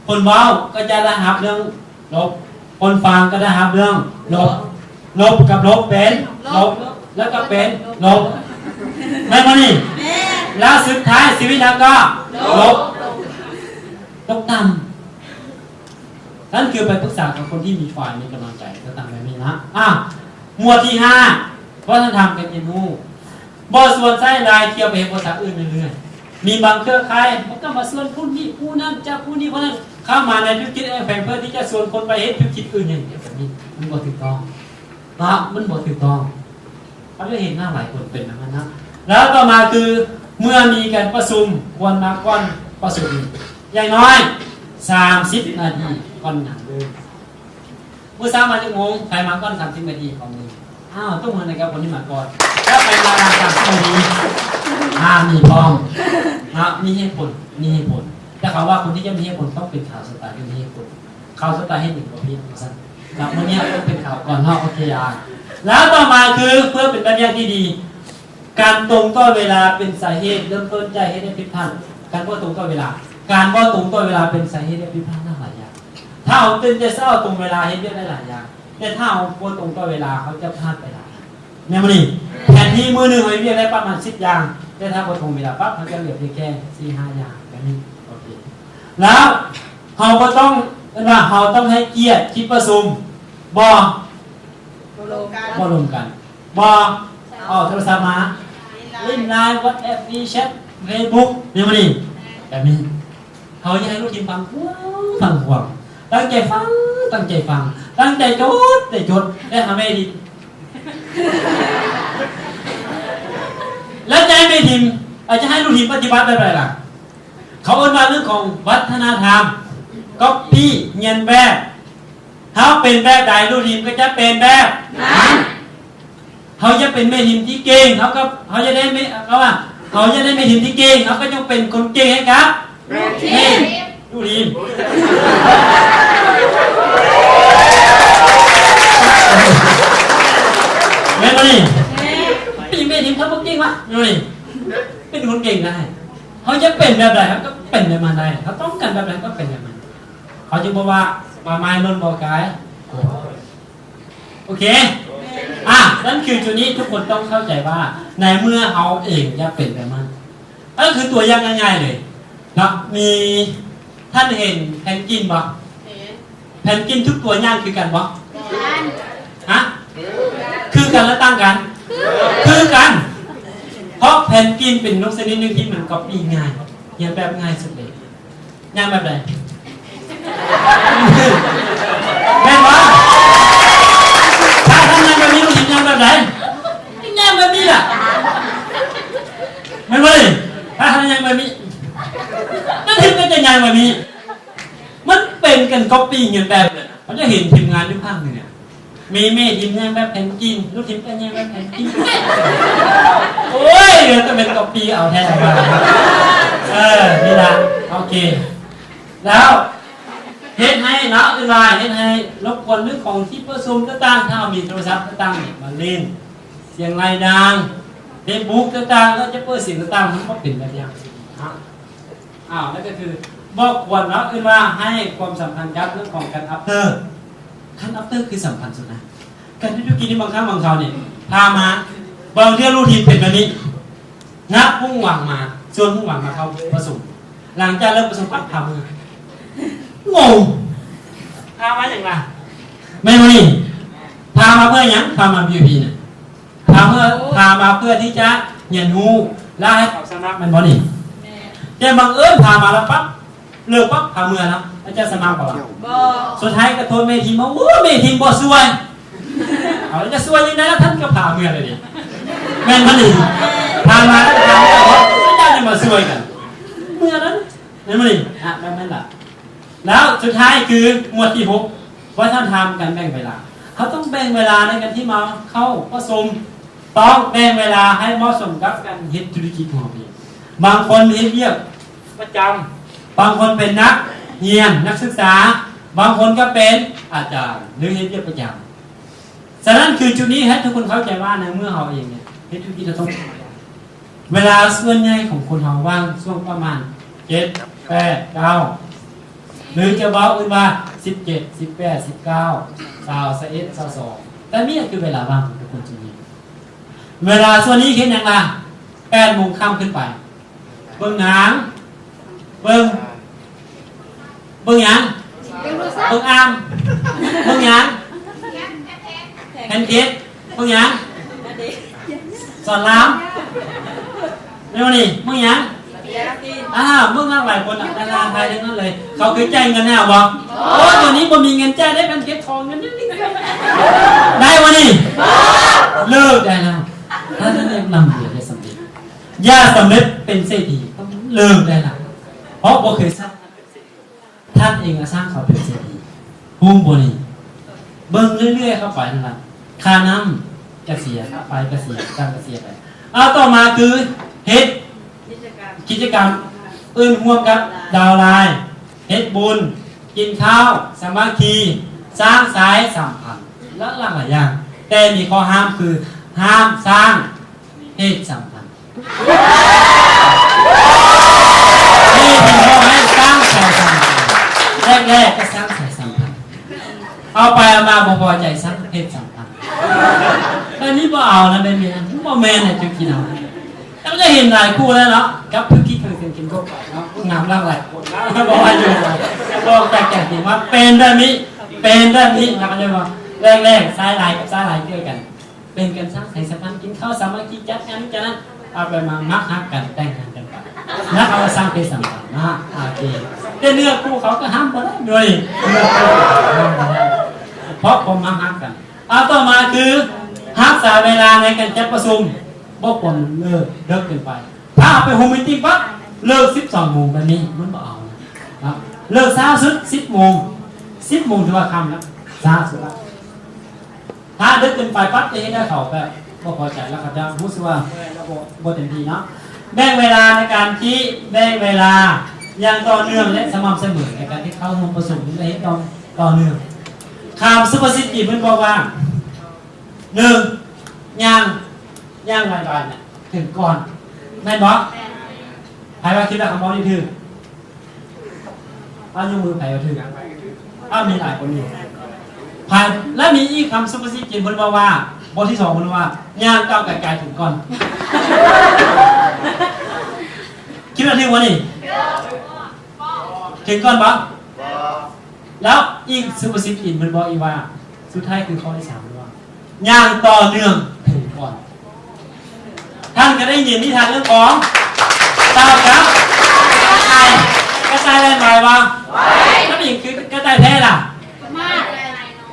ຄົນເວົ້າກໍຈະໄດ້ຮັບເລື່ອງລົບ ຄົນຟັງກໍໄດ້ຮັບເລື່ອງລົບ. ລົບກັບລົບເປັນລົບ ແລ້ວກໍເປັນລົບ ແມ່ນບໍ່ນີ້? ແມ່ນ. ແລ້ວສຸດທ້າຍຊີວິດເຮົາກໍລົບ ຕົກຕ່ຳ. ນັ້ນຄືໄປປຶກສາກັບຄົນທີ່ມີຝ່າຍມີກຳລັງໃຈ ກໍຕາມແບບນີ້ນະ. ອ່າ ໝວດທີຫ້າ ວັດທະນະທຳການຮຽນຮູ້. ບໍ່ຊວນໃຊ້ລາຍທ່ຽວໄປເຮັດບໍລິສັດອື່ນເລື້ອຍໆ. ມີບາງເຄືອຂ່າຍ ມັນກໍມາຊວນຜູ້ນີ້ຜູ້ນັ້ນ ຈາກຜູ້ນີ້ຜູ້ນັ້ນ ເຂົ້າມາໃນທຸລະກິດແອແຟງ ເພື່ອທີ່ຈະຊວນຄົນໄປເຮັດທຸລະກິດອື່ນ ຢ່າງແບບນີ້ ມັນບໍ່ຖືກຕ້ອງເນາະ ມັນບໍ່ຖືກຕ້ອງ. ເຮົາໄດ້ເຫັນໜ້າຫຼາຍຄົນເປັນແບບນັ້ນນະ. ແລ້ວຕໍ່ມາຄື ເມື່ອມີການປະຊຸມ ຄວນມາກ່ອນປະຊຸມ ຢ່າງໜ້ອຍສາມສິບນາທີກ່ອນຫຍັງເລີຍ. ມື້ເຊົ້າມາຈັກໂມງ? ໃຜມາກ່ອນສາມສິບນາທີຂອງມື້? ອ້າວ ຕົບມືໃຫ້ກັບຄົນທີ່ມາກ່ອນ. ແລ້ວໃຜມາຫຼັງສາມສິບນາທີ? ອ່າ ມີພ້ອມເນາະ ມີເຫດຜົນ ມີເຫດຜົນ. ແຕ່ເຂົາວ່າຄົນທີ່ຈະມີເຫດຜົນຕ້ອງເປັນຂາວສະຕາຍທີ່ມີເຫດຜົນ. ຂາວສະຕາຍເຮັດຫຍັງບໍ່ຜິດວ່າຊັ້ນ. ແລ້ວມື້ນີ້ເຮົາຕ້ອງເປັນຂາວກ່ອນເນາະ. ໂອເຄ ອ່າ ແລ້ວຕໍ່ມາຄື ເພື່ອເປັນແບບຢ່າງທີ່ດີ ການຕົງຕໍ່ເວລາເປັນສາເຫດເລີ່ມຕົ້ນຈາກເຮັດໃຫ້ຜິດພາດ. ການບໍ່ຕົງຕໍ່ເວລາ ການບໍ່ຕົງຕໍ່ເວລາເປັນສາເຫດໃຫ້ຜິດພາດຫຼາຍຢ່າງ. ຖ້າເຮົາຕື່ນແຕ່ເຊົ້າ ຕົງເວລາ ເຮັດວຽກໄດ້ຫຼາຍຢ່າງ ແຕ່ຖ້າເຮົາບໍ່ຕົງຕໍ່ເວລາ ເຮົາຈະພາດໄປຫຼາຍຢ່າງ ແມ່ນບໍ່ນີ້? ແທນທີ່ມື້ໜຶ່ງເຮົາເຮັດວຽກໄດ້ປະມານສິບຢ່າງ ແຕ່ຖ້າບໍ່ຕົງເວລາປັບ ເຮົາຈະເຫຼືອພຽງແຄ່ສີ່ຫ້າຢ່າງແບບນີ້. ໂອເຄ ແລ້ວເຮົາບໍ່ຕ້ອງ ເອີ້ນວ່າເຮົາຕ້ອງໃຫ້ກຽດທີ່ປະຊຸມ ບໍ່ ບໍ່ລົມກັນ ບໍ່ລົມກັນ ບໍ່ເອົາໂທລະສັບມາ ຫຼິ້ນ LINE LINE WhatsApp WeChat Facebook ແມ່ນບໍ່ນີ້? ແບບນີ້ ເຮົາຢາກໃຫ້ລູກທີມຟັງຂວາງ ຟັງຂວາງ ຕັ້ງໃຈຟັງ ຕັ້ງໃຈຟັງ ຕັ້ງໃຈຈົດ ໃຈຈົດ ແລະຫາແມ່ທີມ ແລ້ວຈະໃຫ້ແມ່ທີມ ອາດຈະໃຫ້ລູກທີມປະຕິບັດແບບໃດລະ? ເຂົາເອີ້ນວ່າເລື່ອງຂອງວັດທະນະທຳ copy ຮຽນແບບ. ເຮົາເປັນແບບໃດ ລູກທີມກໍຈະເປັນແບບນັ້ນ. ເຮົາຢາກເປັນແມ່ທີມທີ່ເກັ່ງ ເຮົາກໍ ເຮົາຢາກໄດ້ແມ່ ເຂົາວ່າ ເຮົາຢາກໄດ້ແມ່ທີມທີ່ເກັ່ງ ເຮົາກໍຈົ່ງເປັນຄົນເກັ່ງໃຫ້ກັບ ລູກທີມ ລູກທີມ ແມ່ນບໍ່ນີ້? ແມ່ນ. ເປັນແມ່ທີມ ເຂົາບໍ່ເກັ່ງວະ ແມ່ນບໍ່ນີ້? ເປັນຄົນເກັ່ງໄດ້. ເຮົາຢາກເປັນແບບໃດ ເຮົາກໍເປັນແບບນັ້ນໄດ້. ເຮົາຕ້ອງການແບບໃດ ເຮົາກໍເປັນແບບນັ້ນ. ເຂົາຈຶ່ງບອກວ່າ ໝາໄມ້ຫຼົ່ນບໍ່ກາຍ. ໂອເຄ ອ່າ ນັ້ນຄືຈຸດນີ້ ທຸກຄົນຕ້ອງເຂົ້າໃຈວ່າ ໃນເມື່ອເຮົາເອງຢາກເປັນແບບນັ້ນ ອັນນັ້ນຄືຕົວຢ່າງງ່າຍໆເລີຍເນາະ. ມີ ທ່ານເຫັນແພນກິນບໍ່? ເຫັນ. ແພນກິນທຸກຕົວຍ່າງຄືກັນບໍ່? ຄືກັນ. ຮະ? ຄືກັນ ຫຼື ຕ່າງກັນ? ຄືກັນ. ເພາະແພນກິນເປັນນົກຊະນິດໜຶ່ງທີ່ມັນກັອບປີ້ງ່າຍ ຮຽນແບບງ່າຍສຸດເລີຍ. ຍ່າງແບບໃດ? ແມ່ນບໍ່? ຖ້າທ່ານຍ່າງແບບນີ້ ລູກທີມຍ່າງແບບໃດ? ຍ່າງແບບນີ້ລະ ແມ່ນບໍ່? ຖ້າທ່ານຍ່າງແບບນີ້ ລູກທີມກໍຈະຍ່າງແບບນີ້. ມັນເປັນການກັອບປີ້ຮຽນແບບເລີຍ. ເຂົາຈະເຫັນທີມງານຢູ່ພາກເໜືອ ມີແມ່ທີມຍ່າງແບບແພນກິນ ລູກທີມກໍຍ່າງແບບແພນກິນ. ໂອ້ຍ ເຫຼືອແຕ່ແມ່ນກັອບປີ້ເອົາແທ້ວ່າ. ເອີ ນີ້ລະ ໂອເຄ. ແລ້ວເຮັດໃຫ້ເນາະ ເວລາເຮັດໃຫ້ລົບກວນເລື່ອງຂອງທີ່ປະຊຸມຕ່າງໆ ຖ້າເຮົາມີໂທລະສັບຕ່າງໆມາຫຼິ້ນ ສຽງໄລ່ດັງ ເຟສບຸກຕ່າງໆ ແລ້ວຈະເປີດສຽງຕ່າງໆ ມັນບໍ່ເປັນແບບຢ່າງ. ອ້າວ ແລ້ວກໍຄືບໍ່ຄວນເນາະ ເອີ້ນວ່າໃຫ້ຄວາມສຳຄັນກັບເລື່ອງຂອງການອັບເຕີ. ຄັນອັບເຕີຄືສຳຄັນສຸດນະ. ການເຮັດທຸລະກິດນີ້ບາງຄັ້ງບາງຄາວນີ້ ພາມາ ບາງເທື່ອລູກທີມເປັນແບບນີ້ ນັບຮຸ່ງຫວັງມາ ຊວນຮຸ່ງຫວັງມາເຂົ້າປະຊຸມ ຫຼັງຈາກເລີ່ມປະຊຸມປັບ ພາເມືອ. ງົງ ພາມາຫຍັງລະ? ແມ່ນບໍ່ນີ້? ພາມາເພື່ອຫຍັງ? ພາມາ ວີໄອພີ ນະ. ພາເພື່ອ ພາມາເພື່ອທີ່ຈະຮຽນຮູ້ ແລະ ໃຫ້ເຂົາສະໝັກ ແມ່ນບໍ່ນີ້? ແມ່ນ. ແຕ່ບັງເອີນພາມາແລ້ວປັບ ເລີກປັບ ພາເມືອນຳ ອາຈານສະໝັກບໍ່ລະ? ບໍ່. ສຸດທ້າຍກໍໂທດແມ່ທີມວ່າ ໂອ້ ແມ່ທີມບໍ່ຊ່ວຍ. ເອົາ ແລ້ວຈະຊ່ວຍຈັ່ງໃດລະ ທ່ານກໍພາເມືອເລີຍນີ້ ແມ່ນບໍ່ນີ້? ພາມາແລ້ວກໍພາເມືອ ເພາະເຈົ້າ ມາຊ່ວຍກັນ ເມື່ອນັ້ນ ແມ່ນບໍ່ນີ້? ອ່ະ ແມ່ນໆລະ. ແລ້ວສຸດທ້າຍຄືໝວດທີຫົກ ວັດທະນະທຳການແບ່ງເວລາ. ເຮົາຕ້ອງແບ່ງເວລາໃນການທີ່ມາເຂົ້າປະຊຸມ ຕ້ອງແບ່ງເວລາໃຫ້ເໝາະສົມກັບການເຮັດທຸລະກິດຂອງເຮົາເອງ. ບາງຄົນເຮັດວຽກປະຈຳ, ບາງຄົນເປັນນັກຮຽນ, ນັກສຶກສາ, ບາງຄົນກໍເປັນອາຈານ ຫຼື ເຮັດວຽກປະຈຳ. ສະນັ້ນຄືຈຸດນີ້ໃຫ້ທຸກຄົນເຂົ້າໃຈວ່າ ໃນເມື່ອເຮົາເອງເນຍເຮັດທຸລະກິດ ເຮົາຕ້ອງ ເວລາສ່ວນໃຫຍ່ຂອງຄົນເຮົາວ່າງຊ່ວງປະມານເຈັດ ແປດ ເກົ້າ ຫຼື ຈະເວົ້າອື່ນວ່າສິບເຈັດ ສິບແປດ ສິບເກົ້າ ຊາວ ຊາວເອັດ ຊາວສອງ ແຕ່ນີ້ຄືເວລາວ່າງຂອງທຸກຄົນທີ່ມີ. ເວລາສ່ວນນີ້ເຮັດຫຍັງລະ? ແປດໂມງຄ່ຳຂຶ້ນໄປ ເບິ່ງໜັງ ເບິ່ງ ເບິ່ງຫຍັງ? ເບິ່ງອ່າງ ເບິ່ງຫຍັງ? ແພນເຄ້ກ ເບິ່ງຫຍັງ? ສອນລາມ ແມ່ນບໍ່ນີ້? ເບິ່ງຫຍັງ? ອ້າວ ເບິ່ງຫຼາກຫຼາຍຄົນນະ ດາລາໄທທັງນັ້ນເລີຍ. ເຂົາເຄີຍຈ່າຍເງິນໃຫ້ເຮົາບໍ່? ໂອ້ ດຽວນີ້ບໍ່ມີເງິນຈ່າຍໄດ້ ແພນເຄ້ກຂໍເງິນ ໄດ້ບໍ່ນີ້? ເລີກໄດ້ແລ້ວ. ຖ້າທ່ານຢາກລ່ຳລວຍ ຢາກສຳເລັດ ຢາກສຳເລັດເປັນເສດຖີ ເລີກໄດ້ແລ້ວ ເພາະບໍ່ເຄີຍສ້າງ ທ່ານເອງອະສ້າງເຂົາເປັນເສດຖີ ຮູ້ບໍ່ນີ້? ເບິ່ງເລື້ອຍໆເຂົ້າໄປນັ້ນລະ ຄ່ານ້ຳກະເສຍ ຄ່າໄຟກະເສຍ ການກະເສຍໄປ. ເອົາ ຕໍ່ມາຄືເຮັດກິດຈະກຳ ກິດຈະກຳອື່ນຮ່ວມກັບດາວລາຍ ເຮັດບຸນ ກິນຂ້າວ ສາມັກຄີ ສ້າງສາຍສຳພັນ ແລະ ຫຼາຍໆຢ່າງ ແຕ່ມີຂໍ້ຫ້າມຄື ຫ້າມສ້າງເພດສຳພັນ. ນີ້ເພິ່ນບອກໃຫ້ສ້າງສາຍສຳພັນ ແລກໆກໍສ້າງສາຍສຳພັນ ເອົາໄປເອົາມາບໍ່ພໍໃຈສ້າງເພດສຳພັນ ແບບນີ້ບໍ່ເອົານະ ແບບນີ້ນະ ບໍ່ແມ່ນນະ ເຈົ້າຄິດເອົາ. ເຮົາກໍເຫັນຫຼາຍຄູ່ແລ້ວເນາະ ກັບພຶດທິເຖິງເສັງກິນໂກະເນາະ ງາມຫຼາກຫຼາຍຄົນນະ ບໍ່ວ່າຢູ່ ບອກຈາກໃຈຈິງວ່າເປັນແບບນີ້ ເປັນແບບນີ້ ແລ້ວກໍເລີຍວ່າແລກໆ ຊາຍຫຼາຍກັບຊາຍຫຼາຍເຈີກັນ ເປັນການສ້າງສາຍສຳພັນ ກິນເຂົ້າສາມັກຄີ ຈັດງານນີ້ຈັດນັ້ນ ເອົາໄປມາມັກຮັກກັນ ແຕ່ງງານກັນໄປ ແລ້ວເຂົາກໍສ້າງເພດສຳພັນເນາະ. ໂອເຄ ແຕ່ເນື້ອຄູ່ເຂົາກໍຫ້າມບໍ່ໄດ້ດ້ວຍ ເນື້ອຄູ່ເຂົາຫ້າມບໍ່ໄດ້ ເພາະຄວາມມັກຮັກກັນ. ເອົາ ຕໍ່ມາຄືຮັກສາເວລາໃນການຈັດປະຊຸມ ບໍ່ຄວນເລີກເດິກເກີນໄປ. ຖ້າເຮົາໄປໂຮແມນຕິກປັບ ເລີກສິບສອງໂມງ ແບບນີ້ມັນບໍ່ເອົານະ ເນາະ ເລີກຊ້າສຸດສິບໂມງ ສິບໂມງຖືວ່າຄ່ຳແລ້ວ ຊ້າສຸດລະ. ຖ້າເດິກເກີນໄປປັບ ຈະເຮັດໃຫ້ເຂົາແບບບໍ່ພໍໃຈ ແລ້ວເຂົາຈະຮູ້ສຶກວ່າເມື່ອຍ ແລ້ວບໍ່ ບໍ່ເຕັມທີ່ເນາະ. ແບ່ງເວລາໃນການທີ່ ແບ່ງເວລາຢ່າງຕໍ່ເນື່ອງ ແລະ ສະໝ່ຳສະເໝີໃນການທີ່ເຂົ້າຮ່ວມປະຊຸມ ແລະ ເຮັດຕໍ່ ຕໍ່ເນື່ອງ. ຄຳສຸພາສິດຈີນເພິ່ນບອກວ່າ ໜຶ່ງ ຍ່າງ ຍ່າງໄວໆ ເຖິງກ່ອນ ແມ່ນບໍ່? ໃຜວ່າຄິດວ່າຄຳເວົ້ານີ້ຖືກ? ເອົາ ຍົກມື ໃຜວ່າຖືກ? ເອົາ ມີຫຼາຍຄົນຢູ່. ແລະ ມີອີກຄຳສຸພາສິດຈີນເພິ່ນເວົ້າວ່າ ບົດທີສອງເພິ່ນວ່າ ຍ່າງກ້າວໄກໆ ເຖິງກ່ອນ. ຄິດວ່າຖືກບໍ່ນີ້? ເຖິງກ່ອນບໍ່? ແລ້ວອີກສຸພາສິດຈີນເພິ່ນບອກອີກວ່າ ສຸດທ້າຍຄືຂໍ້ທີສາມເພິ່ນວ່າ ຢ່າງຕໍ່ເນື່ອງເຖິງກ່ອນ. ທ່ານກໍໄດ້ຍິນນິທານເລື່ອງຂອງເຕົ່າກັບກະຕ່າຍ. ກະຕ່າຍແລ່ນໄວບໍ່? ໄວ. ທຳໄມຄືກະຕ່າຍແພ້ລະ? ປະໝາດ.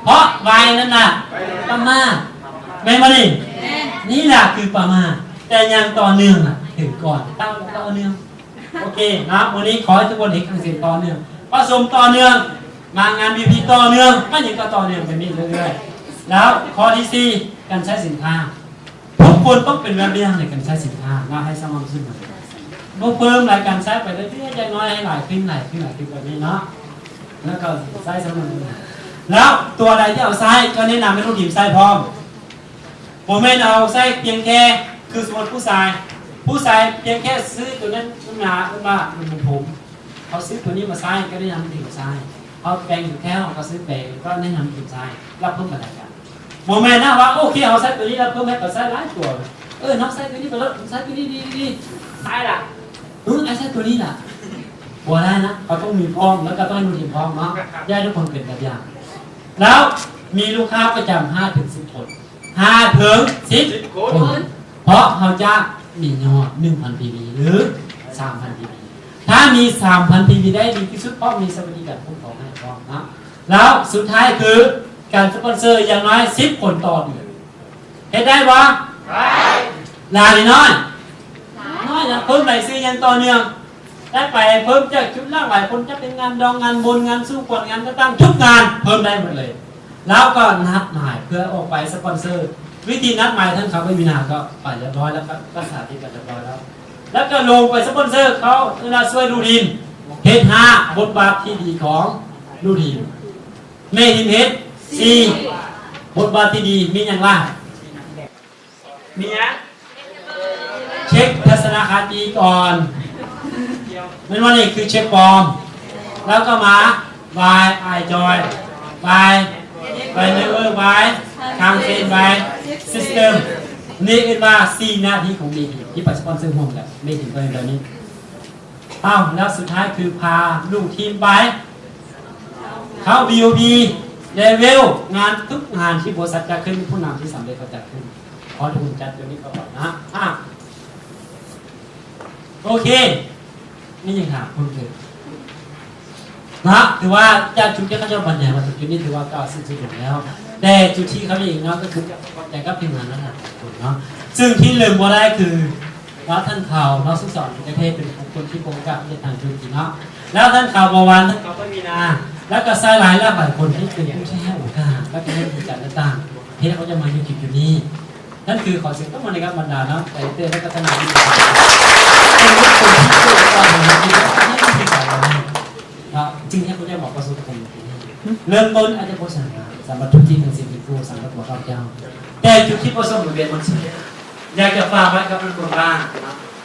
ເພາະໄວນັ້ນນະປະໝາດ ແມ່ນບໍ່ນີ້? ແມ່ນ. ນີ້ລະຄືປະໝາດ ແຕ່ຢ່າງຕໍ່ເນື່ອງນະເຖິງກ່ອນ. ເຕົ່າຕໍ່ເນື່ອງ. ໂອເຄເນາະ ມື້ນີ້ຂໍໃຫ້ທຸກຄົນເຮັດຫຍັງເປັນຕໍ່ເນື່ອງ ປະຊຸມຕໍ່ເນື່ອງ ມາງານວີພີຕໍ່ເນື່ອງ ມາຫຍັງກໍຕໍ່ເນື່ອງໄປນີ້ເລື້ອຍໆ. ແລ້ວຂໍ້ທີສີ່ ການໃຊ້ສິນຄ້າ ທຸກຄົນຕ້ອງເປັນແບບຢ່າງໃນການໃຊ້ສິນຄ້າເນາະ ໃຫ້ສະໝ່ຳສະເໝີ ບໍ່ເພີ່ມລາຍການໃຊ້ໄປເລື້ອຍໆ ຢ່າງໜ້ອຍໃຫ້ຫຼາຍຂຶ້ນ ຫຼາຍຂຶ້ນ ຫຼາຍຂຶ້ນແບບນີ້ເນາະ ແລ້ວກໍໃຊ້ສະໝ່ຳສະເໝີ. ແລ້ວຕົວໃດທີ່ເອົາໃຊ້ ກໍແນະນຳໃຫ້ລູກທີມໃຊ້ພ້ອມ. ບໍ່ແມ່ນເອົາໃຊ້ພຽງແຄ່ ຄືສົມມຸດຜູ້ຊາຍ ຜູ້ຊາຍພຽງແຄ່ຊື້ຕົວນັ້ນມາ ເອີ້ນວ່າມັນຜົມ ເຂົາຊື້ຕົວນີ້ມາໃຊ້ ກໍແນະນຳໃຫ້ມາໃຊ້ ເຂົາແປງຢູ່ແລ້ວ ເຂົາຊື້ແປງ ກໍແນະນຳໃຫ້ໃຊ້ ແລ້ວເພີ່ມບັນດາການ. ບໍ່ແມ່ນນະວ່າ ໂອເຄ ເຮົາໃຊ້ຕົວນີ້ແລ້ວເພີ່ມໃຫ້ເຂົາໃຊ້ຫຼາຍຕົວ ເອີ ເຮົາໃຊ້ຕົວນີ້ໄປໂລດ ໃຊ້ຕົວນີ້ດີໆ ໃຊ້ລະ ເອີ ໃຊ້ຕົວນີ້ລະ ບໍ່ໄດ້ນະ ເຂົາຕ້ອງມີພ້ອມ ແລ້ວກໍຕ້ອງໃຫ້ໜູເຫັນພ້ອມເນາະ ຢ່າໃຫ້ທຸກຄົນເປັນແບບຢ່າງ. ແລ້ວມີລູກຄ້າປະຈຳຫ້າເຖິງສິບຄົນ ຫ້າເຖິງສິບຄົນ ເພາະເຮົາຈະມີຍອດໜຶ່ງພັນພີວີ ຫຼື ສາມພັນພີວີ ຖ້າມີສາມພັນພີວີໄດ້ດີທີ່ສຸດ ເພາະມີສະຫວັດດີການຄຸ້ມຄອງໃຫ້ພ້ອມເນາະ. ແລ້ວສຸດທ້າຍຄືການສະປອນເຊີຢ່າງໜ້ອຍສິບຄົນຕໍ່ເດືອນ ເຮັດໄດ້ບໍ່? ໄດ້. ຫຼາຍຫຼືນ້ອຍ? ເພີ່ມລາຍຊື່ຢ່າງຕໍ່ເນື່ອງ ໄດ້ໄປເພີ່ມຈາກຈຸດຫຼາກຫຼາຍຄົນ ຈະເປັນງານດອງ ງານບຸນ ງານສູ່ຂວັນ ງານຈັດຕັ້ງ ທຸກງານເພີ່ມໄດ້ໝົດເລີຍ. ແລ້ວກໍນັດໝາຍເພື່ອອອກໄປສະປອນເຊີ ວິທີນັດໝາຍທ່ານເຂົາໄປມີນາກໍໄປຮຽບຮ້ອຍ ແລ້ວກໍປະສານທີ່ໄປຮຽບຮ້ອຍແລ້ວ ແລ້ວກໍລົງໄປສະປອນເຊີ ເຂົາເອີ້ນວ່າຊ່ວຍລູກທີມ ເຮັດຫ້າ ບົດບາດທີ່ດີຂອງລູກທີມ ແມ່ທີມເຮັດ ສີ່ ບົດບາດທີ່ດີມີຫຍັງລະ? ມີຫຍັງ? ເຊັກທັດສະນະຄະຕິກ່ອນ ແມ່ນວ່ານີ້ຄືເຊັກຟອມ ແລ້ວກໍມາ ວາຍ ອາຍຈອຍ ວາຍ ວາຍເນເວີ ວາຍ ທາງເຊນ ວາຍ ຊິສເຕີມ ນີ້ເອີ້ນວ່າສີ່ໜ້າທີ່ຂອງເມທີມ ທີ່ໄປສະປອນເຊີຮ່ວມກັນ ເມທີມກໍເປັນແບບນີ້. ອ້າວ ແລ້ວສຸດທ້າຍຄືພາລູກທີມໄປ ເຂົ້າ ບີໂອບີ ເລເວວ ງານທຸກງານທີ່ບໍລິສັດຈັດຂຶ້ນ ຜູ້ນຳທີ່ສຳເລັດເຂົາຈັດຂຶ້ນ ຂໍທຸກຄົນຈັດຕົວນີ້ເຂົ້າໄປນະ. ອ່າ ໂອເຄ ມີຫຍັງຖາມເພີ່ມເຕີມນະ? ຖືວ່າຈາກຈຸດທີ່ເຂົາເຈົ້າບັນຍາຍມາເຖິງຈຸດນີ້ ຖືວ່າກ່າວສິ້ນສຸດລົງແລ້ວ ແຕ່ຈຸດທີ່ເຂົາມີອີກເນາະ ກໍຄືຈະຂອບໃຈກັບທີມງານນັ້ນນະທຸກຄົນເນາະ. ຊຶ່ງທີ່ລືມບໍ່ໄດ້ຄື ວ່າທ່ານເຂົາເນາະ ຊຶ່ງສອນທີ່ປະເທດເປັນຄົນທີ່ບໍ່ຮູ້ຈັກເຮັດທາງທຸລະກິດເນາະ ແລ້ວທ່ານເຂົາເມື່ອວານ ທ່ານເຂົາກໍມີນາ ແລ້ວກໍຊາຍຫຼາຍຫຼາກຫຼາຍຄົນທີ່ເປັນຜູ້ທີ່ໃຫ້ໂອກາດ ແລ້ວກໍໃຫ້ບໍລິການຕ່າງໆ ເຮັດໃຫ້ເຂົາຈະມາຢູ່ຈຸດໆນີ້. ນັ້ນຄືຂໍສຽງຕົບມືໃຫ້ກັບບັນດາເນາະ ໄປເຕີນແລ້ວກໍທະນານທີ່ເປັນຄົນທີ່ເກີດມາໃນຊີວິດ ເນາະ ຈຶ່ງໃຫ້ເຂົາເຈົ້າມາປະສົບຜົນ ເລີ່ມຕົ້ນອາດຈະບໍ່ສາມາດ ສຳລັບທຸກທີ່ທັງສິ້ນທີ່ຜູ້ສຳລັບຕົວຂ້າພະເຈົ້າ ແຕ່ຈຸດທີ່ປະສົບຜົນສຳເລັດມັນສຳເລັດ. ຢາກຈະຝາກໄວ້ກັບທຸກຄົນວ່າ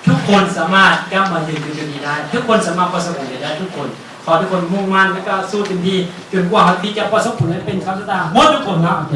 ທຸກຄົນສາມາດກັບມາຢືນຢູ່ຈຸດນີ້ໄດ້ ທຸກຄົນສາມາດປະສົບຜົນສຳເລັດໄດ້ທຸກຄົນ. ຂໍໃຫ້ທຸກຄົນມຸ່ງໝັ້ນ ແລະ ກໍສູ້ເຕັມທີ່ ຈົນກວ່າເຮົາທີ່ຈະປະສົບຜົນສຳເລັດເປັນຄຳຊະຕາໝົດທຸກຄົນເນາະ. ໂອເຄ.